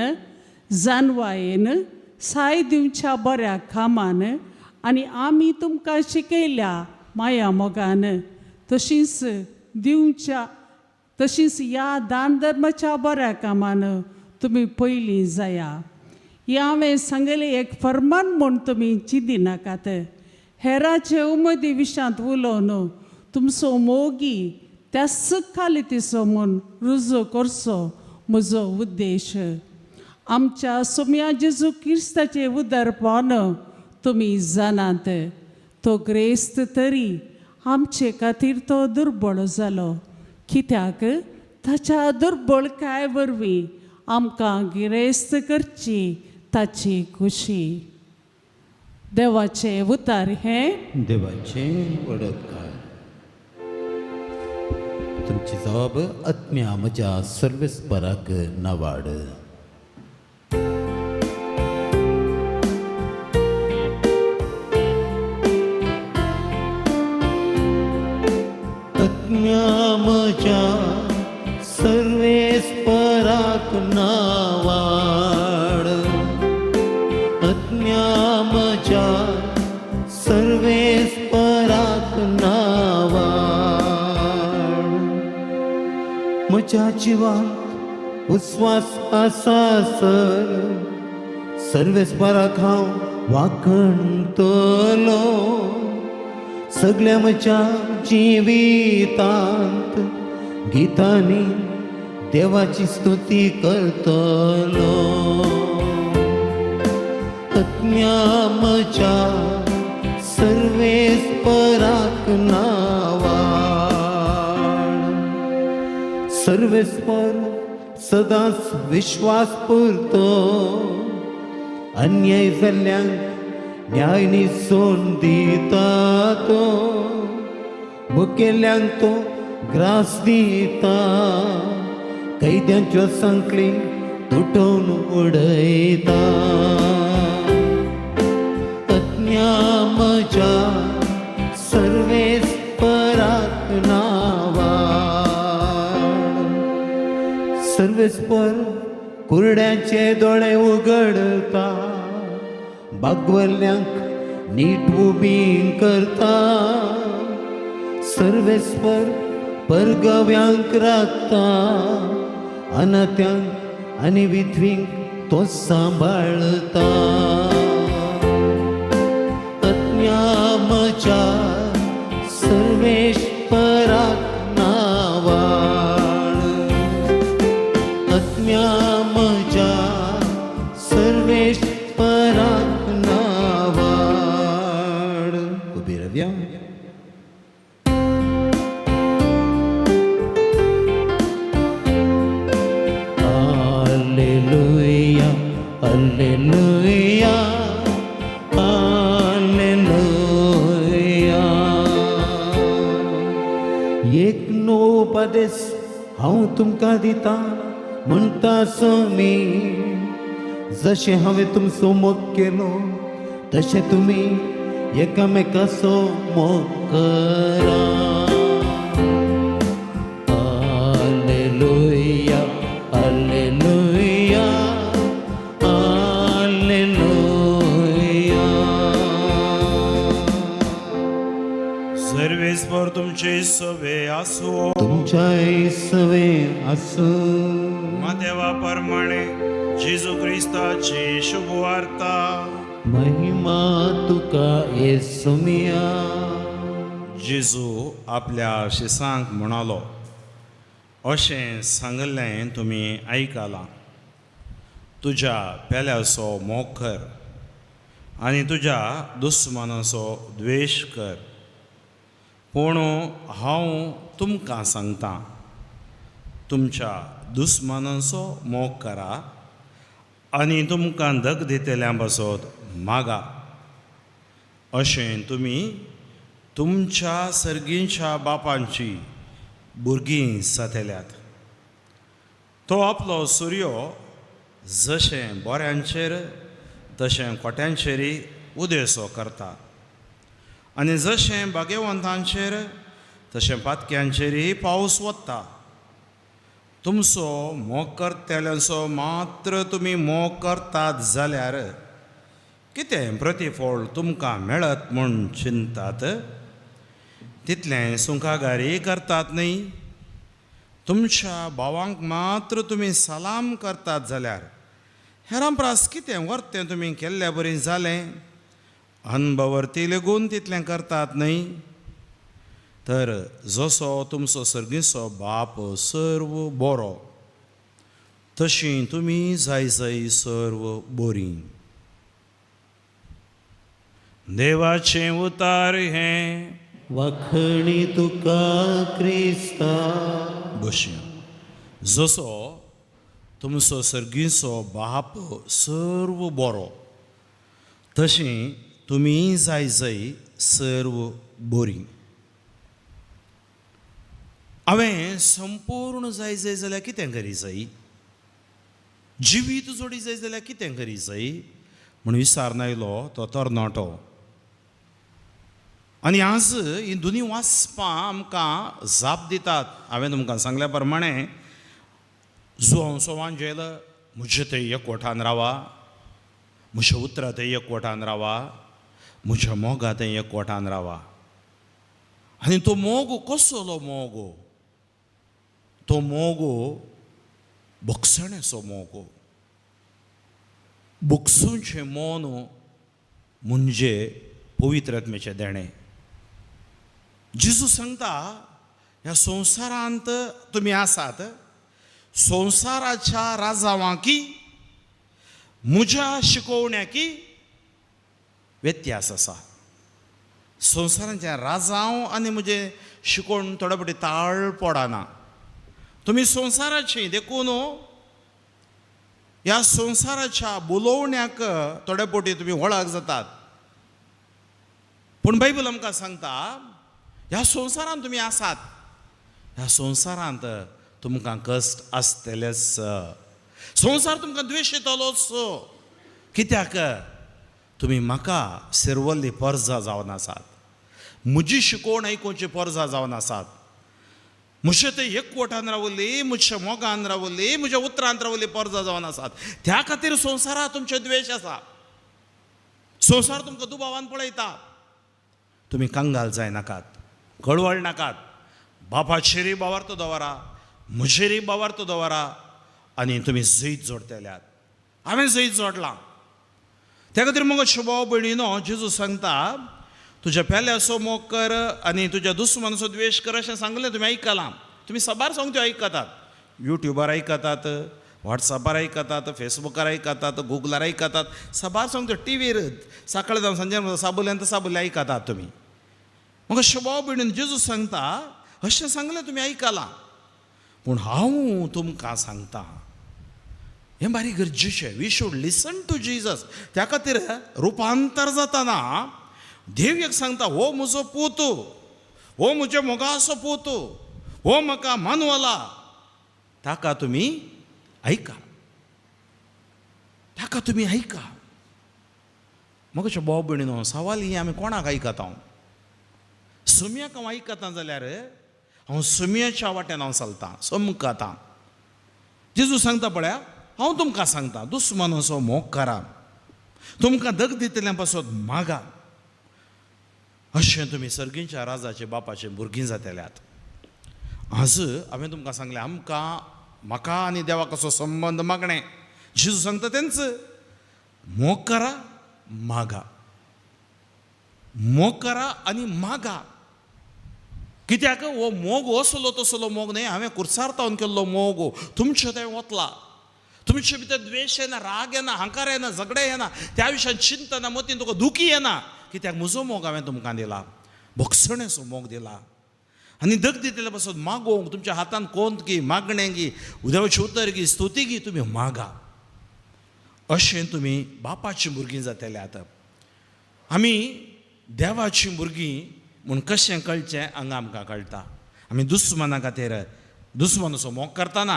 जानवायेन साय दिवच्या बऱ्या कामान आनी आमी तुमकां शिकयल्या माया मोगान तशींच दिवच्या तशींच ह्या दान धर्माच्या बऱ्या कामान तुमी पयलीं जाया. हें हांवें सांगलें एक फर्मान म्हूण तुमी चिंतिनाकात. हेराचे उमेदी विशांत उलोवन तुमचो मोगी त्याच खालितीचो म्हूण रुजो करचो म्हजो उद्देश. आमच्या सोम्या जेजू क्रिस्ताचे उदरपण तुमी जाणात. तो ग्रेस्त तरी आमचे खातीर तो दुर्बळ जालो कित्याक ताच्या दुर्बळकाय वरवीं आमकां गिरेस्त करची ताची खुशी. देवाचें उतार हें. देवाचें वडकार तुमची जबाब आत्म्या म्हज्या सर्वेस्पराक नावाड. आत्म्या म्हज्या सर्वेस्पराक नावाड. आत्म्या म्हज्या सर्वेस्पराक नावाड. म्हज्या जिवाक उस्वास आसा सर सर्वेस्पराक हांव वाखणतलो. सगळ्या म्हज्या जिवितांत गितांनी देवाची स्तुती करतलो. आत्म्या म्हज्या सर्वेस्पराक नावाड. सर्वेस्पर सदांच विश्वास पुरतो अन्याय जाल्ल्यांक न्याय निसोवन दिता तो. मुखेल्यांक तो ग्रास दिता कैद्यांच्यो संकली तुटोवन उडयता. आत्म्या म्हज्या सर्वेस्पराक नावाड. सर्वेस्पर कुरड्यांचे दोळे उगडता बागवल्ल्यांक नीट उबी करता. सर्वेस्पर परगव्यांक राखता अनाथ्यांक आनी विधवींक तो सांबाळता. आत्म्या म्हज्या सर्वेश्वराक नावाळ आत्म्या म्हज्या सर्वेश्वराक नावाळ उबी रावया. Alleluia, Alleluia, Alleluia. एक नो उपदेस हांव तुमकां दिता म्हणटा स्वामी, जशें हांवें तुमचो मोग केलो तशें तुमी एकामेकाचो मोग करा. Alleluia, Alleluia, Alleluia. सर्वेस्पर तुमचे सवे आसो. तुमच्याय सवे आसूं. देवा प्रमाणे जेजू क्रिस्ताची शुभवार्ता. महिमा तुका येसुमिया. जेजू आपल्या शिसांक म्हणालो, अशें सांगलें तुमी आयकलां, तुज्या पेल्याचो मोग कर आनी तुज्या दुस्मानाचो द्वेश कर. पूण हांव तुमकां सांगता, तुमच्या दुस्मानांचो मोग करा आनी तुमकां धग दितल्या पासत मागा. अशें तुमी तुमच्या सर्गींच्या बापांची भुरगीं जातल्यात. तो आपलो सुर्यो जशें बोऱ्यांचेर तशें कोट्यांचेरय उदेसो करता आनी जशें भाग्यवंतांचेर तशें पातक्यांचेरय पावस वता. तुमचो मोग करतल्यांचो मात्र तुमी मोग करतात जाल्यार कितें प्रतिफळ तुमकां मेळत म्हूण चिंतात? तितलें सुंकागारी करतात न्ही? तुमच्या भावांक मात्र तुमी सलाम करतात जाल्यार हेरां प्रास कितें वर्तें तुमी केल्ल्या बरी जालें? अनभवर्ती लेगून तितलें करतात न्ही? तर जसो तुमचो सर्गीचो बाप सर्व बरो तशी तुमी जाय जाय सर्व बरीं. देवाचें उतार हें. वाखणी तुका क्रिस्ता. बशया. जसो तुमचो सर्गीचो बाप सर्व बरो तशें तुमी जाय जाय सर्व बरीं. हांवें संपूर्ण जाय जाय जाल्यार कितें करी जाय, जिवीत जोडी जाय जाल्यार कितें करी जाय म्हूण विचारून आयलो तो तरणाटो. आनी आज ही दोनी वाचपां आमकां जाप दितात. हांवें तुमकां सांगल्या प्रमाणे जुवांव सोवान जेल म्हजे थंय एकवटान रावा, म्हज्या उतरां थंय एकवटान रावा, म्हज्या मोगा थंय एकवटान रावा. आनी तो मोग कसलो मोग? तो मोग भोगसण्याचो मोग. भोगसूचें मन म्हणजे पवित्र आत्म्याचें देणें. जेजू सांगता, ह्या संवसारांत तुमी आसात, संवसाराच्या राजावांकी म्हज्या शिकोवण्याकी व्यत्यास आसा. संवसारांच्या राजांव आनी म्हजें शिकोवण थोडे फावटी ताळ पडना. तुमी संवसाराची देखून ह्या संवसाराच्या बोलोवण्याक थोडे फावटी तुमी वळख जातात. पूण बायबल आमकां सांगता, ह्या संवसारांत तुमी आसात, ह्या संवसारांत तुमकां कश्ट आसतलेच, संवसार तुमकां द्वेश येतलोच. कित्याक? तुमी म्हाका सिरवल्ली परजा जावन आसात, म्हजी शिकोवण आयकुची परजा जावन आसात, म्हजे ते एकवटान रावली, म्हज्या मोगान रावली, म्हज्या उतरांत रावली परजा जावन आसात. त्या खातीर संवसारांत तुमचे द्वेश आसा. संवसार तुमकां दुबावान पळयता. तुमी कंगाल जायनाकात, कळवळ नाकात. बापाचेरय बावार्थ दवरा, म्हजेरय बावार्थ दवरा आनी तुमी जैत जोडटल्यात. हांवें जैत जोडलां. त्या खातीर मगो भाव भयणीनो, जेजू सांगता, तुज्या पेल्याचो मोग कर आनी तुज्या दुस्मानाचो द्वेश कर अशें सांगलें तुमी आयकलां. तुमी साबार सांगत्यो आयकतात, युट्युबार आयकतात, वॉट्सॅपार आयकतात, फेसबुकार आयकतात, गुगलार आयकतात, साबार सांगत्यो टिवीर सकाळी जावन सांजे साबुल्यान साबुले आयकतात तुमी. म्हाका शोभाव भयणीन जेजू सांगता अशें सांगलें तुमी आयकलां, पूण हांव तुमकां सांगता हें बारीक गरजेचें. We should listen to Jesus. त्या खातीर रुपांतर जाताना देव एक सांगता, हो म्हजो पूत, हो म्हज्या मोगाचो पूत, हो म्हाका मानवला, ताका तुमी आयका, ताका तुमी आयका. म्हाका भाव भयणीनो सवाल ही आमी कोणाक आयकता? हांव सुम्याक हांव आयकता जाल्यार हांव सुम्याच्या वाट्यान हांव चलतां, चमकतां. जेजू सांगता पळया, हांव तुमकां सांगता दुस्मानाचो मोग करा, तुमकां दग दितल्या पासत मागा, अशें तुमी सर्गींच्या राजाचे बापाचे भुरगीं जातल्यात. आज हांवें तुमकां सांगलें आमकां म्हाका आनी देवाक कसो संबंद मागणें. जेजू सांगता तेंच, मोग करा मागा, मोग करा आनी मागा. कित्याक हो मोग असलो तसलो मोग न्हय, हांवें कुर्सार तावन केल्लो मोग तुमचे थंय वतला, तुमचे भितर द्वेश येना, राग येना, हांकार येना, झगडें येना, त्या विशयान चिंतना मतीन तुका दुखी येना. कित्याक म्हजो मोग हांवें तुमकां दिला, भोगसणेचो मोग दिला. आनी दग दितले पासून मागोवंक तुमच्या हातान कोंत गी, मागणें गी, देवाचें उतर गी, स्तुती गी, तुमी मागा. अशें तुमी बापाचीं भुरगीं जातले. आतां आमी देवाचीं भुरगीं म्हूण कशें कळचें हांगा आमकां कळटा. आमी दुस्माना खातीर दुस्मानाचो मोग करतना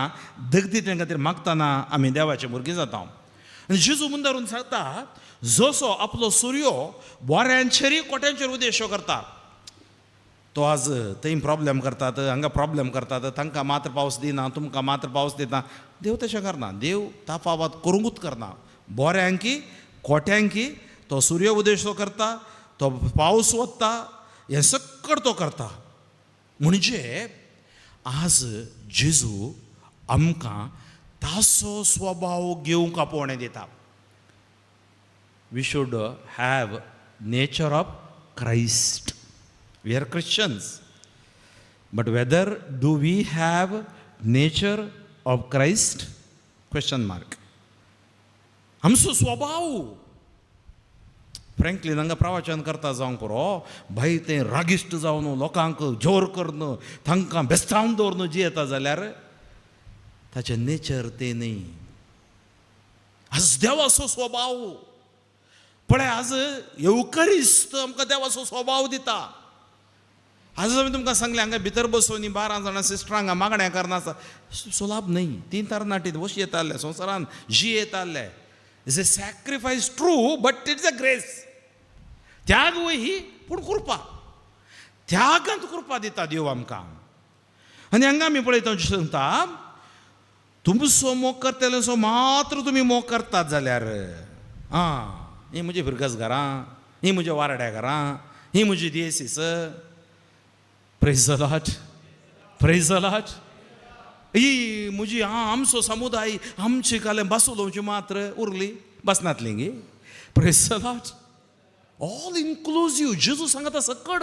दगदित्या खातीर मागतना आमी देवाचीं भुरगीं जाता. आनी जेजू मुंदारून सांगता, जसो आपलो सुर्यो बोऱ्यांचेरय कोट्यांचेर उद्देश करता, तो आज थंय प्रॉब्लेम करतात, हांगा प्रॉब्लेम करतात, तांकां मात्र पावस दिना, तुमकां मात्र पावस दिता. देव तशें करना, देव ताफावत करूंकूच करना. बोऱ्यांकी कोट्यांकी तो सुर्य उद्देश करता, तो पावस वता, हें सक्कड तो करता. म्हणजे आज जेजू आमकां ताचो स्वभाव घेवंक आपोवणें दिता. We should have nature of Christ. We are Christians, but whether do we have nature of Christ? Question mark. आमचो स्वभाव फ्रेंकली हांगा प्रवचन करता जावंक पुरो, भाई तें रागिश्ट जावन लोकांक जोर करून तांकां बेस्तावन दवरून जियेता जाल्यार ताचें नेचर तें न्ही. आज देवाचो स्वभाव पळय, आज येवकरिस्त आमकां देवाचो स्वभाव दिता. आज आमी तुमकां सांगलें हांगा भितर बसून 12 जाणां सिस्टरां हांगा मागण्या करना सोलाब न्हय. तीं तरणाटी वशी येताले संवसारान जियेताले. It's a sacrifice true, but it's a grace. त्याग वय पूण कृपा, त्यागांत कृपा दिता देव आमकां. आनी हांगा आमी पळयता सांगता, तुमचो मोग करतले मात्र तुमी मोग करतात जाल्यार आं ही म्हजी फिरगस घरां, ही म्हज्या वारड्या घरां, ही म्हजी दियेसीस. Praise the Lord, praise the Lord. ही म्हजी आं आमचो समुदाय, आमची कालें बसोवची मात्र उरली बसनातली गी. Praise the Lord. All inclusive. जेजू सांगता सकड,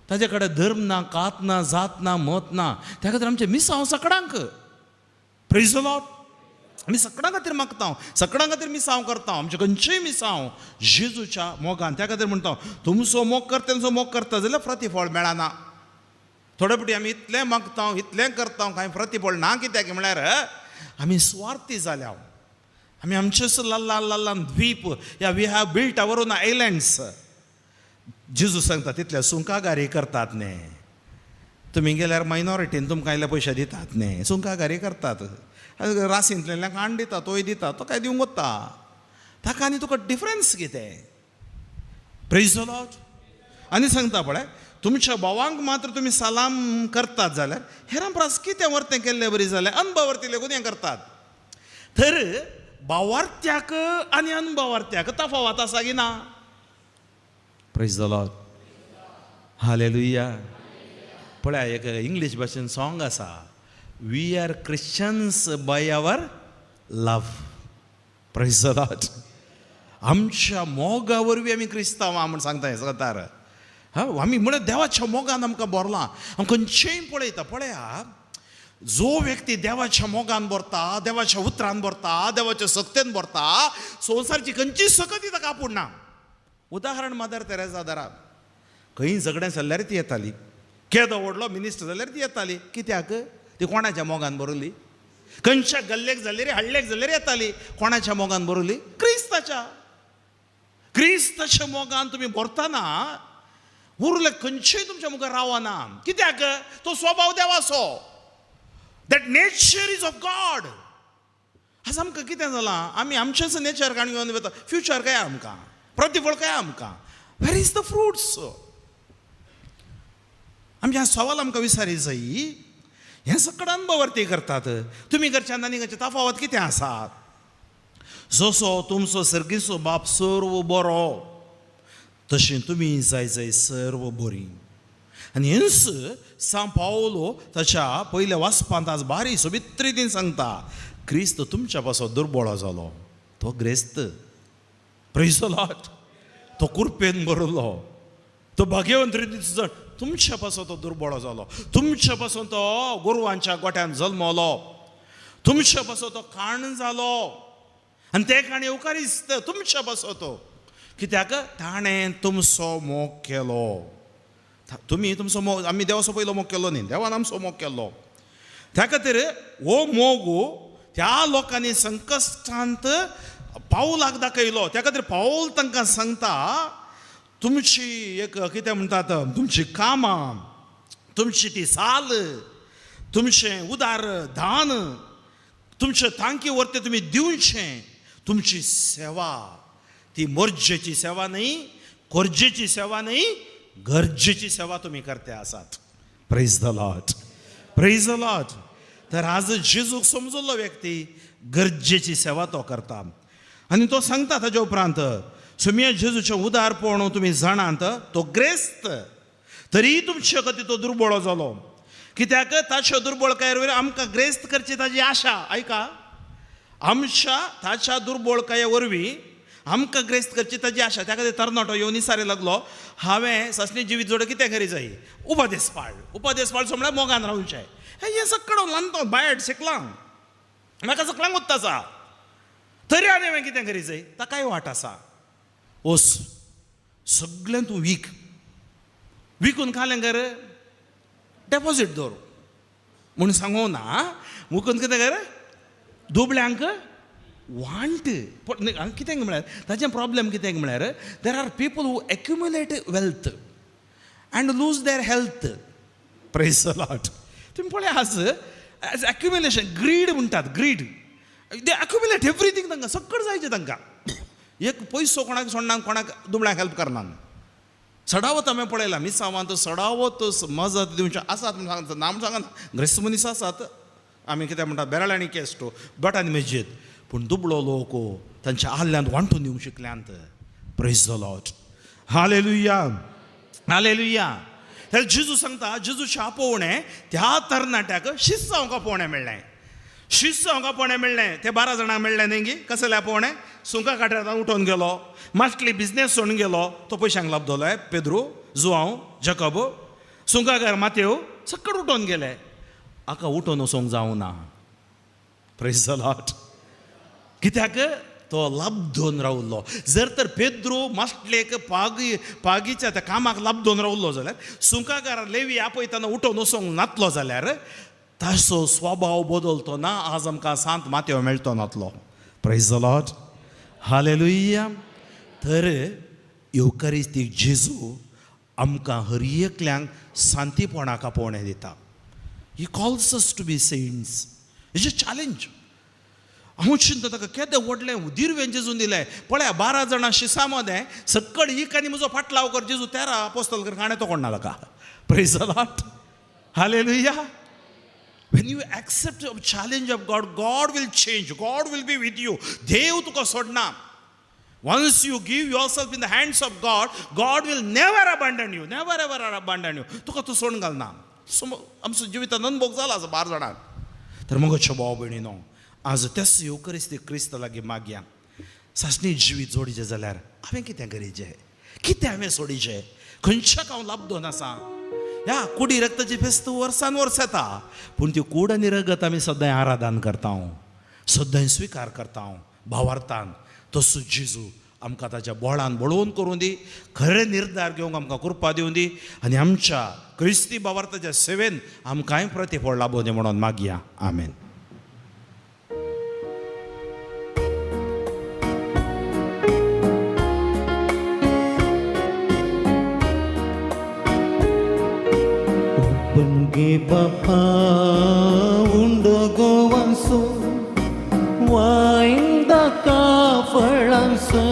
ताजे कडेन धर्म ना, कात ना, जात ना, मत ना. त्या खातीर आमचें मिसांव सकडांक. Praise the Lord. आमी सगळ्यां खातीर मागता, सगळ्यां खातीर मिसांव करता, आमचें खंयचेय मिसांव जेजूच्या मोगान. त्या खातीर म्हणटा तुमचो मोग करता तेंचो मोग करता जाल्यार प्रतिफळ मेळना. थोडे फावटी आमी इतलें मागता, इतलें करता, कांय प्रतिफळ ना. कित्याक म्हळ्यार आमी सुवार्थी जाल्या. आमी आमचेच लल्ला लल्लान द्वीप या we have built our own islands. जेजू सांगता तितले सुंकागारी करतात न्ही. तुमी गेल्यार मायनॉरिटीन तुमकां इल्ले पयशे दितात न्ही, सुंकागारी करतात. रासींतल्यान काण दिता, तोय दिता, तो काय दिवंक वता ताका आनी तुका डिफरन्स कितें? Praise the Lord. आनी सांगता पळय, तुमच्या भावांक मात्र तुमी सलाम करतात जाल्यार हेरां प्रास कितें वर्तें केल्ले बरी जाल्यार अनभावार्थी लेगून हें करतात. तर भावार्थ्याक आनी अनभावार्थ्याक तफावत आसा की ना? Praise the Lord, hallelujah. पळय एक इंग्लीश भाशेन सॉंग आसा, we are Christians by our love. Praise the Lord. आमच्या मोगा वरवीं आमी क्रिस्तांव म्हूण सांगता हें सतार. हा आमी म्हळ्यार देवाच्या मोगान आमकां भरलां. आमी खंयचेय पळयता, पळया जो व्यक्ती देवाच्या मोगान भरता, देवाच्या उतरान भरता, देवाच्या सक्तेन भरता, संवसारची खंयची सकत ताका आपूण ना. उदाहरण मदर तेरेजा धरा, खंय झगडें जाल्यार ती येताली, केदो व्हडलो मिनिस्टर जाल्यार ती येताली. कित्याक? ती कोणाच्या मोगान भरली? खंयच्या गल्लेक जाल्यार हडलेक जाल्यार येताली. कोणाच्या मोगान भरली? क्रिस्ताच्या. क्रिस्ताच्या मोगान तुमी भरतना उरले खंयचेय तुमच्या मुखार रावना. कित्याक? तो स्वभाव देवाचो. That nature is of God. आज आमकां कितें जालां, आमी आमचेंच नेचर काण घेवन वता. फ्युचर काय आमकां, प्रतिफळ काय आमकां? Where is the fruits? आमच्या सवाल आमकां विसारी जाय. हें सगळें अनुभवर्ती करतात. तुमी करच्यान आनी खंयचें तफावत कितें आसा? जसो तुमचो सर्गीचो बाप सर्व बरो, तशें तुमी जाय जाय सर्व बरी. आनी हेंच सांव पावलो ताच्या पयल्या वाचपांत आज बारी सोबीत रितीन सांगता, क्रिस्त तुमच्या पासत दुर्बळो जालो, तो ग्रेस्त. Praise the Lord. तो कुरपेन भरलो, तो भाग्यवंत रितीन तुमच्या पासून तो दुर्बळो जालो, तुमच्या पासून तो गोरवांच्या गोठ्यान जल्मलो, तुमच्या पासून तो काण जालो, आनी ते काण येवकारिस्त तुमच्या पासून तो. कित्याक? ताणें तुमचो मोग केलो. तुमी तुमचो मोग, आमी देवाचो पयलो मोग केलो न्ही, देवान आमचो मोग केलो. त्या खातीर हो मोग त्या लोकांनी संकश्टांत पावलाक दाखयलो. त्या खातीर पावल तांकां सांगता, तुमची एक कितें म्हणटात, तुमची कामां, तुमची ती साल, तुमचें उदार दान, तुमचे तांकी वरते तुमी दिवचें, तुमची सेवा ती मर्जेची सेवा न्ही, गरजेची सेवा न्ही, गरजेची सेवा तुमी करते आसात. Praise the Lord, praise the Lord. तर आज जेजूक समजल्लो व्यक्ती गरजेची सेवा तो करता. आनी तो सांगता ताज्या उपरांत, सुमिया जेजूचें उदारपण तुमी जाणात, तो ग्रेस्त, तरी तुमचे खातीर तो दुर्बळो जालो. कित्याक? ताच्या दुर्बळकायेर वयर आमकां ग्रेस्त करची ताजी आशा. आयका, आमच्या ताच्या दुर्बळकाये वरवीं आमकां ग्रेस्त करची ताजी आशा. त्या खातीर तरणाटो येवन इसारे लागलो, हांवें सासणी जिवीत जोड कितें करी जाय? उपदेस पाळ. उपदेस पाळ म्हळ्यार मोगान रावचें. हें सगळें ल्हानतो बायट शिकलां, म्हाका सगळ्यांक उत्त आसा, तरी आनी हांवें कितें करी जाय? ताकाय वाट आसा. ओस सगळें तूं वीक, विकून खालें कर, डेपोजीट दवर म्हूण सांगू ना. विकून कितें कर, दुबळ्यांक वांट. कितें म्हळ्यार ताचें प्रॉब्लम कितें म्हळ्यार, there are people who accumulate wealth and lose their health. Praise Lord. तुमी पळय आज एज एक्युमुलेशन ग्रीड म्हणटात, ग्रीड. दे एक्युमुलेट एवरीथींग. तांकां सगळें जायचें, तांकां एक पयसो कोणाक सोडना, कोणाक दुबळ्यांक हेल्प करना. सडावत हांवें पळयलां मिसावांत, सडावत मजत दिवचें आसात म्हूण सांगता ना, म्हूण सांगना. ग्रेस्त मनीस आसात, आमी कितें म्हणटात, बेराळ्यांनी केस्टो भटांनी मस्जीद, पूण दुबळो लोक तांच्या आल्ल्यांत वांटून दिवंक शिकल्यांत. Praise the Lord, hallelujah, hallelujah. तर जेजू सांगता, जेजूचें आपोवणें त्या तरणाट्याक शिस्त जावंक आपोवणें मेळ्ळें, शिस्त जावंक आपोवणें मेळ्ळें. ते 12 जाणांक मेळ्ळें न्ही गी? कसलें आपोवणें? सुंका काट्यार उठोवन गेलो, मास्टली बिजनेस सोडून गेलो, तो पयशांक लाबदलो. पेद्रू, जुआंव, जकब, सुंकाकार मातेव सगळें उठोवन गेले. हाका उठोवन वचोंक जावना. Praise the Lord. कित्याक? तो लाबदोन रावलो. जर तर पेद्रू मास्टलेक पागी पागीच्या त्या कामाक लाबदोन रावलो जाल्यार, सुंकाकार लेवी आपयतना उठोवन वचोंक नातलो जाल्यार, ताचो स्वभाव बदलतो ना, आज आमकां सांत माथ्यो मेळटो नातलो. Praise the Lord, hallelujah. तर येवकारिस्तीक जेजू आमकां हर एकल्यांक शांतीपणाक आपोवणें दिता. He calls us to be saints. It's a challenge. हांव चिंता ताका केदें व्हडलें दिर्वें जेजून दिलें. पळया, 12 जाणां शिसा मदें सकळ एक आनी म्हजो फाटलाव कर. जेजू 13 आपोस्तल कर, काणें तो कोण ना ताका. Praise the Lord, hallelujah. When you accept the challenge of God, God will change. God will be with you. देव तुका सोडना. Once you give yourself in the hands of God, God will never abandon you. Never ever abandon you. तुका तूं सोडून घालना. आमचो जिवितांत अनुभव जाला आसा 12 जाणांक. तर मगोच्या भाव भयणीनो, आज त्याच येवकरिस्ती क्रिस्त लागीं मागया, सासणी जिवीत जोडीचें जाल्यार हांवें कितें करीचें, कितें हांवें सोडीचें? खंयच्याक हांव लाबदोन आसा. ह्या कुडी रक्ताची फेस्त वर्सान वर्स येता, पूण ती कूड आनी रगत आमी सदांय आराधन करता, सदांय स्विकार करता भावार्थान. तसो जेजू आमकां ताच्या बोळान बळोवन करूं दी, खरें निर्धार घेवंक आमकां कृपा दिवं दी आनी आमच्या क्रिस्ती भावार्थाच्या सेवेन आमकांय प्रतिफळ लाबोवं दी म्हणून मागया. आमेन. ओपन गे बापा उंडो गोवांसो वायन दाका फळांसो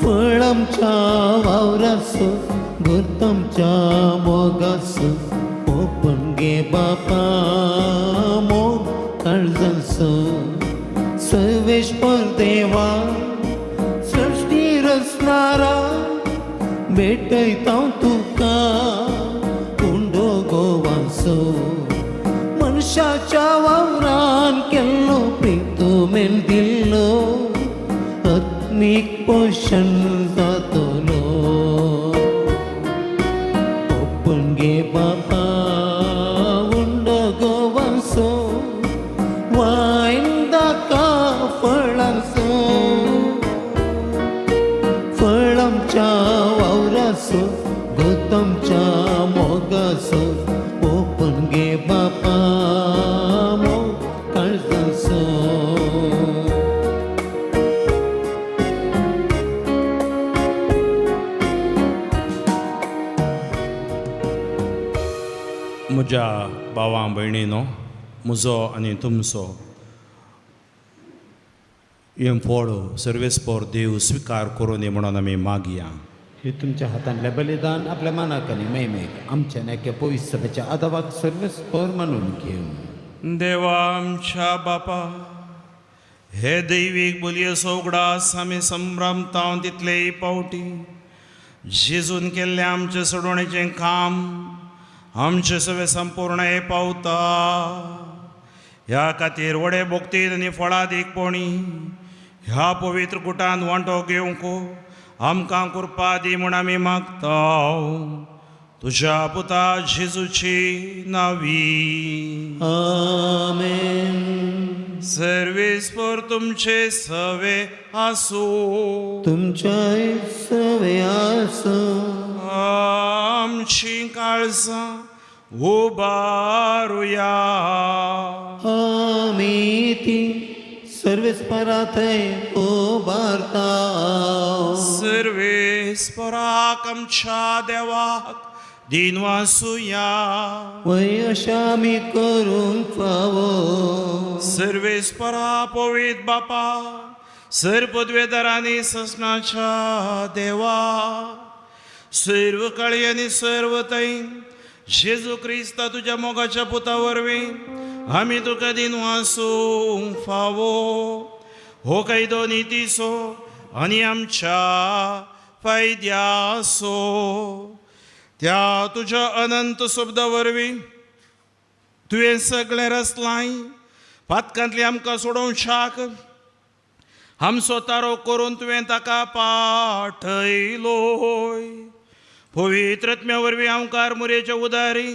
फळांच्या वावरासो गुर्तमच्या मोगासो ओपन गे बापा मोग काळजांसो सर्वेश्वर देवा सृष्टी रचणारा भेटयता तुका उंडो गोवांसो मनशाच्या वावरान केल्लो प्रितुमेन दिल्लो आत्मीक पोशण जातलो. ओपन गे बापा उंडो गोवांसो वायन दाका फळांसो फळांच्या वावरासो गोतमच्या मोगासो ओपन गे बापा मोग काळजासो. म्हज्या भावां भयणीनो, म्हजो आनी तुमचो हें फळ सर्वेस्पोर देव स्विकार करूं दी म्हणून आमी मागया. हे तुमच्या हातांतलें बलिदान आपल्या मानाक आनी महिमेक आमच्या नाक्या पवित्र सभेच्या आदावाक सर्वेस्पर मानून घेवं. देवा आमच्या बापा, हे दैवीक बोलयेचो उगडास आमी संभ्रमता तितलेय पावटी जेजून केल्लें आमचें सोडवणेचें काम आमचें सगळें संपूर्ण हे पावता. ह्या खातीर व्हडे भोक्तीन आनी फळादीकपणी ह्या पवित्र गुटान वांटो घेवंक आमकां कृपा दी म्हूण आमी मागता. तुज्या पुता जेजूची नावी. आमेन. सर्वेस्पर तुमचे सवे आसूं. तुमच्या सवे आसो. आमची काळजां उबारुया. आमी ती सर्वेस्परा थंय उबारता. सर्वेस्पराक आमच्या देवाक दिनवासुया. वय अशा आमी करूंक फावो. सर्वेस्परा पवित्र बापा, सर पदवेदारांनी ससनाच्या देवा, सर्व काळी आनी सर्व थंय जेजू क्रिस्ता तुज्या मोगाच्या पुता वरवीं आमी तुका दिनवासूंक फावो. हो कायदो नितीचो आनी आमच्या फायद्याचो. त्या तुज्या अनंत शब्दा वरवीं तुवें सगळें रचलांय, पातकांतली आमकां सोडोवंक आमचो तारो करून तुवें ताका पाठयलोय. पवित्र आत्म्या वरवीं आमकार मुरेच्या उदारी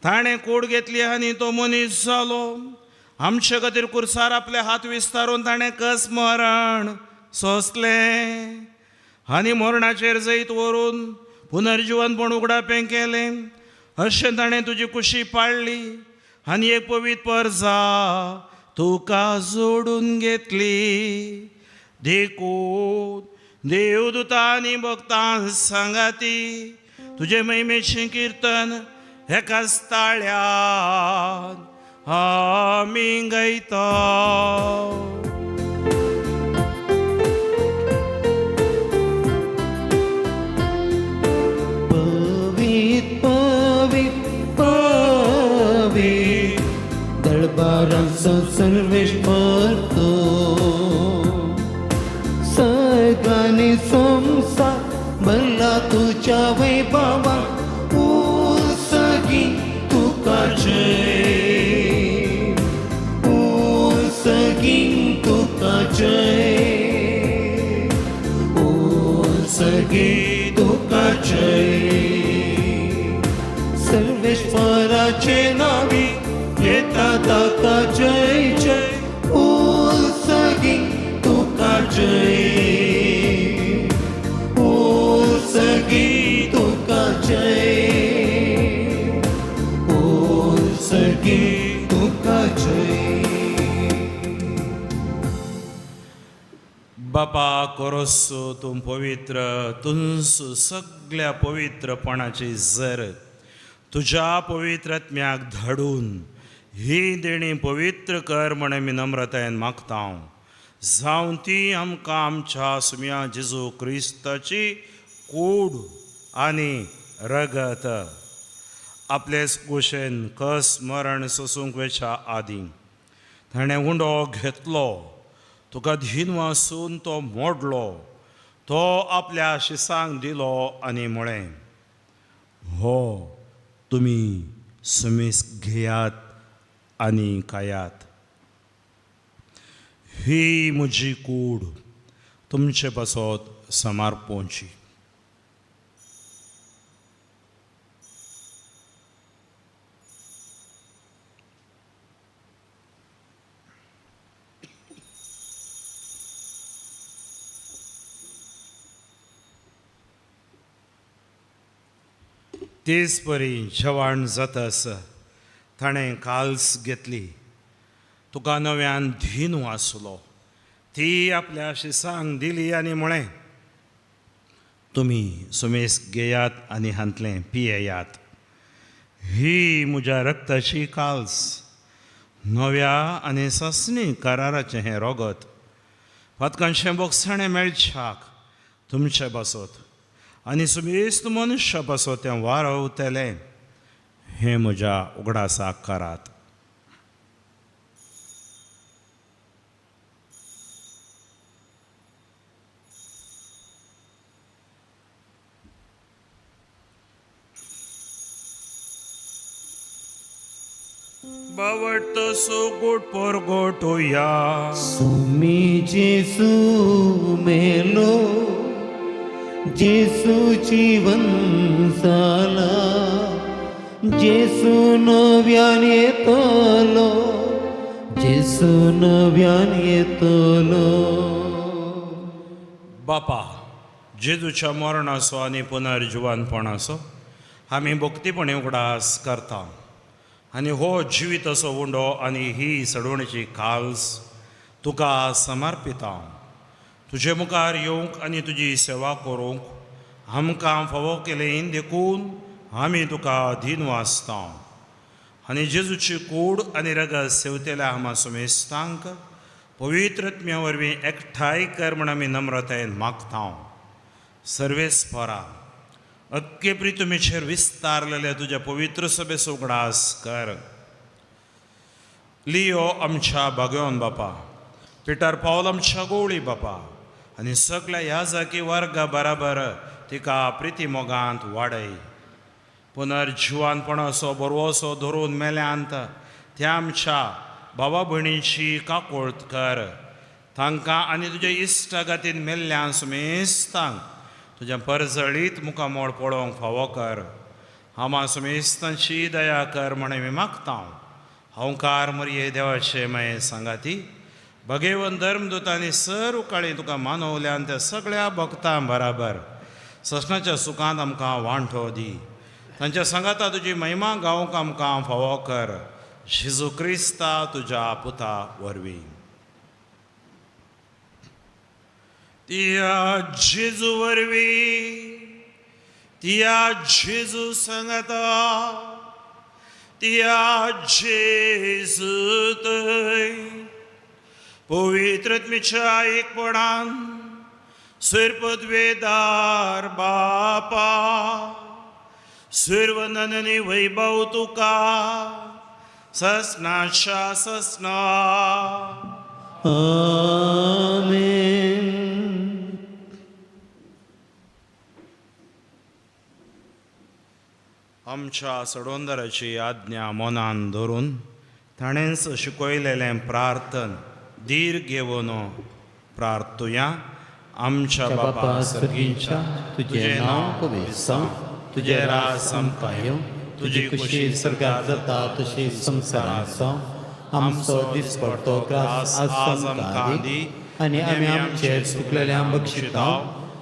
ताणें कूड घेतली आनी तो मनीस जालो. आमचे खातीर कुर्सार आपले हात विस्तारून ताणें कस मरण सोंसलें आनी मरणाचेर जैत व्हरून पुनर्जिवनपण उगडापें केलें. अशें ताणें तुजी कुशी पाळ्ळी आनी एक पवित्र परजा तुका जोडून घेतली. देखून देवदूता आनी भक्तां सांगाती तुजे महिमेचें किर्तन एकाच ताळ्यान आमी गायता. पवित पवित पवित दळबारांचो सर्वेस्पर तो सगळ्यांनी संसार भरला तुझ्या वैभवा उसगी तुका जय उसगी तुका जय. सगी तुका जय। सर्वेश्वराचे नावी येता ताका जय जय, ओ सगी तुका जय, ओ सगी तुका जय, ओ सगी तुका जय। बापा कोरोसो तूं पवित्र तुंसू सगल्या पवित्रपणाची जर तुज्या पवित्र आत्म्याक धाडून ही देणी पवित्र कर म्हण आमी नम्रतायेन मागता हांव, जावं ती आमकां आमच्या सुम्या जेजू क्रिस्ताची कूड आनी रगत आपलेच गोशेन कस मरण सोसूंक वेच्या आदीं ताणें उंडो घेतलो, तुका धीन वासून तो मोडलो, तो आपल्या शिसांक दिलो आनी म्हळें, हो तुमी सुमेस घेयात आनी खायात, ही म्हजी कूड तुमचे पासत समर्पोवची। तेच परी जेवण जातास ताणें काल्स घेतली, तुका नव्यान धीन वाचलो, ती आपल्या शिसांक दिली आनी म्हळें, तुमी सुमेस घेयात आनी हांतलें पियेयात, ही म्हज्या रक्ताची काल्स, नव्या आनी सासणी कराराचें हें रोगत, पातकांचें बोगसाणें मेळच्याक तुमचे बासत आनी सुमेस्त मनुष्य पासत तें वारवतलें, हें म्हज्या उगडासाक करात। बावडतो सो गोट पोर गोटोया सुमी जेसू मेलो, जेसू जीवन जाला, जेसू नव्यान येतलो, जेसू नव्यान येतलो। बापा जेजूच्या मरणाचो आनी पुनर्जिवनपणाचो आमी भक्तीपणी उगडास करता आनी हो जिविताचो उंडो आनी ही सडवणेची काल्स तुका समर्पिता। तुजे मुखार येवंक आनी तुजी सेवा करूंक आमकां फावो केलें देखून आमी तुका अधीन वाचता आनी जेजूची कूड आनी रगत सेवतेल्या आमा सुमेस्तांक पवित्र आत्म्या वरवीं एकठांय कर म्हण आमी नम्रतायेन मागता। सर्वेस्परा अक्के प्रितुमेचेर विस्तारलेल्या तुज्या पवित्र सभेचो उगडास कर। लियो आमच्या भाग्योन बापा, पिटर पावल आमच्या गोवळी बापा आनी सगल्या ह्या जाकी वर्गा बराबर तिका प्रिती मोगांत वाडय। पुनर्जिवानपणाचो बरवसो धरून मेल्यांत त्या आमच्या भावा भयणीची काकोळत कर, तांकां आनी तुज्या इश्टागतीन मेल्ल्यान सुमेस्तांक तुज्या परजळीत मुखामोळ पळोवंक फावो कर। आमा सुमेस्तांची दया कर म्हण आमी मागता। हांवकार मरये देवाचे माये सांगाती भगेवन धर्मदूतांनी सर्व काळी तुका मानवल्यान त्या सगळ्या भक्तां बराबर ससनाच्या सुखांत आमकां वांटो दी। तांच्या सांगाता तुजी महिमा गावंक आमकां फावो कर, जेजू क्रिस्ता तुज्या पुता वरवीं। तिया जेजू वरवीं, तिया जेजू सांगाता, तिया जेजू थंय पवित्र आत्म्याच्या एकपणान सर्पद्वेदार बापा सर्वनंदनी वैभव तुका ससनाशा ससना। आमेन। आमच्या सडोंदराची आज्ञा मनान धरून ताणेंच शिकयलेलें प्रार्थन धीर घेवन प्रार्थुया आमच्या बापा सर्गींच्या तुजें नांव पवित्र जावं, तुजें राज आमकां येवं, तुजी खुशी स्वर्गात जाता तशी संवसारांत जावं. आमचो दिसपडतो ग्रास आज आमकां दी आनी आमी आमचेर चुकलेल्यांक बक्षिता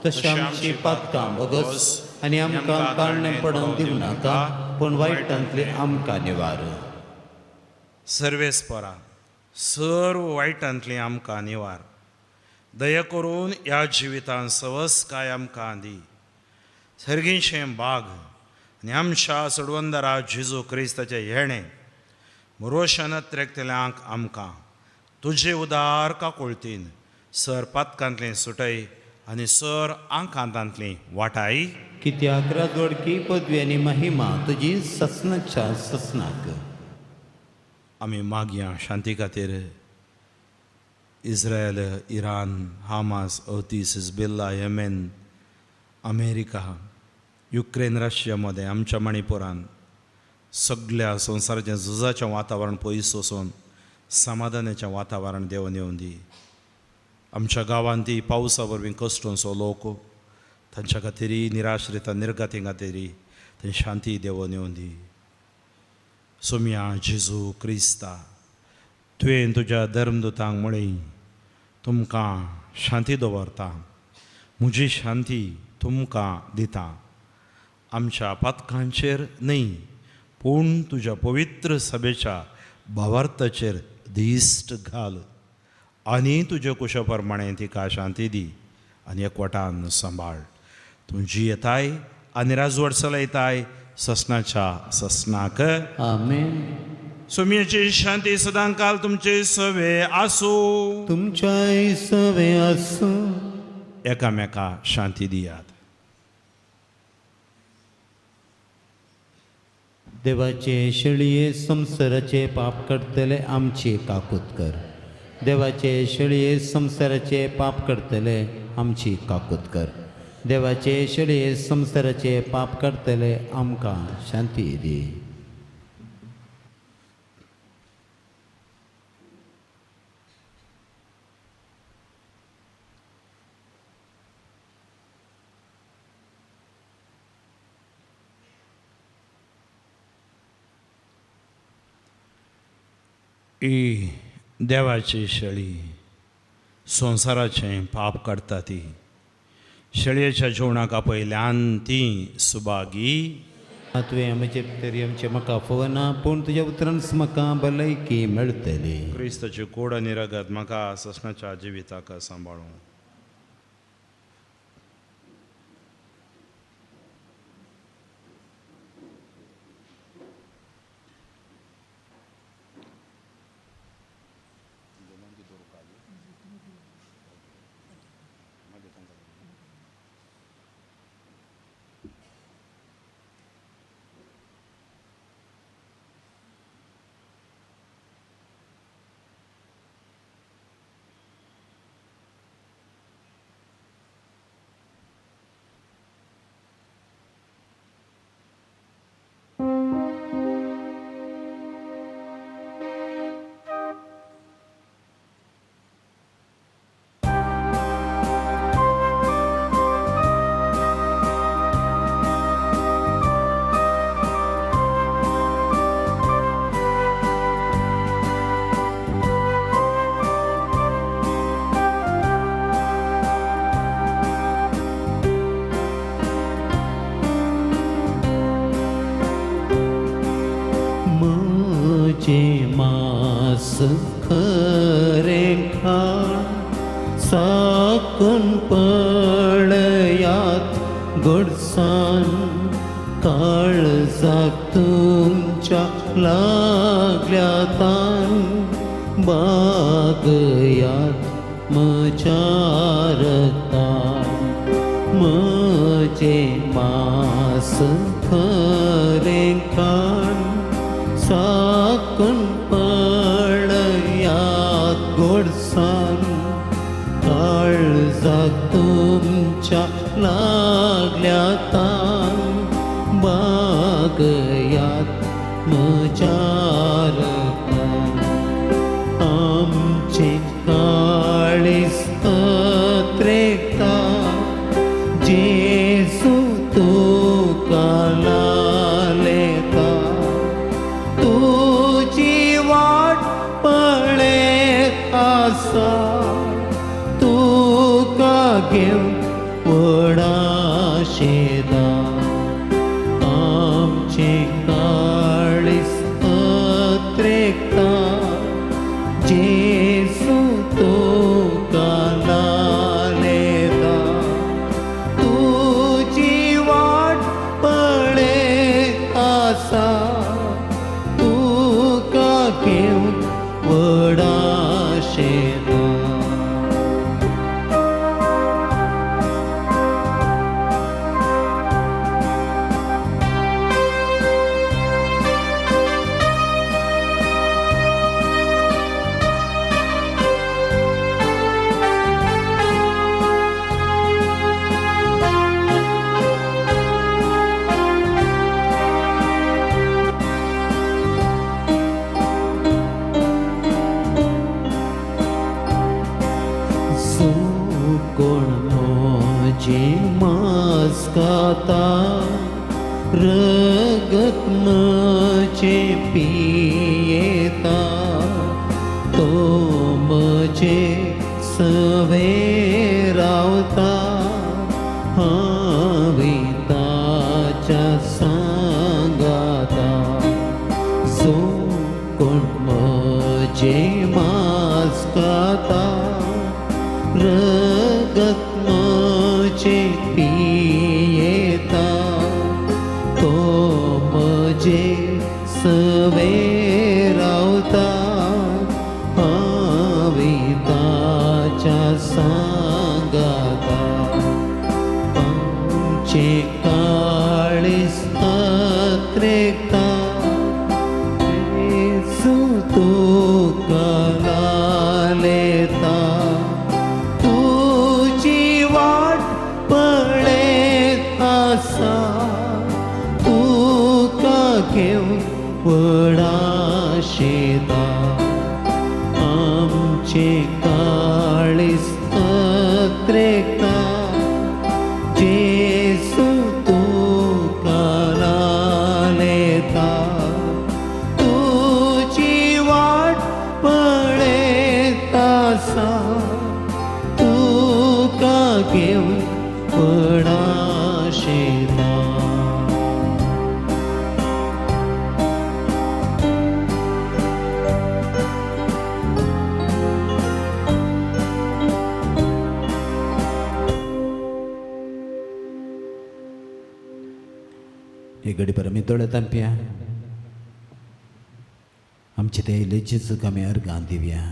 तशें आमची पातकां भोगस आनी आमकां काळणें पडोवन दिवं नाका पूण वायटांतली आमकां निवार. सर्वेस्परा सर्व वायटांतली आमकां निवार. दया करून ह्या जिवितान सवसकाय आमकां दी. सर्गींशें बाग आनी आमच्या सोडवंदरा जेजू क्रिस्ताचें येणें भरोशान त्रेकतल्यांक आमकां तुजे उदार काकुळतीन सर पातकांतलें सुटय आनी सर आंकांतांतली वाटाय. कित्याक राजवडकी पदवी आनी महिमा तुजी ससनाच्या ससनाक. आमी मागया शांती खातीर Israel, Iran, Hamas, Houthis, Hezbollah, Yemen, America, Ukraine, Russia मदें आमच्या मणिपुरान सगल्या संवसाराचें झुजाचें वातावरण पयस वचून समाधानाचें वातावरण देंवन येवन दी. आमच्या गांवांत ती पावसा वरवीं कश्टोंचो लोक तांच्या खातीर निराश्रिता निर्गती खातीर थंय शांती देंवन येवन दी. सोम्या जेजू क्रिस्ता, तुवें तुज्या धर्मदुतांक म्हळी तुमकां शांती दवरता, म्हजी शांती तुमकां दिता. आमच्या पातकांचेर न्हय पूण तुज्या पवित्र सभेच्या भावार्थाचेर दिश्ट घाल आनी तुज्या कुशा प्रमाणें तिका शांती दी आनी एकवटान सांबाळ. तूं जियेताय आनी राजवट चलयताय ससनाच्या ससनाक. आमेन. सोम्याची शांती सदांकाल तुमचे सवे आसूं. तुमच्याय सवे आसूं. एकामेका शांती दियात. देवाचे शेळये संवसाराचे पाप करतले आमची काकूत कर. देवाचे शेळये संवसाराचे पाप करतले आमची काकूत कर. देवाचे शेळये संवसाराचे पाप करतले आमकां शांती दी. ही देवाची शेळी संवसाराचें पाप काडटा ती शेळयेच्या जेवणाक आपयल्यान ती सुभागी. तुवें म्हजे तरी आमचें म्हाका फोवना पूण तुज्या उतरानच म्हाका भलायकी मेळटली. क्रिस्ताची कोड आनी रगत म्हाका ससनाच्या जिविताक सांबाळूं. म्हजें मास खरें खाण साकून पळयात गोडसान काळजाक तुमच्या लागल्या तान बागयात म्हज्या रक्तान. म्हजें मास खरें खाण साकून पळयात गोडसान काळजाक तुमच्या लागल्या तान बागयात म्हज्या रक्तान. आमचें काळीज त्रेकता आमचे काळीज अत्रेकता जेजू तुका लालेता तुजी वाट पळयत आसा तुका घेवन व्हडा शेता. जो कोण म्हजें मांस खाता रगत म्हजें पियेता तो म्हजे सवें रावता हांवें ताच्या सांगाता. जो कोण म्हजें मांस खाता रगत म्हजें पियेता तो म्हजे सवें रावता हांवें ताच्या सांगाता. आमचें काळीज अत्रेकता जेजू तुका लालेता तुजी वाट पळयत आसा तुका घेवन व्हडा शेता. आमचें काळीज अत्रेकता जेजू तुका लालेता तुजी वाट पळयत आसा तुका घेवन व्हडा शेता. हे घडी पर आमी दोळे तांपया आमचे ते जेजूक आमी अर्गां दिवया.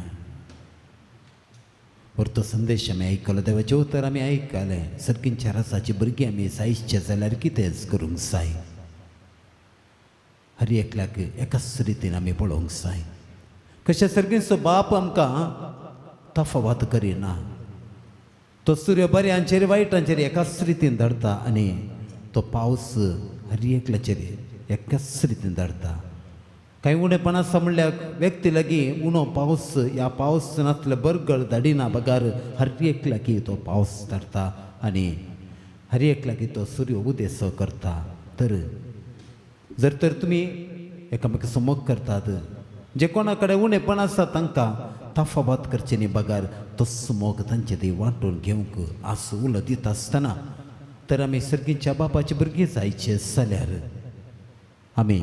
परतो संदेश आमी आयकलो, देवाचें उतर आमी आयकलें. सर्गींच्या रसाची भुरगीं आमी सायसचें जाल्यार कितेंच करूंक जाय. हर एकल्याक एकाच रितीन आमी पळोवंक जाय. कशें सर्गींचो बाप आमकां तफावत करिना, तो सूर्य बऱ्यांचेर वायटांचेर एकाच रितीन धाडटा आनी तो पावस हर एकल्याचेर एकाच रितीन धाडटा. कांय उणेपण आसा म्हणल्यार व्यक्ती लागीं उणो पावस ह्या पावस नासले बरगळ धाडिना बगार हर एकल्याकी तो पावस धाडटा आनी हर एकल्याकी तो सूर्य उदेसो करता. तर जर तर तुमी एकामेकाचो मोग करतात, जे कोणा कडेन उणेपण आसा तांकां तफावत करचें न्ही बगार तो मोग तांचे ती वांटून घेवंक आस उलो दिता आसतना तर आमी सर्गीच्या बापाची भुरगीं जायचे जाल्यार आमी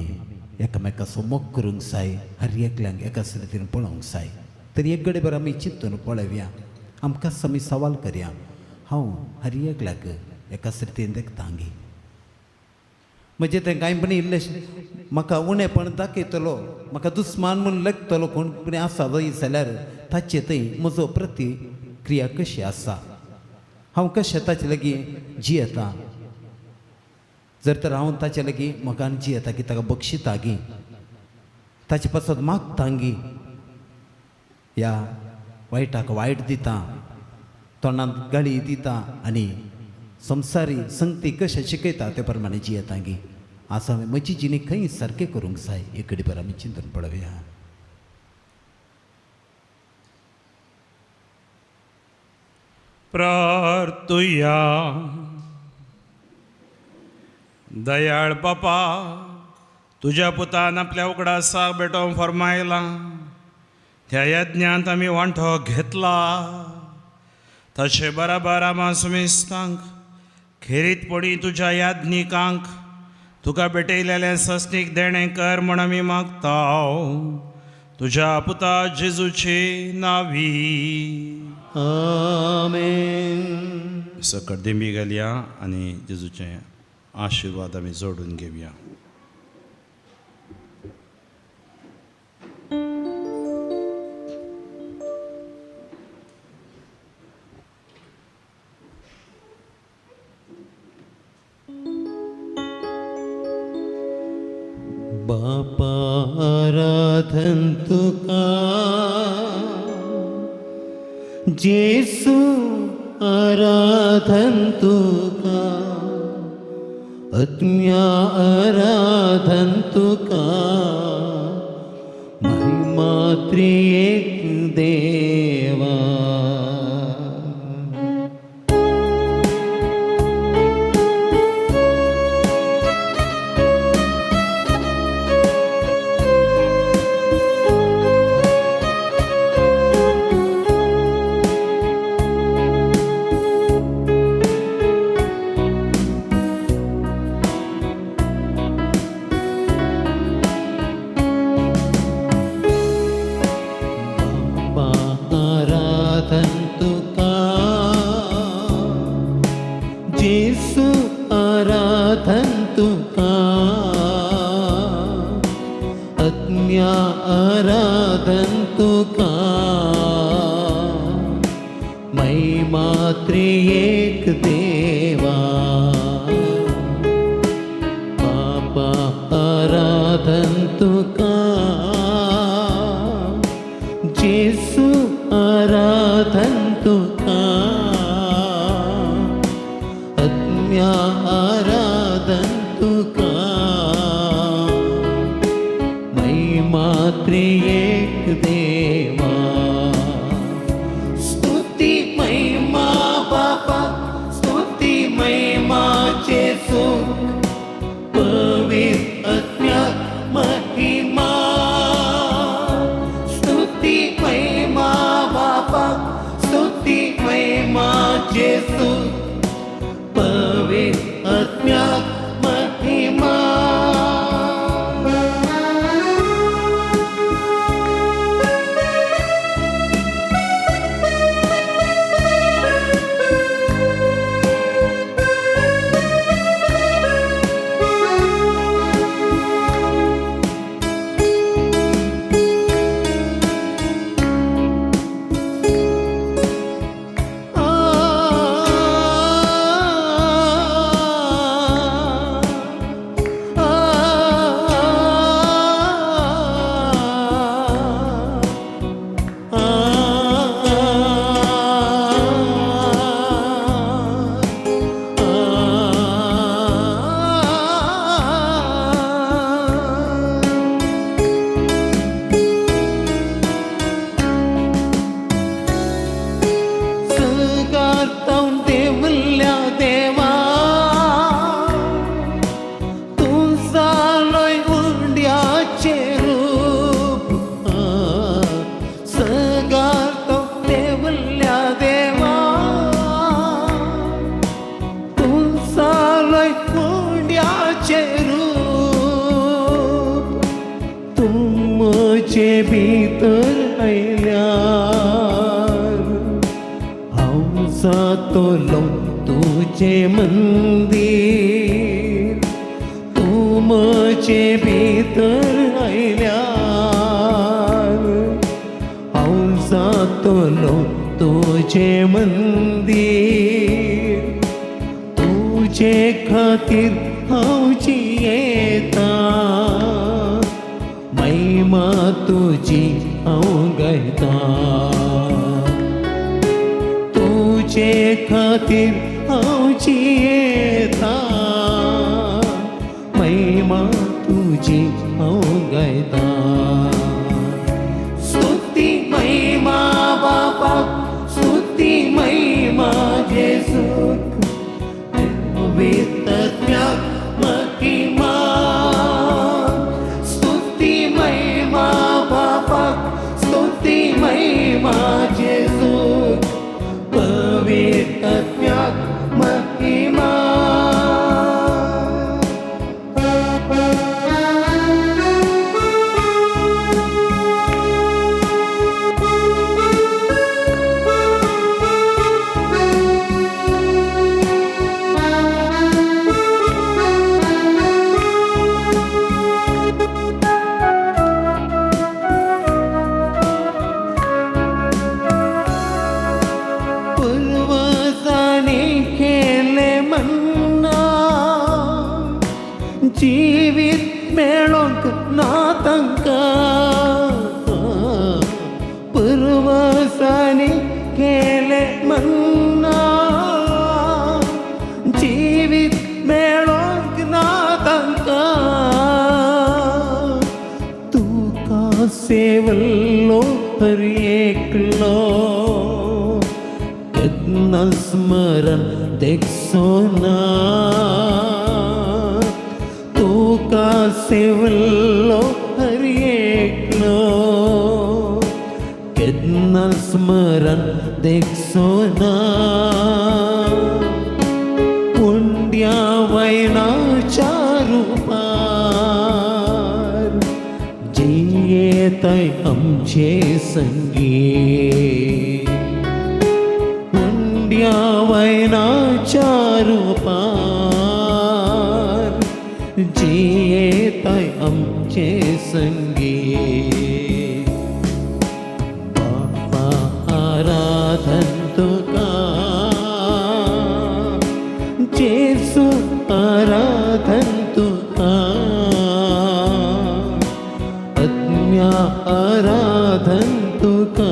एकामेकाचो मोग करूंक जाय, हर एकल्यांक एकाच रितीन पळोवंक जाय. तर एक गडेभर आमी चिंतून पळोवया, आमकांच आमी सवाल करया, हांव हर एकल्याक एकाच रितीन देखता गी? म्हजें तें कांय पण इल्लें म्हाका उणेपण दाखयतलो, म्हाका दुस्मान म्हूण लेखतलो कोण कोणी आसा वय जाल्यार ताचे थंय म्हजो प्रतिक्रिया कशी आसा, हांव कशें ताचे लागीं जियेता? जर तर हांव ताचे लागीं मोगान जियेता की ताका बक्षिता गी, ताचे पासत मागता गी, ह्या वायटाक वायट दिता, तोंडांत गाळी दिता आनी संवसारी संगती कशें शिकयता ते प्रमाणे जियेता गी, आज हांवें म्हजी जिणी खंय सारकें करूंक जाय. एक घडीभर आमी चिंतून पळोवया. प्रार्थुया. दयाळ बापा, तुज्या पुतान आपल्या उगडासाक बेटोवंक फर्मायला, त्या यज्ञांत आमी वांटो घेतला, तशें बराबर आमा सुमेस्तांक खेरीतपणी तुज्या याज्ञिकांक तुका भेटयलेलें सस्नीक देणें कर म्हूण आमी मागता तुज्या पुता जेजूची नावी. आमेन. सकट दिंबी घालया आनी जेजूचे आशिर्वाद आमी जोडून घेवया. बापा आराधन तुका, जेसू आराधन तुका, आत्म्या आराधन तुका, महिमा त्रिएक देवा. बापा आराधन तुका, जेसू आराधन तुका, आत्म्या आराधन तुका, महिमा त्रिएक देवा. बापा आराधन तुका, जेसू आराधन तुका, आत्म्या आराधन तुका, महिमा त्रिएक देवा. स्तुती महिमा बापा, स्तुती महिमा जेसू, पवित्र आत्म्या महिमा. स्तुती महिमा बापा, स्तुती महिमा जेसू, पवित्र आत्म्या महिमा. सगार्तावन देवल्या देवा, तूं जालोय उंड्याचें रूप. सगार्तावन देवल्या देवा, तूं जालोय उंड्याचें रूप. तूं म्हजे भितर आयल्यार हांव जातलो तुजें मंदीर. तूं म्हजे भितर आयल्यार हांव जातलो तुजें मंदीर. तुजे खातीर हांव जियेता, महिमा तुजी हांव गायता. तुजे खातीर हांव जियेता, महिमा तुजी हांव गायता. स्तुती महिमा बापा, स्तुती महिमा जेसूक, पवित्र आत्म्या महिमा. स्तुती महिमा बापा, स्तुती महिमा जेसूक, पवित्र आत्म्या महिमा. जिवीत मेळोंक ना तांकां पुर्वसांनी केले मन्ना जिवीत मेळोंक ना तांकां तुका सेवल्लो हर एकलो केन्ना स्मरण देखसो ना तुका सेवल्लो हर एकलो केन्ना स्मरण देखसो ना उंड्या वैनाच्या रुपार जियेतय आमचे संगी उंड्या वैनाच्या रुपार जियेतय आमचे संगी बापा आराधन तुका जेसू आराधन तुका आत्म्या आराधन तुका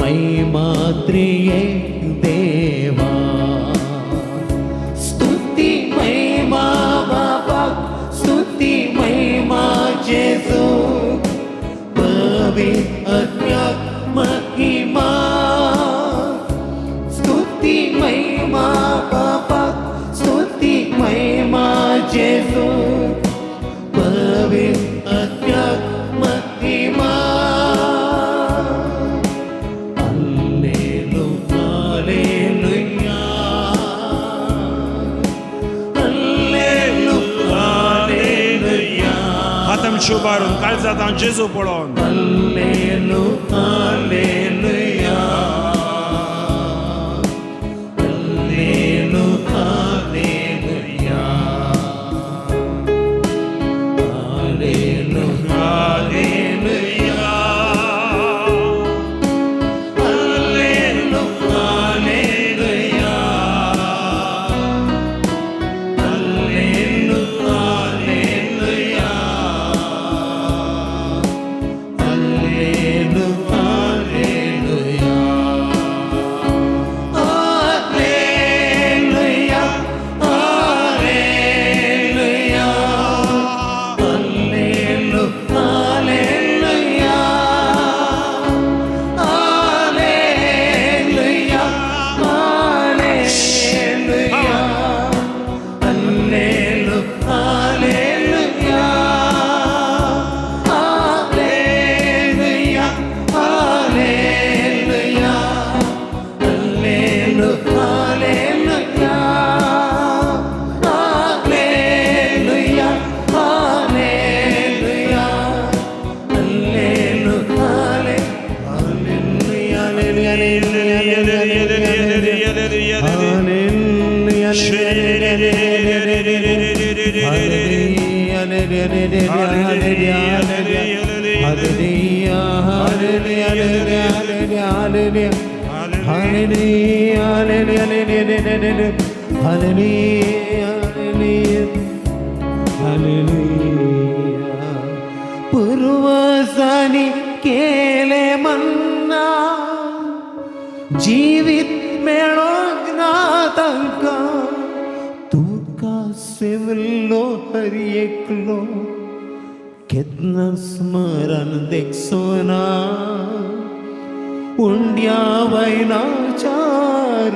महिमा त्रिये देवा स्तुती महिमा बाबा स्तुती महिमा जेसू पवित्र महिमा स्तुती महिमा बाबा स्तुती महिमा जेसू पवित्र महिमा हल्लेलुया हल्लेलुया हल्लेलुया हात आमचे उबारून काळजात हांव जेजू पळोवन Alleluia, alleluia. Alleluia, alleluia. Alleluia, alleluia. Alleluia, alleluia. Alleluia, alleluia. Alleluia, alleluia. Alleluia, alleluia. Alleluia, alleluia. Alleluia, alleluia. Alleluia, alleluia. Alleluia, alleluia. Alleluia, alleluia. Alleluia, alleluia. Alleluia, alleluia, alleluia, alleluia. पूर्वजांनी केले मन्ना जिवीत मेळोंक ना तांकां तुका सेवल्लो हर एकलो केन्ना स्मरण देखसो ना उंड्या वैनाच्या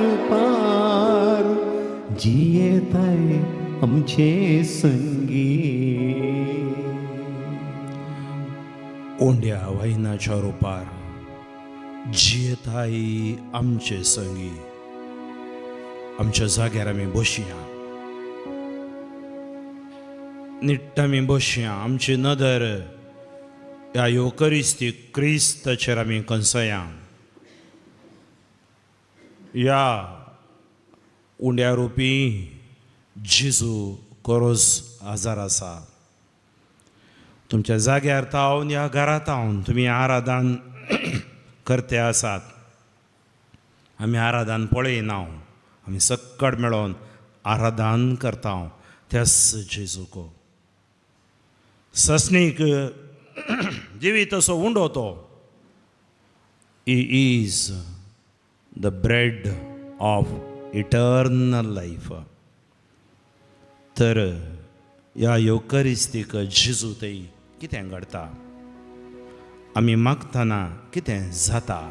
रुपार जियेताय आमचे संगी ओंड्या वाहिनाच्या रुपार जियेताय आमचे संगी आमच्या जाग्यार आमी बसया निट्ट आमी बसया आमची नदर ह्या योकरिस्ती क्रिस्ताचेर आमी कंसया ह्या उंड्या रुपी जेजू कोरोज आजार आसा तुमच्या जाग्यार तावन ह्या घरांत तावन तुमी आराधन करते आसात आमी आराधन पळयना आमी सक्कड मेळोन आराधन करता. त्याच जेजूको सस्नीक जिवीत असो उंडो तो. He is the bread of eternal life. तर ह्या येवकरिस्तीक जेजू थंय कितें घडटा, आमी मागतना कितें जाता,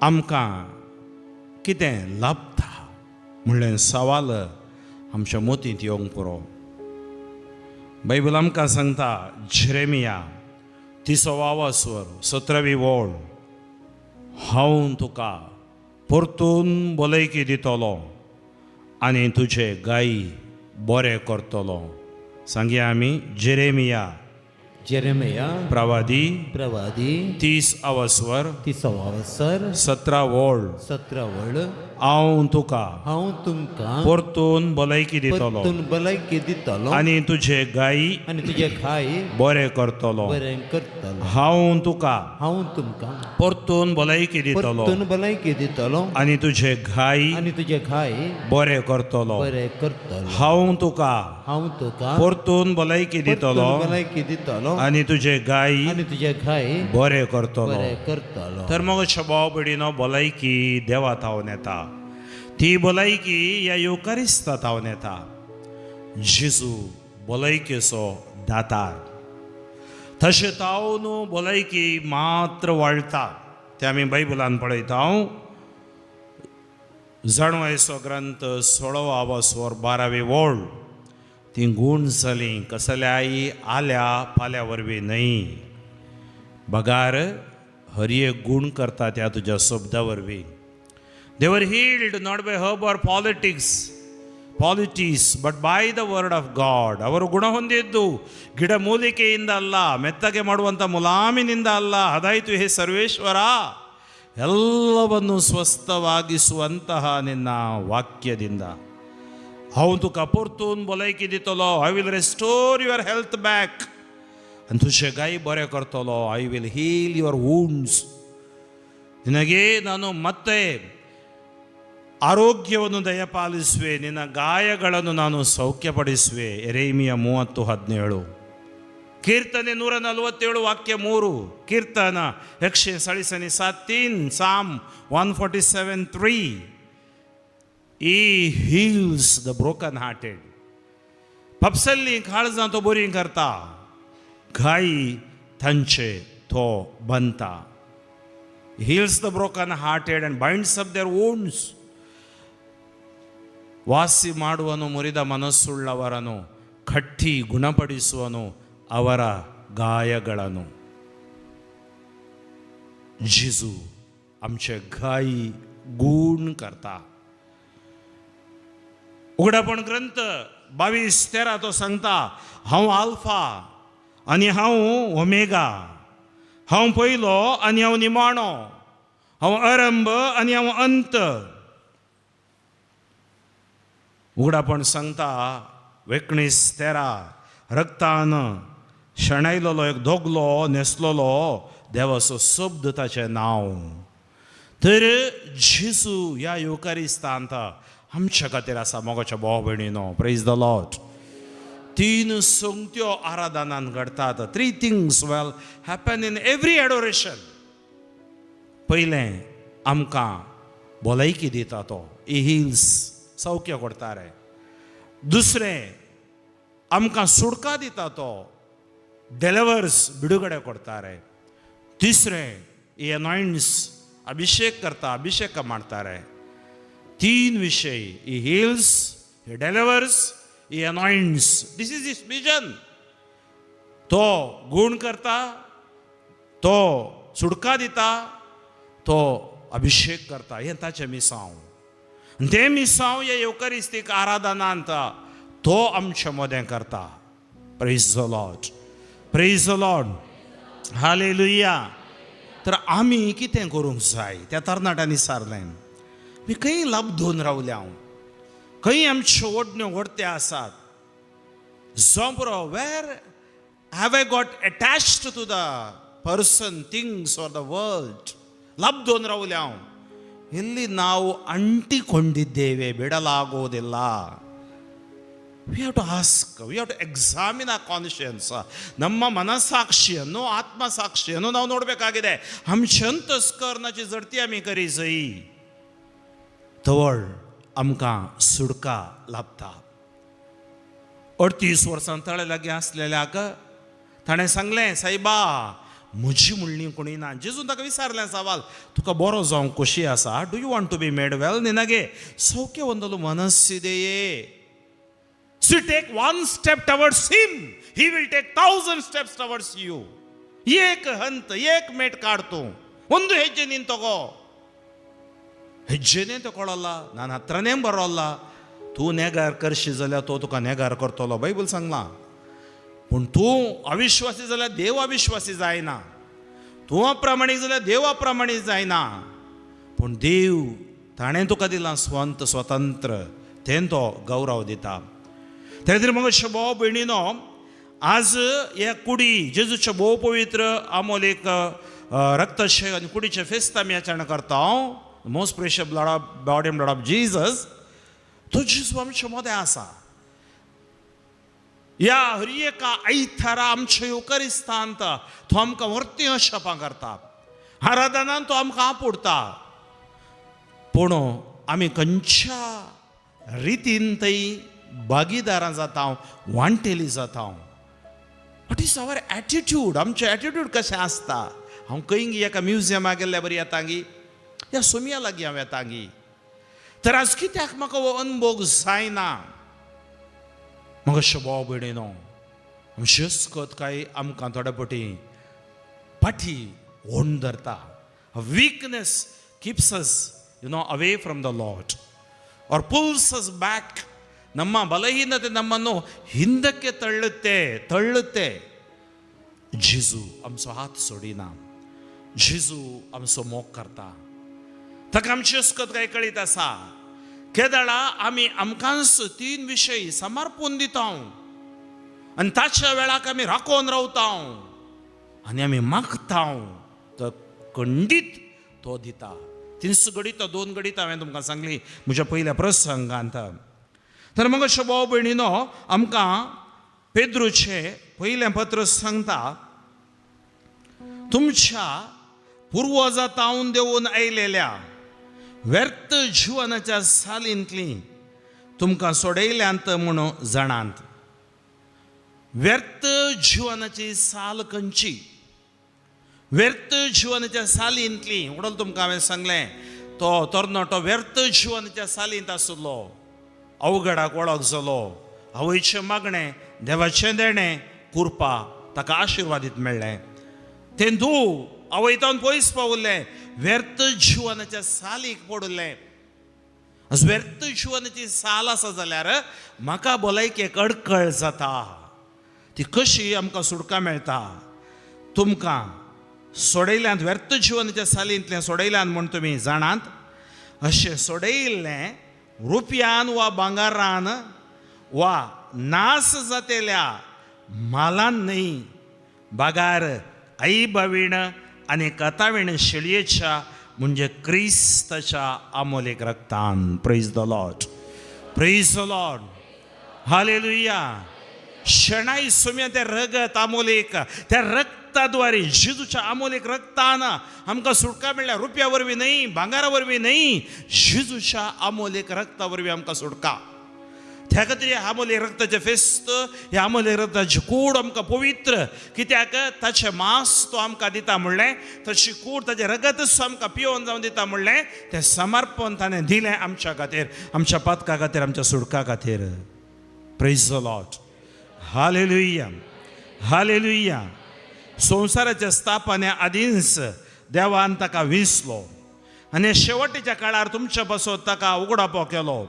आमकां कितें लाभता म्हणलें सवाल आमच्या मोतींत येवंक पुरो. बायबल आमकां सांगता, जेरेमिया 30वो आवास्वर 17वी वळ, हांव तुका परतून भलायकी दितलो आनी तुजे गाय बरे करतलो. सांगया आमी, जेरेमिया जेरेमिया प्रवादी प्रवादी 30 आवास्वर 30वो अवसर 17 वळ. 17 वळ. हांव तुका हांव तुमकां परतून भलायकी दितलो परतून भलायकी दितलो आनी तुजे गाय आनी तुजे खाय बरे करतलो. बरें करतलो. हांव तुका हांव तुमकां परतून भलायकी दितलो परतून भलायकी दितलो आनी तुजे घाय आनी तुजे खाय बरे करतलो. बरें करतलो. हांव तुका हांव तुका परतून भलायकी दितलो परतून भलायकी दितलो आनी तुजे गाय आनी तुजे खाय बरे करतलो. बरें करतलो. तर मग भाव भयणीनो, भलायकी देवा थावन येता. ती भलायकी ह्या येवकारिस्ता थावन येता. जेजू भलायकेचो दातार. तशें तावन भलायकी मात्र वाळटा तें आमी बायबलान पळयता. जाणवायचो ग्रंथ 16वो आवासवर 12वी वळ, ती गूण जाली कसल्याय आल्या पाल्या वरवीं न्हय, बगार हर एक गूण करता त्या तुज्या शब्दा वरवीं. They were healed not by herb or politics, but by the word of God. ಅವರು ಗುಣ ಹೊಂದಿದ್ದು ಗಿಡ ಮೂಲಿಕೆಯಿಂದ ಅಲ್ಲ, ಮೆತ್ತಗೆ ಮಾಡುವಂಥ ಮುಲಾಮಿನಿಂದ ಅಲ್ಲ. ಅದಾಯಿತು ಹೇ ಸರ್ವೇಶ್ವರ, ಎಲ್ಲವನ್ನು ಸ್ವಸ್ಥವಾಗಿಸುವಂತಹ ನಿನ್ನ ವಾಕ್ಯದಿಂದ. हांव तुका परतून भलायकी दितलो. I will restore your health back. आनी तुजे गाय बरें करतलो. I will heal your wounds. ನಿನಗೆ ನಾನು ಮತ್ತೆ ಆರೋಗ್ಯವನ್ನು ದಯಪಾಲಿಸುವೆ, ನಿನ್ನ ಗಾಯಗಳನ್ನು ನಾನು ಸೌಖ್ಯಪಡಿಸುವೆ. ಎರೇಮಿಯ 30:17. ಕೀರ್ತನೆ 147 ವಾಕ್ಯ 3. ಕೀರ್ತನ 147:3, Psalm 147:3. He heals the broken hearted. पपसल्ली काळजां तो बरी करता, घाई तांचे तो बांदता. Heals the broken hearted and binds up their wounds. ವಾಸಿ ಮಾಡುವನು ಮುರಿದ ಮನಸ್ಸುಳ್ಳವರನ್ನು, ಕಟ್ಟಿ ಗುಣಪಡಿಸುವನು ಅವರ ಗಾಯಗಳನ್ನು. जेजू आमचे घाई गूण करता. उगडापण ग्रंथ 22:13 तो सांगता, हांव आल्फा आनी हांव ओमेगा, हांव पयलो आनी हांव निमाणो, हांव आरंभ आनी हांव अंत. उगडापण सांगता 19:13, रक्तान शेणायलेलो एक दोगलो न्हेसलेलो, देवाचो शब्द ताचें नांव. तर जेजू ह्या येवकारिस्तांत आमच्या खातीर आसा. मोगाच्या भाव भयणीनो, praise the Lord. तीन संगत्यो आराधनान घडटात. Three things will happen in every adoration. पयलें, आमकां भलायकी दिता तो, he heals, सौख्य करता रे. दुसरें, आमकां सुटका दिता तो, डेलिवर्स, बिडुगडे करता रे. तिसरें, he anoints, अभिषेक करता, अभिषेक मारता रे. तीन विषय: He heals, He delivers, He anoints. This is His vision. तो गूण करता, तो सुटका दिता, तो अभिषेक करता. हें ताचें मिसांव. आनी तें मिसांव हे येवकरिस्तीक आराधनांत तो आमचे मदें करता. Praise the Lord, praise the Lord, hallelujah. तर आमी कितें करूंक जाय? त्या तरणाट्यांनी सारलें, मी खंय लब्धून रावल्या हांव, खंय आमच्यो ओडण्यो ओडत्यो आसात जोंबरो. Where have I got attached to the person, things or the world? ಲಬ್ಧೋನ್ ರಾವಲ್ಯ ಹಾಂವ್. ಎಲ್ಲಿ ನಾವು ಅಂಟಿಕೊಂಡಿದ್ದೇವೆ, ಬಿಡಲಾಗುವುದಿಲ್ಲ. We have to ask, we have to examine our conscience. ನಮ್ಮ ಮನಸ್ಸಾಕ್ಷಿಯನ್ನು, ಆತ್ಮಸಾಕ್ಷಿಯನ್ನು ನಾವು ನೋಡಬೇಕಾಗಿದೆ. आमची जडती आमी करी जई तवळ आमकां सुडका लाभता. 38 वर्सां तळे लागीं आसलेल्याक ताणें सांगलें, सायबा, म्हजी म्हणली कोणी ना. जेजून ताका विचारलें सवाल, तुका बरो जावंक खोशी आसा? Do you want to be made well? ನಿನಗೆ ಸೌಖ್ಯ ಹೊಂದಲು ಮನಸ್ಸಿದೆಯೇ? See, take one step towards him, he will take 1,000 steps towards you. एक ಹಂತ, एक मेट काड तूं. ಒಂದು ಹೆಜ್ಜೆ ನೀನು ತಗೋ. ಹೆಜ್ಜೆನೇ ತಗೊಳ್ಳಲ್ಲ, ನಾನು ಹತ್ರನೇ ಬರೋಲ್ಲ. तूं नेगार करशी जाल्यार तो तुका नेगार करतलो, बायबल सांगलां. पूण तूं अविश्वासी जाल्यार देव अविश्वासी जायना. तूं अप्रामाणीक जाल्यार देव अप्रामाणीक जायना. पूण देव ताणें तुका दिलां स्वंत स्वतंत्र, तें तो गौरव दिता. त्या खातीर मग भाव भयणीनो, आज ह्या कुडी जेजूचे भोव पवित्र आमोल एक रक्ताचे आनी कुडीचें फेस्त आमी आचरण करता, most precious blood of body and blood of Jesus. तो जेजू आमच्या मदें आसा. ह्या हर एका आयतारा आमच्या येवकरिस्तांत तो आमकां वर्ती अशपां करता. आराधनान तो आमकां आपुडता. पूण आमी खंयच्या रितीन थंय भागीदारां जाता, वांटेली जाता? What is our attitude? आमचें एटिट्यूड कशें आसता? हांव खंय एका म्युजियमा गेल्ल्या बरी येतागी, ह्या सोमया लागीं हांव येतागी, तर आज कित्याक म्हाका हो अनभोग जायना? म्हाका भाव भयणीनो, आमची काय आमकां थोड्या पटी पाठी ओड धरता. Weakness keeps us away from the Lord or pulls us back. ನಮ್ಮ ಬಲಹೀನತೆ ನಮ್ಮನ್ನು ಹಿಂದಕ್ಕೆ ತಳ್ಳುತ್ತೆ, ತಳ್ಳುತ್ತೆ. जेजू आमचो हात सोडिना. जेजू आमचो मोग करता. ताका आमची अस्कत काय कळीत आसा. केदळा आमी आमकांच तीन विशय समर्पून दिता आनी ताच्या वेळाक आमी राखोन रावता आनी आमी मागता, तर खंडीत तो दिता. तीनच घडितां, दोन घडितां हांवें तुमकां सांगली म्हज्या पयल्या प्रसंगांत. तर मग अशें भाव भयणीनो, आमकां पेद्रूचें पयलें पत्र सांगता, तुमच्या पुर्वजा तावन देवून आयलेल्या व्यर्थ जिवनाच्या सालींतली तुमकां सोडयल्यांत म्हूण जाणांत. व्यर्थ जिवनाची साल खंयची? व्यर्थ जिवनाच्या सालींतली उडल तुमकां हांवें सांगलें, तो तरणाटो व्यर्थ जिवनाच्या सालींत आसलो. अवघडाक वळख जालो. आवयचें मागणें, देवाचें देणें, कृपा ताका आशिर्वादीत मेळ्ळें. तें धूव आवयतावन पयस पावलें, व्यर्थ जिवनाच्या सालीक पडिल्लें. व्यर्थ जिवनाची साल आसा जाल्यार म्हाका भलायकेक अडकळ जाता. ती कशी आमकां सुटका मेळटा? तुमकां सोडयल्यांत, व्यर्थ जिवनाच्या सालींतलें सोडयल्यान म्हूण तुमी जाणात. अशें सोडयिल्लें रुपयान वा भांगरान वा नास जातेल्या मालान न्हय, बागार आई बावीण आनी कथावीण शेळयेच्या म्हणजे क्रिस्ताच्या आमोलेक रक्तान. Praise the Lord, praise the Lord, hallelujah. Shenai सुम्या ते रगत आमोलेक, त्या रक्ताद्वारे, जेजूच्या आमोलेक रक्तान आमकां सुटका मेळ्ळ्या. रुपया वरवीं न्हय, भांगरा वरवीं न्हय, जेजूच्या आमोलेक रक्ता वरवीं आमकां सुटका. त्या खातीर ह्या आमोलेक रक्ताचें फेस्त, ह्या आमोलेक रक्ताची कूड आमकां पवित्र. कित्याक ताचें मांस तो आमकां दिता म्हणलें, ताची कूड, ताचें रगतच आमकां पियोवन जावन दिता म्हणलें. तें समर्पण ताणें दिलें आमच्या खातीर, आमच्या पातका खातीर, आमच्या सुटका खातीर. Praise the Lord, hallelujah, hallelujah. संवसाराच्या स्थापने आदींच देवान ताका विसलो आनी शेवटीच्या काळार तुमच्या पासत ताका उगडापो केलो.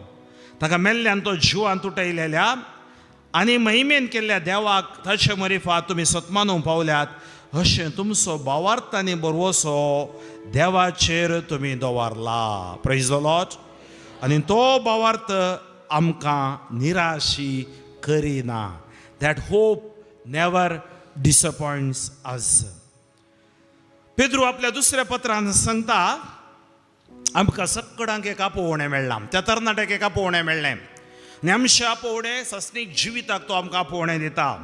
ताका मेल्ल्यान तो जिवान तुटयलेल्या आनी महिमेन केल्ल्या देवाक ताचे मरिफात तुमी सत्मानूंक पावल्यात, अशें तुमचो भावार्थ आनी बरवसो देवाचेर तुमी दवरला. Praise the Lord. आनी तो भावार्थ आमकां निराशी करिना. That hope never disappoints us. Pedro आपल्या दुसऱ्या पत्रान सांगता, आमकां सगळ्यांक एक आपोवणें मेळ्ळां. त्या तरणाट्याक एक आपोवणें मेळ्ळें. आनी आमचे आपोवणें सस्नीक जिविताक तो आमकां आपोवणें दिता.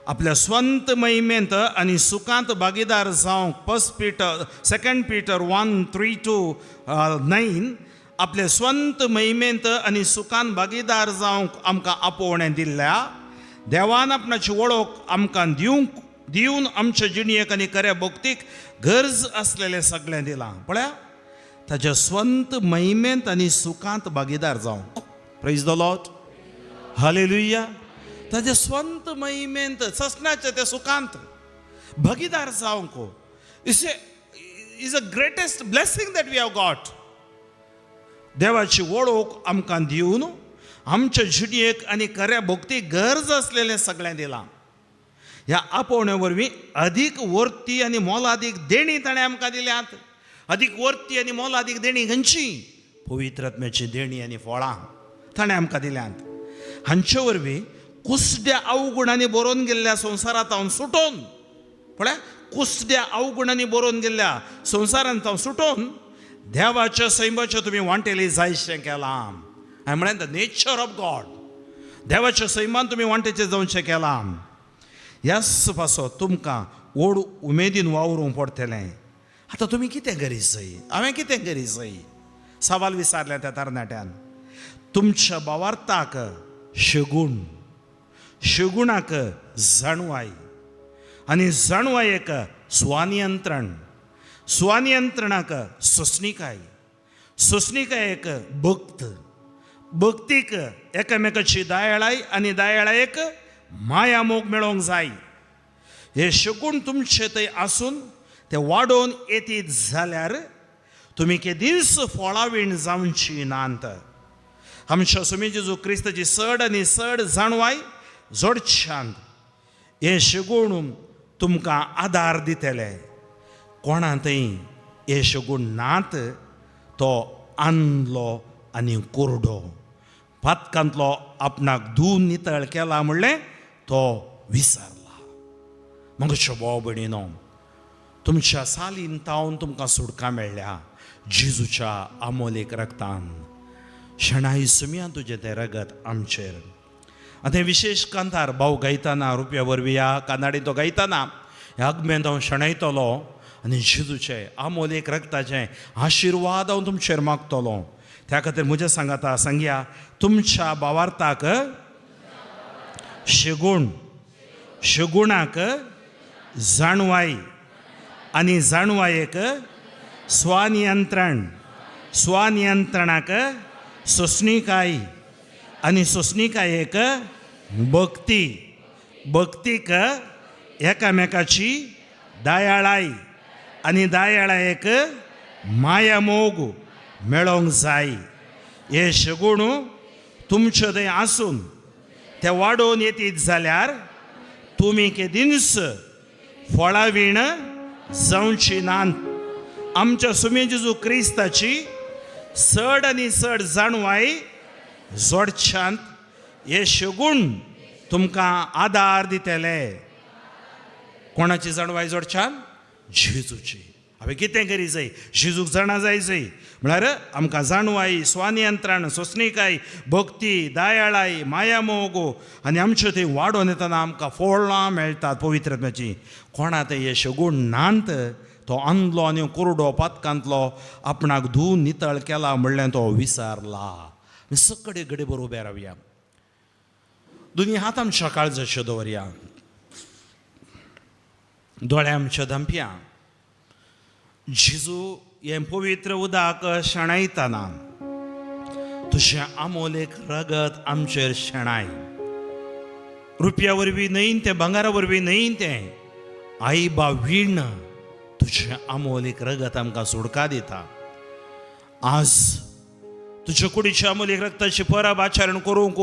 आपल्या स्वंत महिमेंत आनी सुखांत भागीदार जावंक 1 Peter 2 Peter 1:3-9 आपले स्वंत महिमेंत आनी सुखान भागीदार जावंक आमकां आपोवणें दिल्ल्या देवान आपणाची वळख आमकां दिवन आमच्या जिणेक आनी खऱ्या भक्तीक गरज आसलेलें सगळें दिलां. पळया ताच्या स्वंत महिमेंत आनी सुखांत भागीदार जावंक. Praise the Lord, hallelujah. ताच्या स्वंत महिमेंत ससनाच्या त्या सुखांत भागीदार जावंक is a greatest blessing that we have got. देवाची वळख आमकां दिवन आमच्या जिणेक आनी खऱ्या भक्तीक गरज आसलेलें सगळें दिलां. ह्या आपोवण्या वरवीं अदीक वर्ती आनी मोलादीक देणी ताणें आमकां दिल्यात. अदीक वर्ती आनी मोलादीक देणी खंयची? पवित्र आत्म्याची देणी आनी फळां ताणें आमकां दिल्यांत. हांचे वरवीं कुसड्या अवगुणांनी बरोवन गेल्ल्या संवसारांत हांव सुटोवन, पळय कुसड्या अवगुणांनी बरोवन गेल्ल्या संवसारांत हांव सुटोवन देवाच्या सैमाच्यो तुमी वांटेली जायशें केलां. हांवें म्हळें the nature of God, देवाच्या सैमान तुमी वांटेचें जावचें केलां. ह्याच पासत तुमकां व्हड उमेदीन वावरूंक पडटलें. आतां तुमी कितें करीत जाय, हांवें कितें करीत जाय, सवाल विचारलें त्या तरणाट्यान. तुमच्या भावार्थाक शगूण, शगुणाक जाणवाय आनी जाणवायेक स्वनियंत्रण, स्वनियंत्रणाक सोंसणिकाय, सोंसणिकायेक भक्त, भक्तीक एकामेकाची दयाळाय आनी दयाळायेक माया मोग मेळोवंक जाय. हे शकून तुमचे थंय आसून ते वाडोवन येतीत जाल्यार तुमी केदींच फळावीण जावची नात. आमच्या सुमी जेजू क्रिस्ताची चड आनी चड जाणवाय जोडशांत हे शगूण तुमकां आदार दितले. कोणा थंय हे शगूण नात तो आनलो आनी कोरडो पातकांतलो आपणाक धुवन नितळ केला म्हणलें तो विसरला. मगो भाव भयणीनो, तुमच्या सालीन तावन तुमकां सुटका मेळ्ळ्या जेजूच्या आमोलेक रगतान. शणाई सुमया तुजें तें रगत आमचेर. आतां विशेश कांतार भाव गायतना रुपया वरवीं ह्या कानाडी तो गायतना ह्या अगमेंत हांव शणयतलो आनी जेजूचे आमोलेक रगताचें आशिर्वाद हांव तुमचेर मागतलो. त्या खातीर म्हज्या सांगाता सांगया, तुमच्या भावार्थाक शगूण, शगुणाक जाणवाय आनी जाणवायेक स्वनियंत्रण, स्वनियंत्रणाक सोंसणिकाय आनी सोंसणिकायेक भक्ती, भक्तीक एकामेकाची दयाळाय आनी दयाळायेक मायामोग मेळोवंक जाय. हे शगूण तुमचे थंय आसून ते वाडोवन येतीत जाल्यार तुमी केदींच फळावीण जावची नात. आमच्या सुमी जेजू क्रिस्ताची चड आनी चड जाणवाय जोडशांत हे शगूण तुमकां आदार दितले. कोणाची जाणवाय जोडशांत? जेजूची. हांवें कितें करी जाय? जेजूक जाणा जाय जाय म्हळ्यार आमकां जाणवाय, स्वनियंत्रण, सोंसणिकाय, भक्ती, दयाळाय, मायामोग आनी आमच्यो थंय वाडोवन येतना आमकां फळां मेळटात पवित्र आत्म्याचीं. कोणा थंय हे शगूण नात तो अंदलो आनी कुरडो पातकांतलो आपणाक धुवन नितळ केला म्हणल्यार तो विसरला. सगळे घडे बरोबर उबे रावया, दोनी हात आमच्या काळजाच्यो दवरया, दोळे आमच्या धांपया. जेजू हें पवित्र उदक शेणायतना तुजें आमोलेक रगत आमचेर शेणाय. रुपया वरवीं न्हय तें, भांगरा वरवीं न्हय तें, आई बा वीण तुजें आमोलेक रगत आमकां सुडका दिता. आज तुज्या कुडीच्या आमोलेक रगताची परब आचरण करूंक,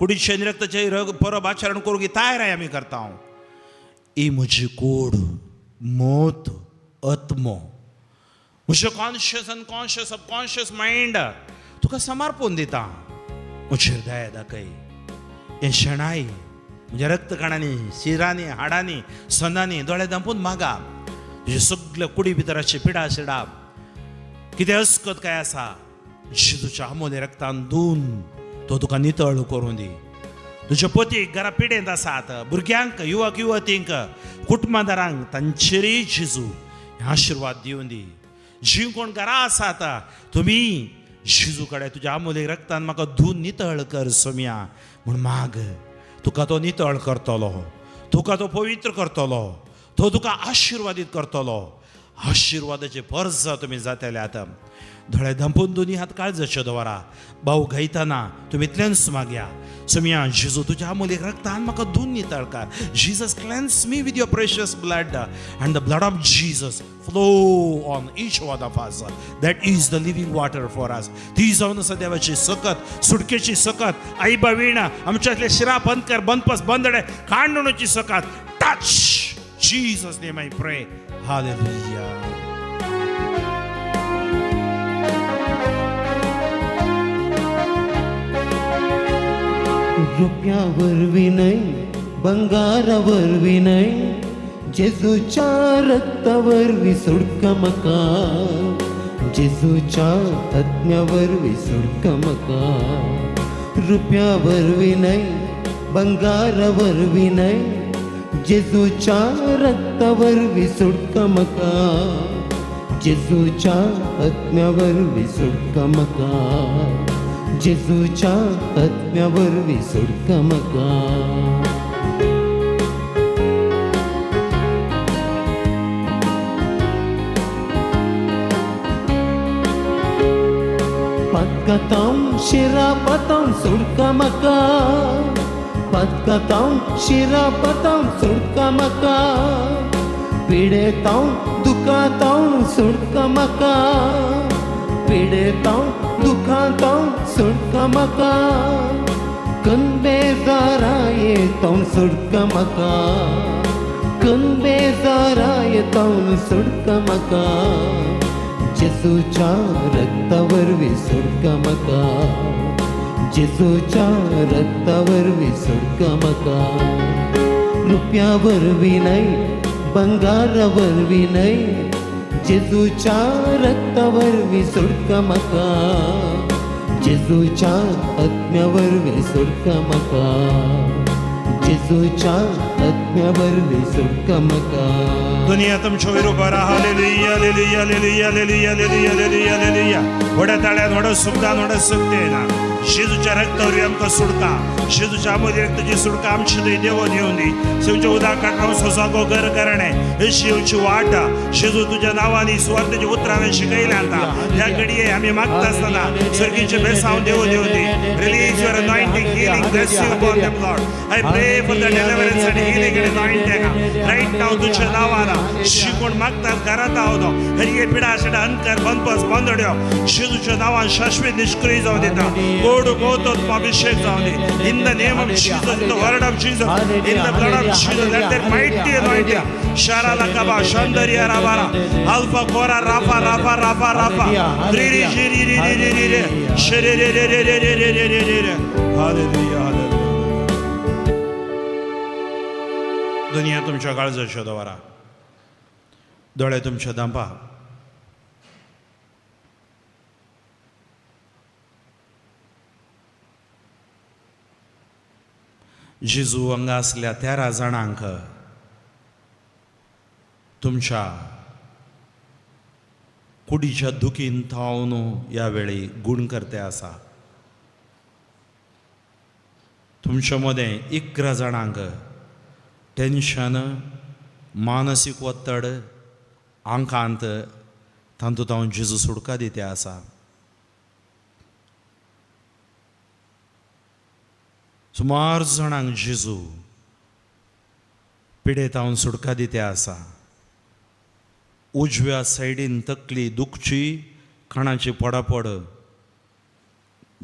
कुडीचे आनी रक्ताचे परब आचरण करूंक ही तयाराय आमी करता. ही म्हजी कूड, मोत, आत्मो, म्हजें कॉन्शियस, अनकॉन्शियस, सबकॉन्शियस मायंड तुका समर्पून दिता. म्हजेर दया दाखय. हें शेणाय म्हज्या रक्तकणांनी, शिरांनी, हाडांनी, संदांनी. दोळे धांपून मागा. तुजे सगळे कुडी भितर अशें पिडा शिडा कितें अस्कत काय आसा जेजूच्या आमोले रक्तान धुवन तो तुका नितळ करूं दी. तुज्या पतीक घरा पिडेंत आसात, भुरग्यांक, युवक युवतींक, कुटुंबादारांक तांचेरय जेजू हे आशिर्वाद दिवन दी. जीं कोण घरा आसात तुमी जेजू कडेन तुज्या आमोलीक रक्तान म्हाका धुवन नितळ कर सोम्या म्हूण माग. तुका तो नितळ करतलो, तुका तो पवित्र करतलो, तो तुका आशिर्वादीत करतलो. आशिर्वादाचे पर्ज तुमी जातले. आतां दोळे धांपून दोनी हात काळजाच्यो दवरा. भाऊ गायतना तुमी इतल्यानच मागया, सोम्या जेजू तुज्या आमोलीक रक्तान म्हाका धुवन नितळ कर. Jesus, cleanse me with your precious blood, and the blood of Jesus flow on each one of us. That is the living water for us. ती जावन आसा देवाची सकत, सुटकेची सकत. आई बावीण आमच्यातले शिरा बंद कर, बंदपस बंदडे कांडणूची सकत. Touch. Jesus name I pray. Hallelujah. रुपया वरवीं न्हय, बंगारा वरवीं न्हय, जेजूच्या रक्ता वरवीं सुटका म्हाका, जेजूच्या आत्म्या वरवीं सुटका म्हाका. रुपया वरवीं न्हय, बंगारा वरवीं न्हय, जेजूच्या रक्ता वरवीं सुटका म्हाका, जेजूच्या आत्म्या वरवीं सुटका म्हाका, जेजूच्या आत्म्या वरवीं सुटका म्हाका. पातकातावन शिरापातावन सुटका म्हाका, पातकातावन शिरापातावन सुटका म्हाका, पिडेतावन दुखातावन सुटका म्हाका, पिडेतावन दुखातावन सुटका म्हाका, कनबेजारायेतावन सुटका म्हाका, कनबेजारायेतावन सुटका म्हाका, जेजूच्या रक्ता वरवीं सुटका म्हाका, जेजूच्या रक्ता वरवीं सुटका म्हाका. रुपया वरवीं न्हय, बंगारा वरवीं न्हय, जेजूच्या रक्ता वरवीं सुटका म्हाका, जेजूच्या आत्म्या वरवीं सुटका म्हाका, जेजूच्या आत्म्या वरवीं सुटका म्हाका. दुनिया तुमच्या वयर उबो राहा. Hallelujah, hallelujah, hallelujah, hallelujah, hallelujah, hallelujah, hallelujah. व्हड्या ताळ्यान, व्हडा सुखदान, व्हडा शक्तेन जेजूच्या रक्तावर आमकां सुटका, जेजूच्या आमोदी रक्ताची सुटका आमची थंय देवोन येवन दी. शिवच्या उदक काडून सोसागो घर करणे अशी येवची वाट जेजू तुज्या नांवांनी सुवार्थेच्या उतरांनी शिकयल्या. आतां ह्या घडये आमी मागता आसतना सर्गीचे बेसांव देवोन येवन दी. Release your anointing, healing, blessing upon them, Lord. I pray for the deliverance and healing and anointing right now. तुझ्या नावान शिकून मागतात घरात आहोत हरिये पिडा अशा अंतर बंदपस बंदड्यो जेजूच्या नावान शाश्वत निष्क्रिय जाऊ देता. गोड मोतोत्म अभिषेक जाऊ दे. In the name of Jesus, in the word of Jesus, in the blood of Jesus, let that mighty anointing. Shara lakaba, Shandaria Rabara, Alpha Kora, Rafa, Rafa, Rafa, Rafa, Riri, Shiri, Riri, Riri, Riri, Shiri, Riri, Riri, Riri, Riri, Riri. Hallelujah, hallelujah. दुनिया तुमच्या काळजाच्या दवरा, दोळे तुमच्या दांपा. जेजू हांगा आसल्या तेरा जाणांक तुमच्या कुडीच्या दुखीन थावन ह्या वेळी गूण करते आसा. तुमच्या मदें 11 जाणांक टेन्शन, मानसीक वत्तड आंकांत तातूंत हांव जेजू सुटका दिते आसा. सुमार जाणांक जेजू पिडेत हांव सुटका दिते आसा. उजव्या सायडीन तकली दुखची, खाणाची पडापड,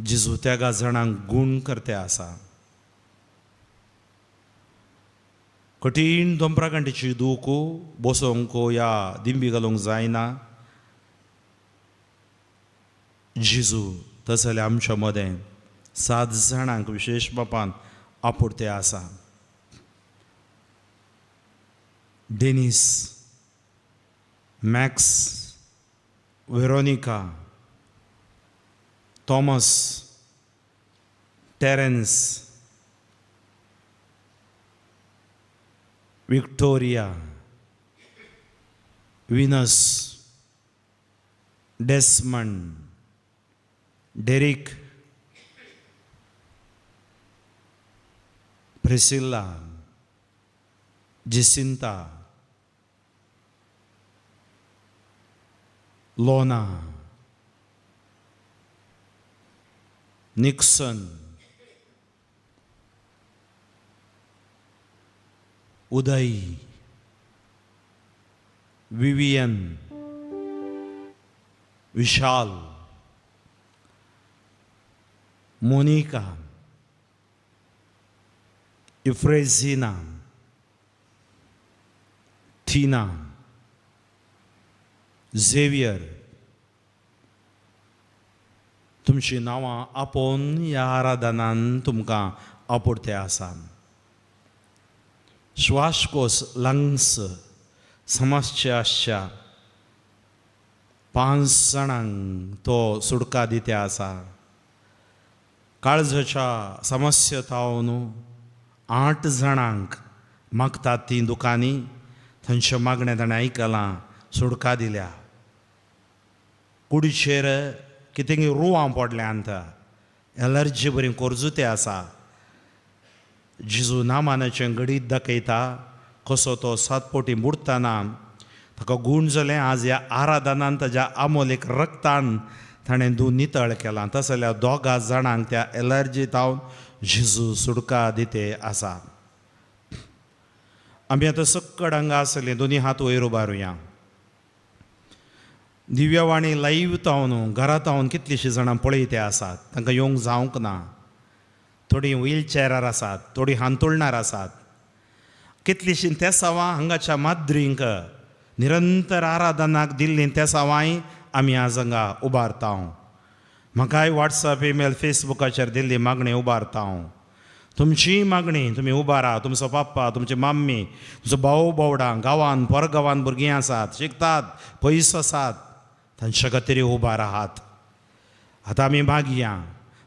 जेजू त्या जाणांक गूण करते आसा. कठीण दोंपराकांटीची दूख, बसोंक या दिंबी घालूंक जायना, जेजू तसले जाल्यार आमच्या मदें 7 जाणांक विशेश बापान आपुरते आसा. Denis, Max, Veronica, Thomas, Terence, Victoria, Venus, Desmond, Derek, Priscilla, Jacinta, Lona, Nixon, Uday, Vivian, Vishal, Monica, Euphrasina, Tina, Xavier. तुमचीं नांवां आपोवन ह्या आराधनान तुमकां आपुरते आसा. श्वासकोश लंग्स समस्या आसच्या 5 जाणांक तो सुडका दिते आसा. काळजाच्या समस्या तावन 8 जाणांक मागतात ती दुकानी थंयच्या मागणें ताणें आयकलां, सुडका दिल्या. कुडीचेर कितें रुवां पडल्यांत, एलर्जी बरी कोरजुते आसा. जेजू नामानाचें घडीत दाखयता कसो तो 7 पोटी बुडटना ताका गूण जालें. आज ह्या आराधनान ताज्या आमोलेक रक्तान ताणें दूद नितळ केलां. तशें जाल्यार 2 जाणांक त्या एलर्जी तावन जेजू सुडका दिते आसा. आमी आतां सक्कड हांगा आसले, दोनी हात वयर उबारुया. दिव्यवाणी लायव्ह तावन घरा तावन कितलींशीं जाणां पळयते आसात, तांकां येवंक जावंक ना. थोडीं व्हीलचॅरार आसात, थोडीं हांतुळणार आसात. कितलींशीं तेसांवां हांगाच्या माद्रींक निरंतर आराधनाक दिल्लीं तेसांवांय आमी आज हांगा उबारता. म्हाकाय वॉट्सएप, ईमेल, फेसबुकाचेर दिल्ली मागणी उबारता. तुमची मागणी तुमी उबारा. तुमचो पप्पा, तुमची मम्मी, तुमचो भाव भावडां, गांवान परगांवान भुरगीं आसात, शिकतात, पयस आसात, तांच्या खातीर उबार आहात. आतां आमी मागया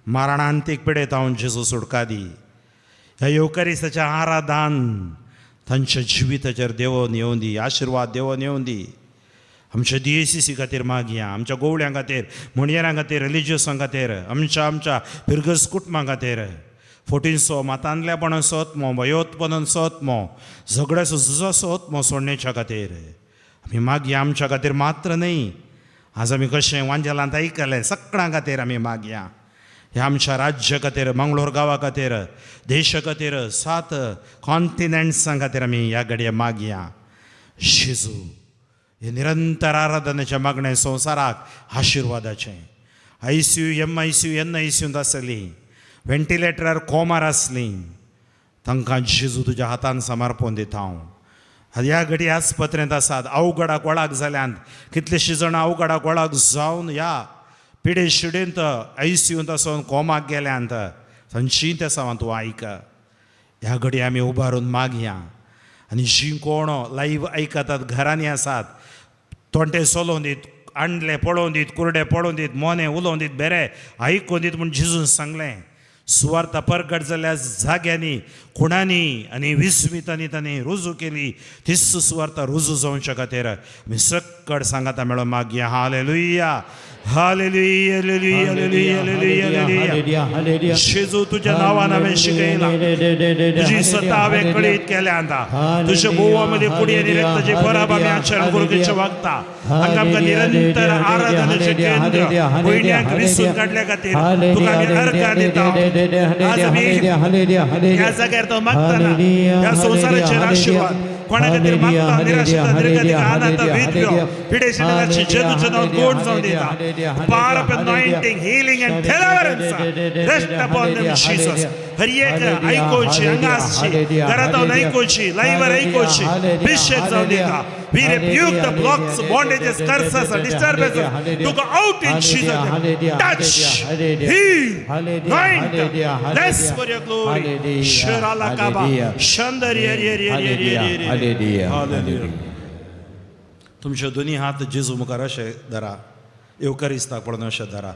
मारणांतीक पिडेत हांव जेजू सुटका दी. ह्या येवकारिस्ताच्या आराधान तांच्या जिविताचेर देवोन येवन दी, आशिर्वाद देवोन येवन दी. आमच्या DACC खातीर मागया, आमच्या गोवळ्यां खातीर, म्हणयेरां खातीर, रिलिजियसां खातीर, आमच्या आमच्या फिरगज कुटुंबां खातीर. फोटींचो मातांतल्यापणाचो आत्मो, भयोत्पनाचो आत्मो, झगड्याचो झुजाचो आत्मो सोडण्याच्या खातीर आमी मागया. आमच्या खातीर मात्र न्हय, आज आमी कशें वांजेलांत आयकलें सगळ्यां खातीर आमी मागया. ह्या आमच्या राज्य खातीर, मंगळूर गांवा खातीर, देशा खातीर, 7 कॉन्टिनेंट्सां खातीर आमी ह्या घडये मागया. जेजू हे निरंतर आराधनेचें मागणें संवसाराक आशिर्वादाचें. ICU, MICU, NICU आसली, व्हेंटिलेटरार कोमार आसली, तांकां जेजू तुज्या हातान समर्पण दिता हांव. ह्या घडी आस्पत्रेंत आसात, अवघडाक वळाक जाल्यांत कितलेशीं जाणां, अवघडाक वळाक जावन ह्या पिडे शिडेंत ICUंत आसून कोमाक गेल्यांत, तांची तेसांवां तूं आयक. ह्या घडी आमी उबारून मागया. आनी जीं कोण लायव्ह आयकतात, घरांनी आसात, तोंडे चलोवन दीत, आणले पळोवन दीत, कुरडे पळोवन दीत, मोने उलोवन दीत, बेरे आयकून दीत म्हूण जेजून सांगलें. सुवार्ता परगट जाल्ल्या जाग्यांनी, खुणांनी आनी विस्मितांनी तांणी रुजू केली. तीच सुवार्ता रुजू जावच्या खातीर आमी सक्कड सांगाता मेळोन मागया. Hallelujah, hallelujah, hallelujah, hallelujah, hallelujah. जेजू तुज्या नांवान हांवें शिकयलां, तुजी सत्ता हांवें कळीत केल्या. आतां तुज्या भोवा मदीं कुडी आनी रक्ताची परब आमी आचरण करूंक वागता. हांगा आमकां निरंतर आराधनेचें केंद्र भयण्यांक विसून काडल्या खातीर तुका आमी अर्घां दिता. आज आमी ह्या जाग्यार तो मागतना ह्या संवसाराचेर आशिर्वाद कोणा खातीर मागता, निराशेता, निर्गतीक, अनाथ, विधव्यो, पिडेशिल्ल्याची जेजूचें नांव गोड जावन दिता. Power of anointing, healing and deliverance rest upon them, Jesus. हर एक आयकोवची, हांगा आसची, घरांत आयकोवची, लायव्हार आयकोवची, अभिषेक जावन दिता. We rebuke the blocks, bondages, curses, and disturbances to go out in Jesus' name. Touch, heal, anoint, bless for your glory. Shiralakaba, Shandari, Hallelujah. तुमचे दोन्ही हात जेजू मुखार अशे धरा, येवकारिस्ताक पडून अशे धरा.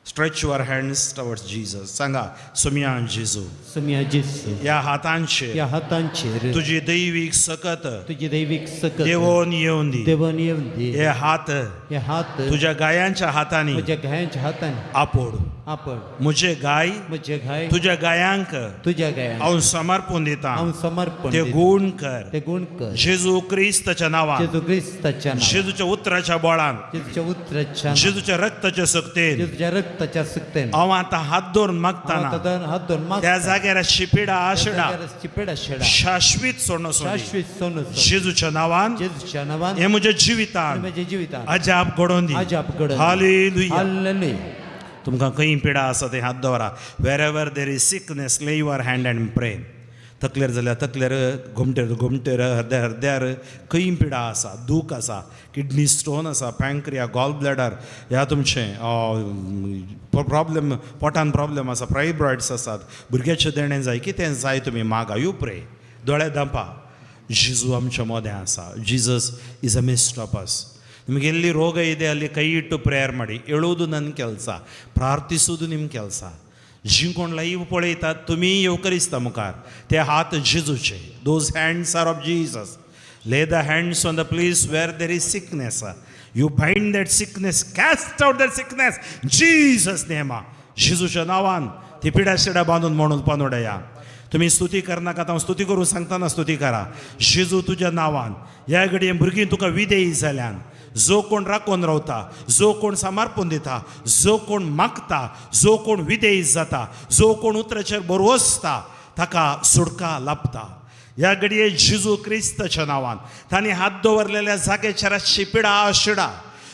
Stretch your hands towards Jesus. सांगा, सोमया जेजू, सोमया जेजू, ह्या हातांचेर ह्या हातांचेर तुजी दैवीक सकत तुजी दैवीक सकत देवोन येवन दी. देवोन येवन दी. हे हात हे हात तुज्या गायांच्या हातांनी म्हज्या गायांच्या हातांनी आपोड. आपण. म्हजे गाय म्हजे गाय तुज्या गायांक तुज्या गायांक हांव समर्पण दिता. हांव समर्पण ते दिता. गुण कर. ते गुण कर. जेजू क्रिस्ताच्या नांवान, जेजू क्रिस्ताच्या नांवान, जेजूच्या उतराच्या बळान, जेजूच्या उतराच्या नांवान, जेजूच्या रक्ताच्या सक्तेन जेजूच्या रक्ताच्या सक्तेन हांव आतां हात दवरून हांव मागतना आतां हात धरून मागता. त्या जाग्यार शिपिडा आशडा चिपेडा शेडा शाश्वीत सोडणो. शाश्वीत सोनू. जेजूच्या नांवान जेजूच्या नांवान हे म्हज्या जिवितान म्हज्या जिवितान अजाप घडोवन दी. अजाप घडोवन दी. हालेलुया. हालेलुया. तुमकां खंय पिडा आसा ते हात दवरा. Wherever there is sickness, lay your hand and pray. तकलेर जाल्यार तकलेर, घुमटेर घुमटेर, हरद्यार हरद्यार, खंय पिडा आसा, दूख आसा, किडनी स्टोन आसा, पँक्रिया, गॉल ब्लॅडर, ह्या तुमचें प्रॉब्लम, पोटान प्रॉब्लम आसा, फायब्रॉयड्स आसात, भुरग्याचें देणें जाय, कितें जाय तुमी मागा. You pray. दोळे धांपा. जेजू आमच्या मोदें आसा. Jesus is a midst of us. ನಿಮಗೆ ಎಲ್ಲಿ ರೋಗ ಇದೆ ಅಲ್ಲಿ ಕೈ ಇಟ್ಟು ಪ್ರೇಯರ್ ಮಾಡಿ. ಹೇಳುವುದು ನನ್ನ ಕೆಲಸ, ಪ್ರಾರ್ಥಿಸುವುದು ನಿಮ್ಮ ಕೆಲಸ. जिंकोण लाईव्ह पळयतात तुमी येवकरिस्ता मुखार ते हात जेजूचे. Those hands are of Jesus. Lay the hands on the place where there is sickness. You bind that sickness, cast out that sickness, Jesus नेमा. जेजूच्या नांवान ती पिडा शिडा बांदून म्हणून पानोडया. तुमी स्तुती करनाकात, हांव स्तुती करूं सांगतना स्तुती करा. जेजू, तुज्या नांवान ह्या घडये भुरगीं तुका विधेयी जाल्यान, जो कोण राखून रावता, जो कोण समर्पण दिता, जो कोण मागता, जो कोण विधेयी जाता, जो कोण उतराचेर बरवसता, ताका सुटका लाभता. ह्या घडये जेजू क्रिस्ताच्या नांवान तांणी हात दवरलेल्या जाग्याचेर आसची पिडा शिडा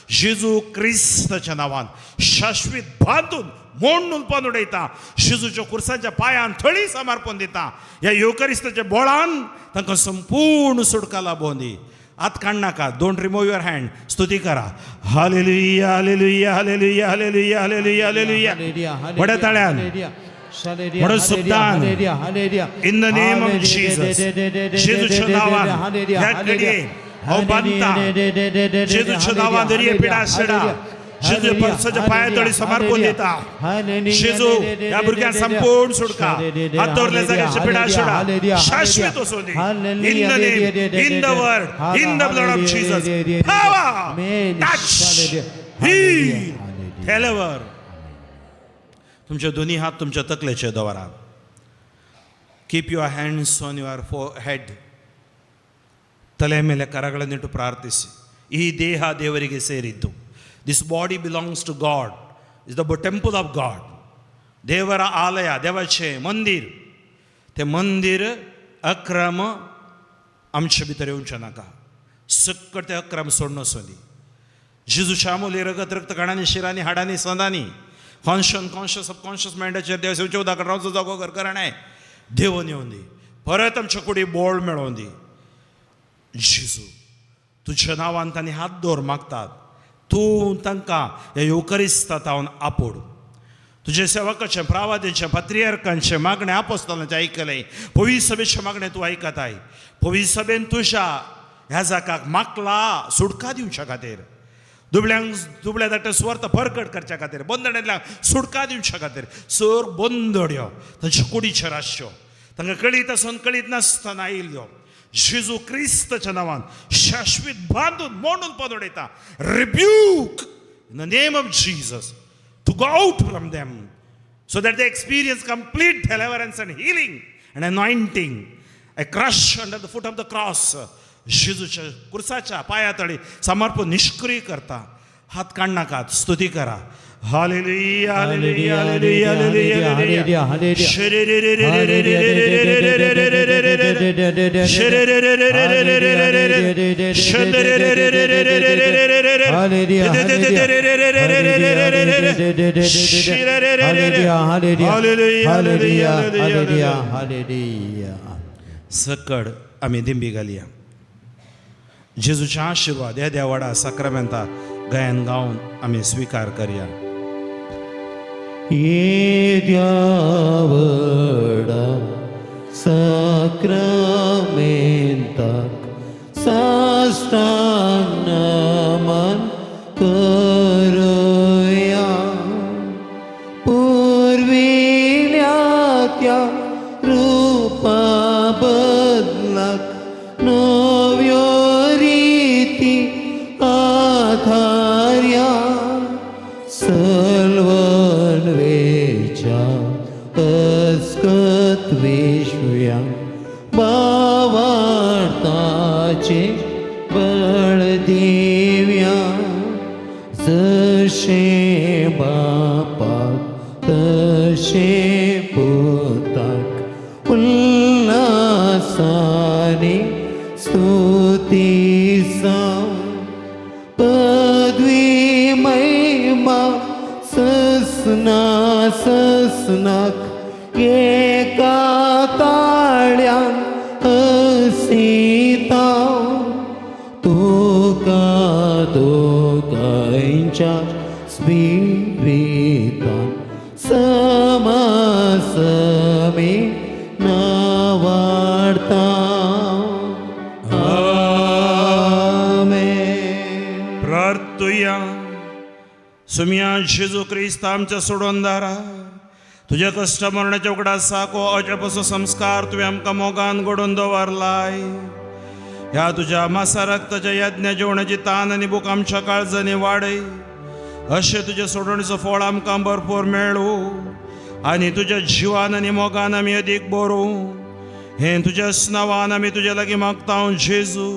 जेजू क्रिस्ताच्या नांवान शाश्वीत बांदून मोडून पण उडयता. जेजूच्या कुर्साच्या पांयान थळी समर्पण दिता. ह्या येवकरिस्ताच्या बोळान तांकां संपूर्ण सुटका लाभोवन दी. हात काडनाका. Don't remove your hand. स्तुती करा. Hallelujah, hallelujah, hallelujah, hallelujah, hallelujah, hallelujah. व्हड्या ताळ्यान म्हणून सुद्दान In the name of Jesus. जेजूच्या नांवान ह्या घडये हांव बांदता. जेजूच्या नांवान दर्ये पिडा शेडा जेजू परसाच्या पांया तळी समर्पण दिता. जेजू, ह्या भुरग्यांक संपूर्ण सुटका. हात दवरल्या जाग्याची पिडा शेडा शाश्वत वचूं दी. In the name, in the word, in the blood of Jesus, power, touch, heal, deliver. तुमचे दोन्ही हात तुमच्या तकलेचे दवरात. Keep your hands on your forehead. ತಲೆ ಮೇಲೆ ಕರಗಳನ್ನಿಟ್ಟು ಪ್ರಾರ್ಥಿಸಿ. ಈ ದೇಹ ದೇವರಿಗೆ ಸೇರಿದ್ದು. This body belongs to God, is the temple of God. ದೇವರ ಆಲಯ, देवाचें मंदीर. तें मंदीर अक्रम आमचे भितर येवचें नाका. सक्कट ते अक्रम सोडून सोदी. जेजूच्या आमोली रगत, रक्त कणांनी, शिरांनी, हाडांनी, संदांनी, कॉन्शियस कॉन्शियस सबकॉन्शियस मायंडाचेर देव सेवचे उदक रावचो जागो कर देवून येवन दी. परत आमच्या कुडी बोळ मेळोवन दी. जेजू, तुज्या नांवान तांणी हात दवर मागतात. तूं तांकां ह्या येवकरिस्ता तावन आपोड. तुजे सेवकाचें, प्रावाद्याचें, पात्रियर्कांचें मागणें, आपोस्तालांचें आयकलें. पवित्र सभेचें मागणें तूं आयकताय. पवित्र सभेन तुज्या ह्या जाकाक मागला सुटका दिवच्या खातीर, दुबळ्यांक, दुबळ्या धाकट्या सुवार्थ परकट करच्या खातीर, बंदड्यांतल्यान सुटका दिवच्या खातीर. सर बंदड्यो तांच्या कुडीचेर आसच्यो, तांकां कळीत आसून कळीत नासतना आयिल्ल्यो, जेजू क्रिस्ताच्या नांवान शाश्वीत बांदून मोडून पद उडयता. Rebuke in the name of Jesus to go out from them so that they experience complete deliverance and healing and anointing. I crush under the foot of the cross. जेजूच्या कुर्साच्या पायातळी समर्पण निष्क्रिय करता. हात काढनाकात. स्तुती करा. Hallelujah, hallelujah, hallelujah, hallelujah, hallelujah. Hallelujah, hallelujah, hallelujah. सकड आमी दिंबी घालया. जेजूचे आशिर्वाद ह्या देवाडा साक्रामेंता गायन गावन आमी स्विकार करया. येद्या व्हडा साक्रामेंताक साष्टांग नमन करुया. बदलाक नव्यो रिती आधार्या सलवणवेच्या अस्कत विश्व्या बावार्ताचे बळ दिव्या जशे बापाक तशे पुताक उल्हासाने स्तुती जावं पदवी महिमा ससना ससनाक एका ताळ्यान हसिता तुका दोगांयच्या स्पिरितान समासमे नावाडता. आमेन. प्रार्थुया. सुमिया जेजू क्रिस्त आमच्या सोडोनदारा, तुज्या कश्ट मरणाच्या उगडासाक हो अजब असो संस्कार तुवें आमकां मोगान घडोवन दवरलाय. ह्या तुज्या मासा रक्ताच्या यज्ञ जेवणाची तान आनी भूक आमच्या काळजांनी वाडय, अशें तुज्या सोडवणीचो फळ आमकां भरपूर मेळूं आनी तुज्या जिवान आनी मोगान आमी अदीक बरोवं. हें तुज्या नांवान आमी तुज्या लागीं मागता जेजू,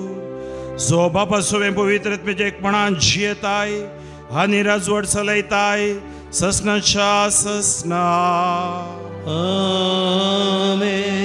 जो बापा सुवें पवित्र आत्म्याच्या एकपणान जियेताय आनी राजवट चलयताय ससनाच्या ससना. आमेन.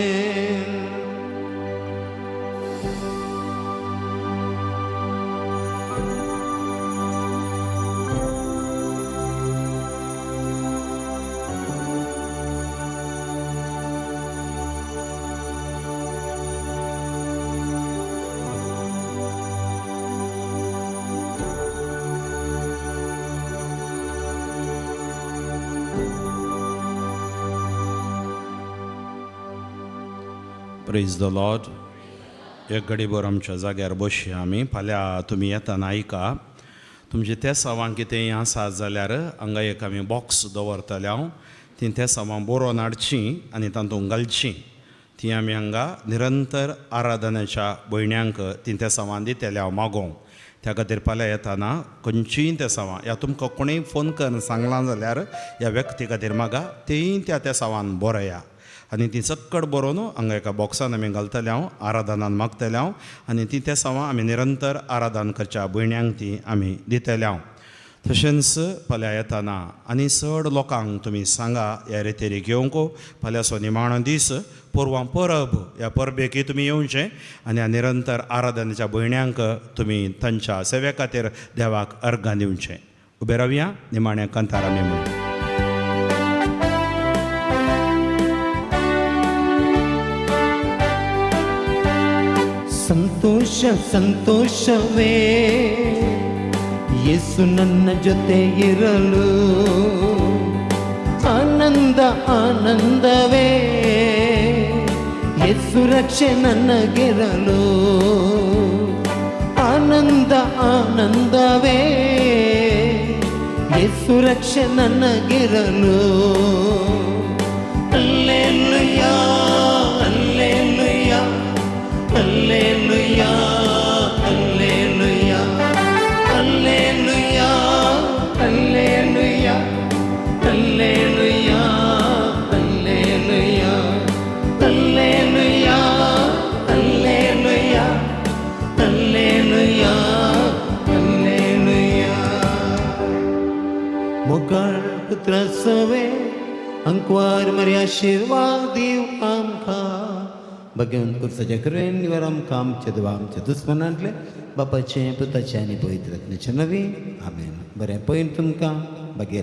प्रेज the Lord. एक घडीभर आमच्या जाग्यार बसया आमी. फाल्यां तुमी येतना आयका, तुमचें तेसांवां कितेंय आसा जाल्यार हांगा एक आमी बॉक्स दवरतले हांव, तीं तेसांवां बरोवन हाडचीं आनी तातूंत घालचीं. तीं आमी हांगा निरंतर आराधनेच्या भयण्यांक तीं तेसांवां दितले हांव मागोवंक. त्या खातीर फाल्यां येतना खंयचीय तेसांवां या तुमकां कोणूय फोन करून सांगलां जाल्यार ह्या व्यक्ती खातीर मागा, तेंय त्या तेसांवान बरया आनी ती सक्कड बरोवन हांगा एका बॉक्सान आमी घालतले हांव, आराधनान मागतले हांव आनी ती तेसांवां आमी निरंतर आराधन करच्या भयण्यांक ती आमी दितले हांव. तशेंच फाल्यां येतना आनी चड लोकांक तुमी सांगा ह्या रेतेरीक येवंक. फाल्यांचो निमाणो दीस, पोरवां परब, ह्या परबेकय तुमी येवचें आनी ह्या निरंतर आराधनेच्या भयण्यांक तुमी तांच्या सेवे खातीर देवाक अर्गां दिवचें. उबे रावया, निमाण्या कांतार आमी म्हणया. ಸಂತೋಷ ಸಂತೋಷವೇ ಯೇಸು ನನ್ನ ಜೊತೆ ಇರಲು, ಆನಂದ ಆನಂದವೇ ಯೇಸು ರಕ್ಷೆ ನನಗಿರಲು, ಆನಂದ ಆನಂದವೇ ಯೇಸು ರಕ್ಷೆ ನನಗಿರಲು. Alleluia, alleluia, alleluia, alleluia, alleluia, alleluia, alleluia, alleluia, alleluia, alleluia, alleluia, alleluia. मोगाळ पुत्र सवे अंकवार मरी आशिर्वाद दिव आमकां, भगवंत कुर्साच्या कृपेन निवार आमकां आमच्या देवा आमच्या दुस्मनांतले, बापाचें पुताचें आनी पवित्र आत्म्याचें नवी. आमेन. बरें पळयन तुमकां मागीर.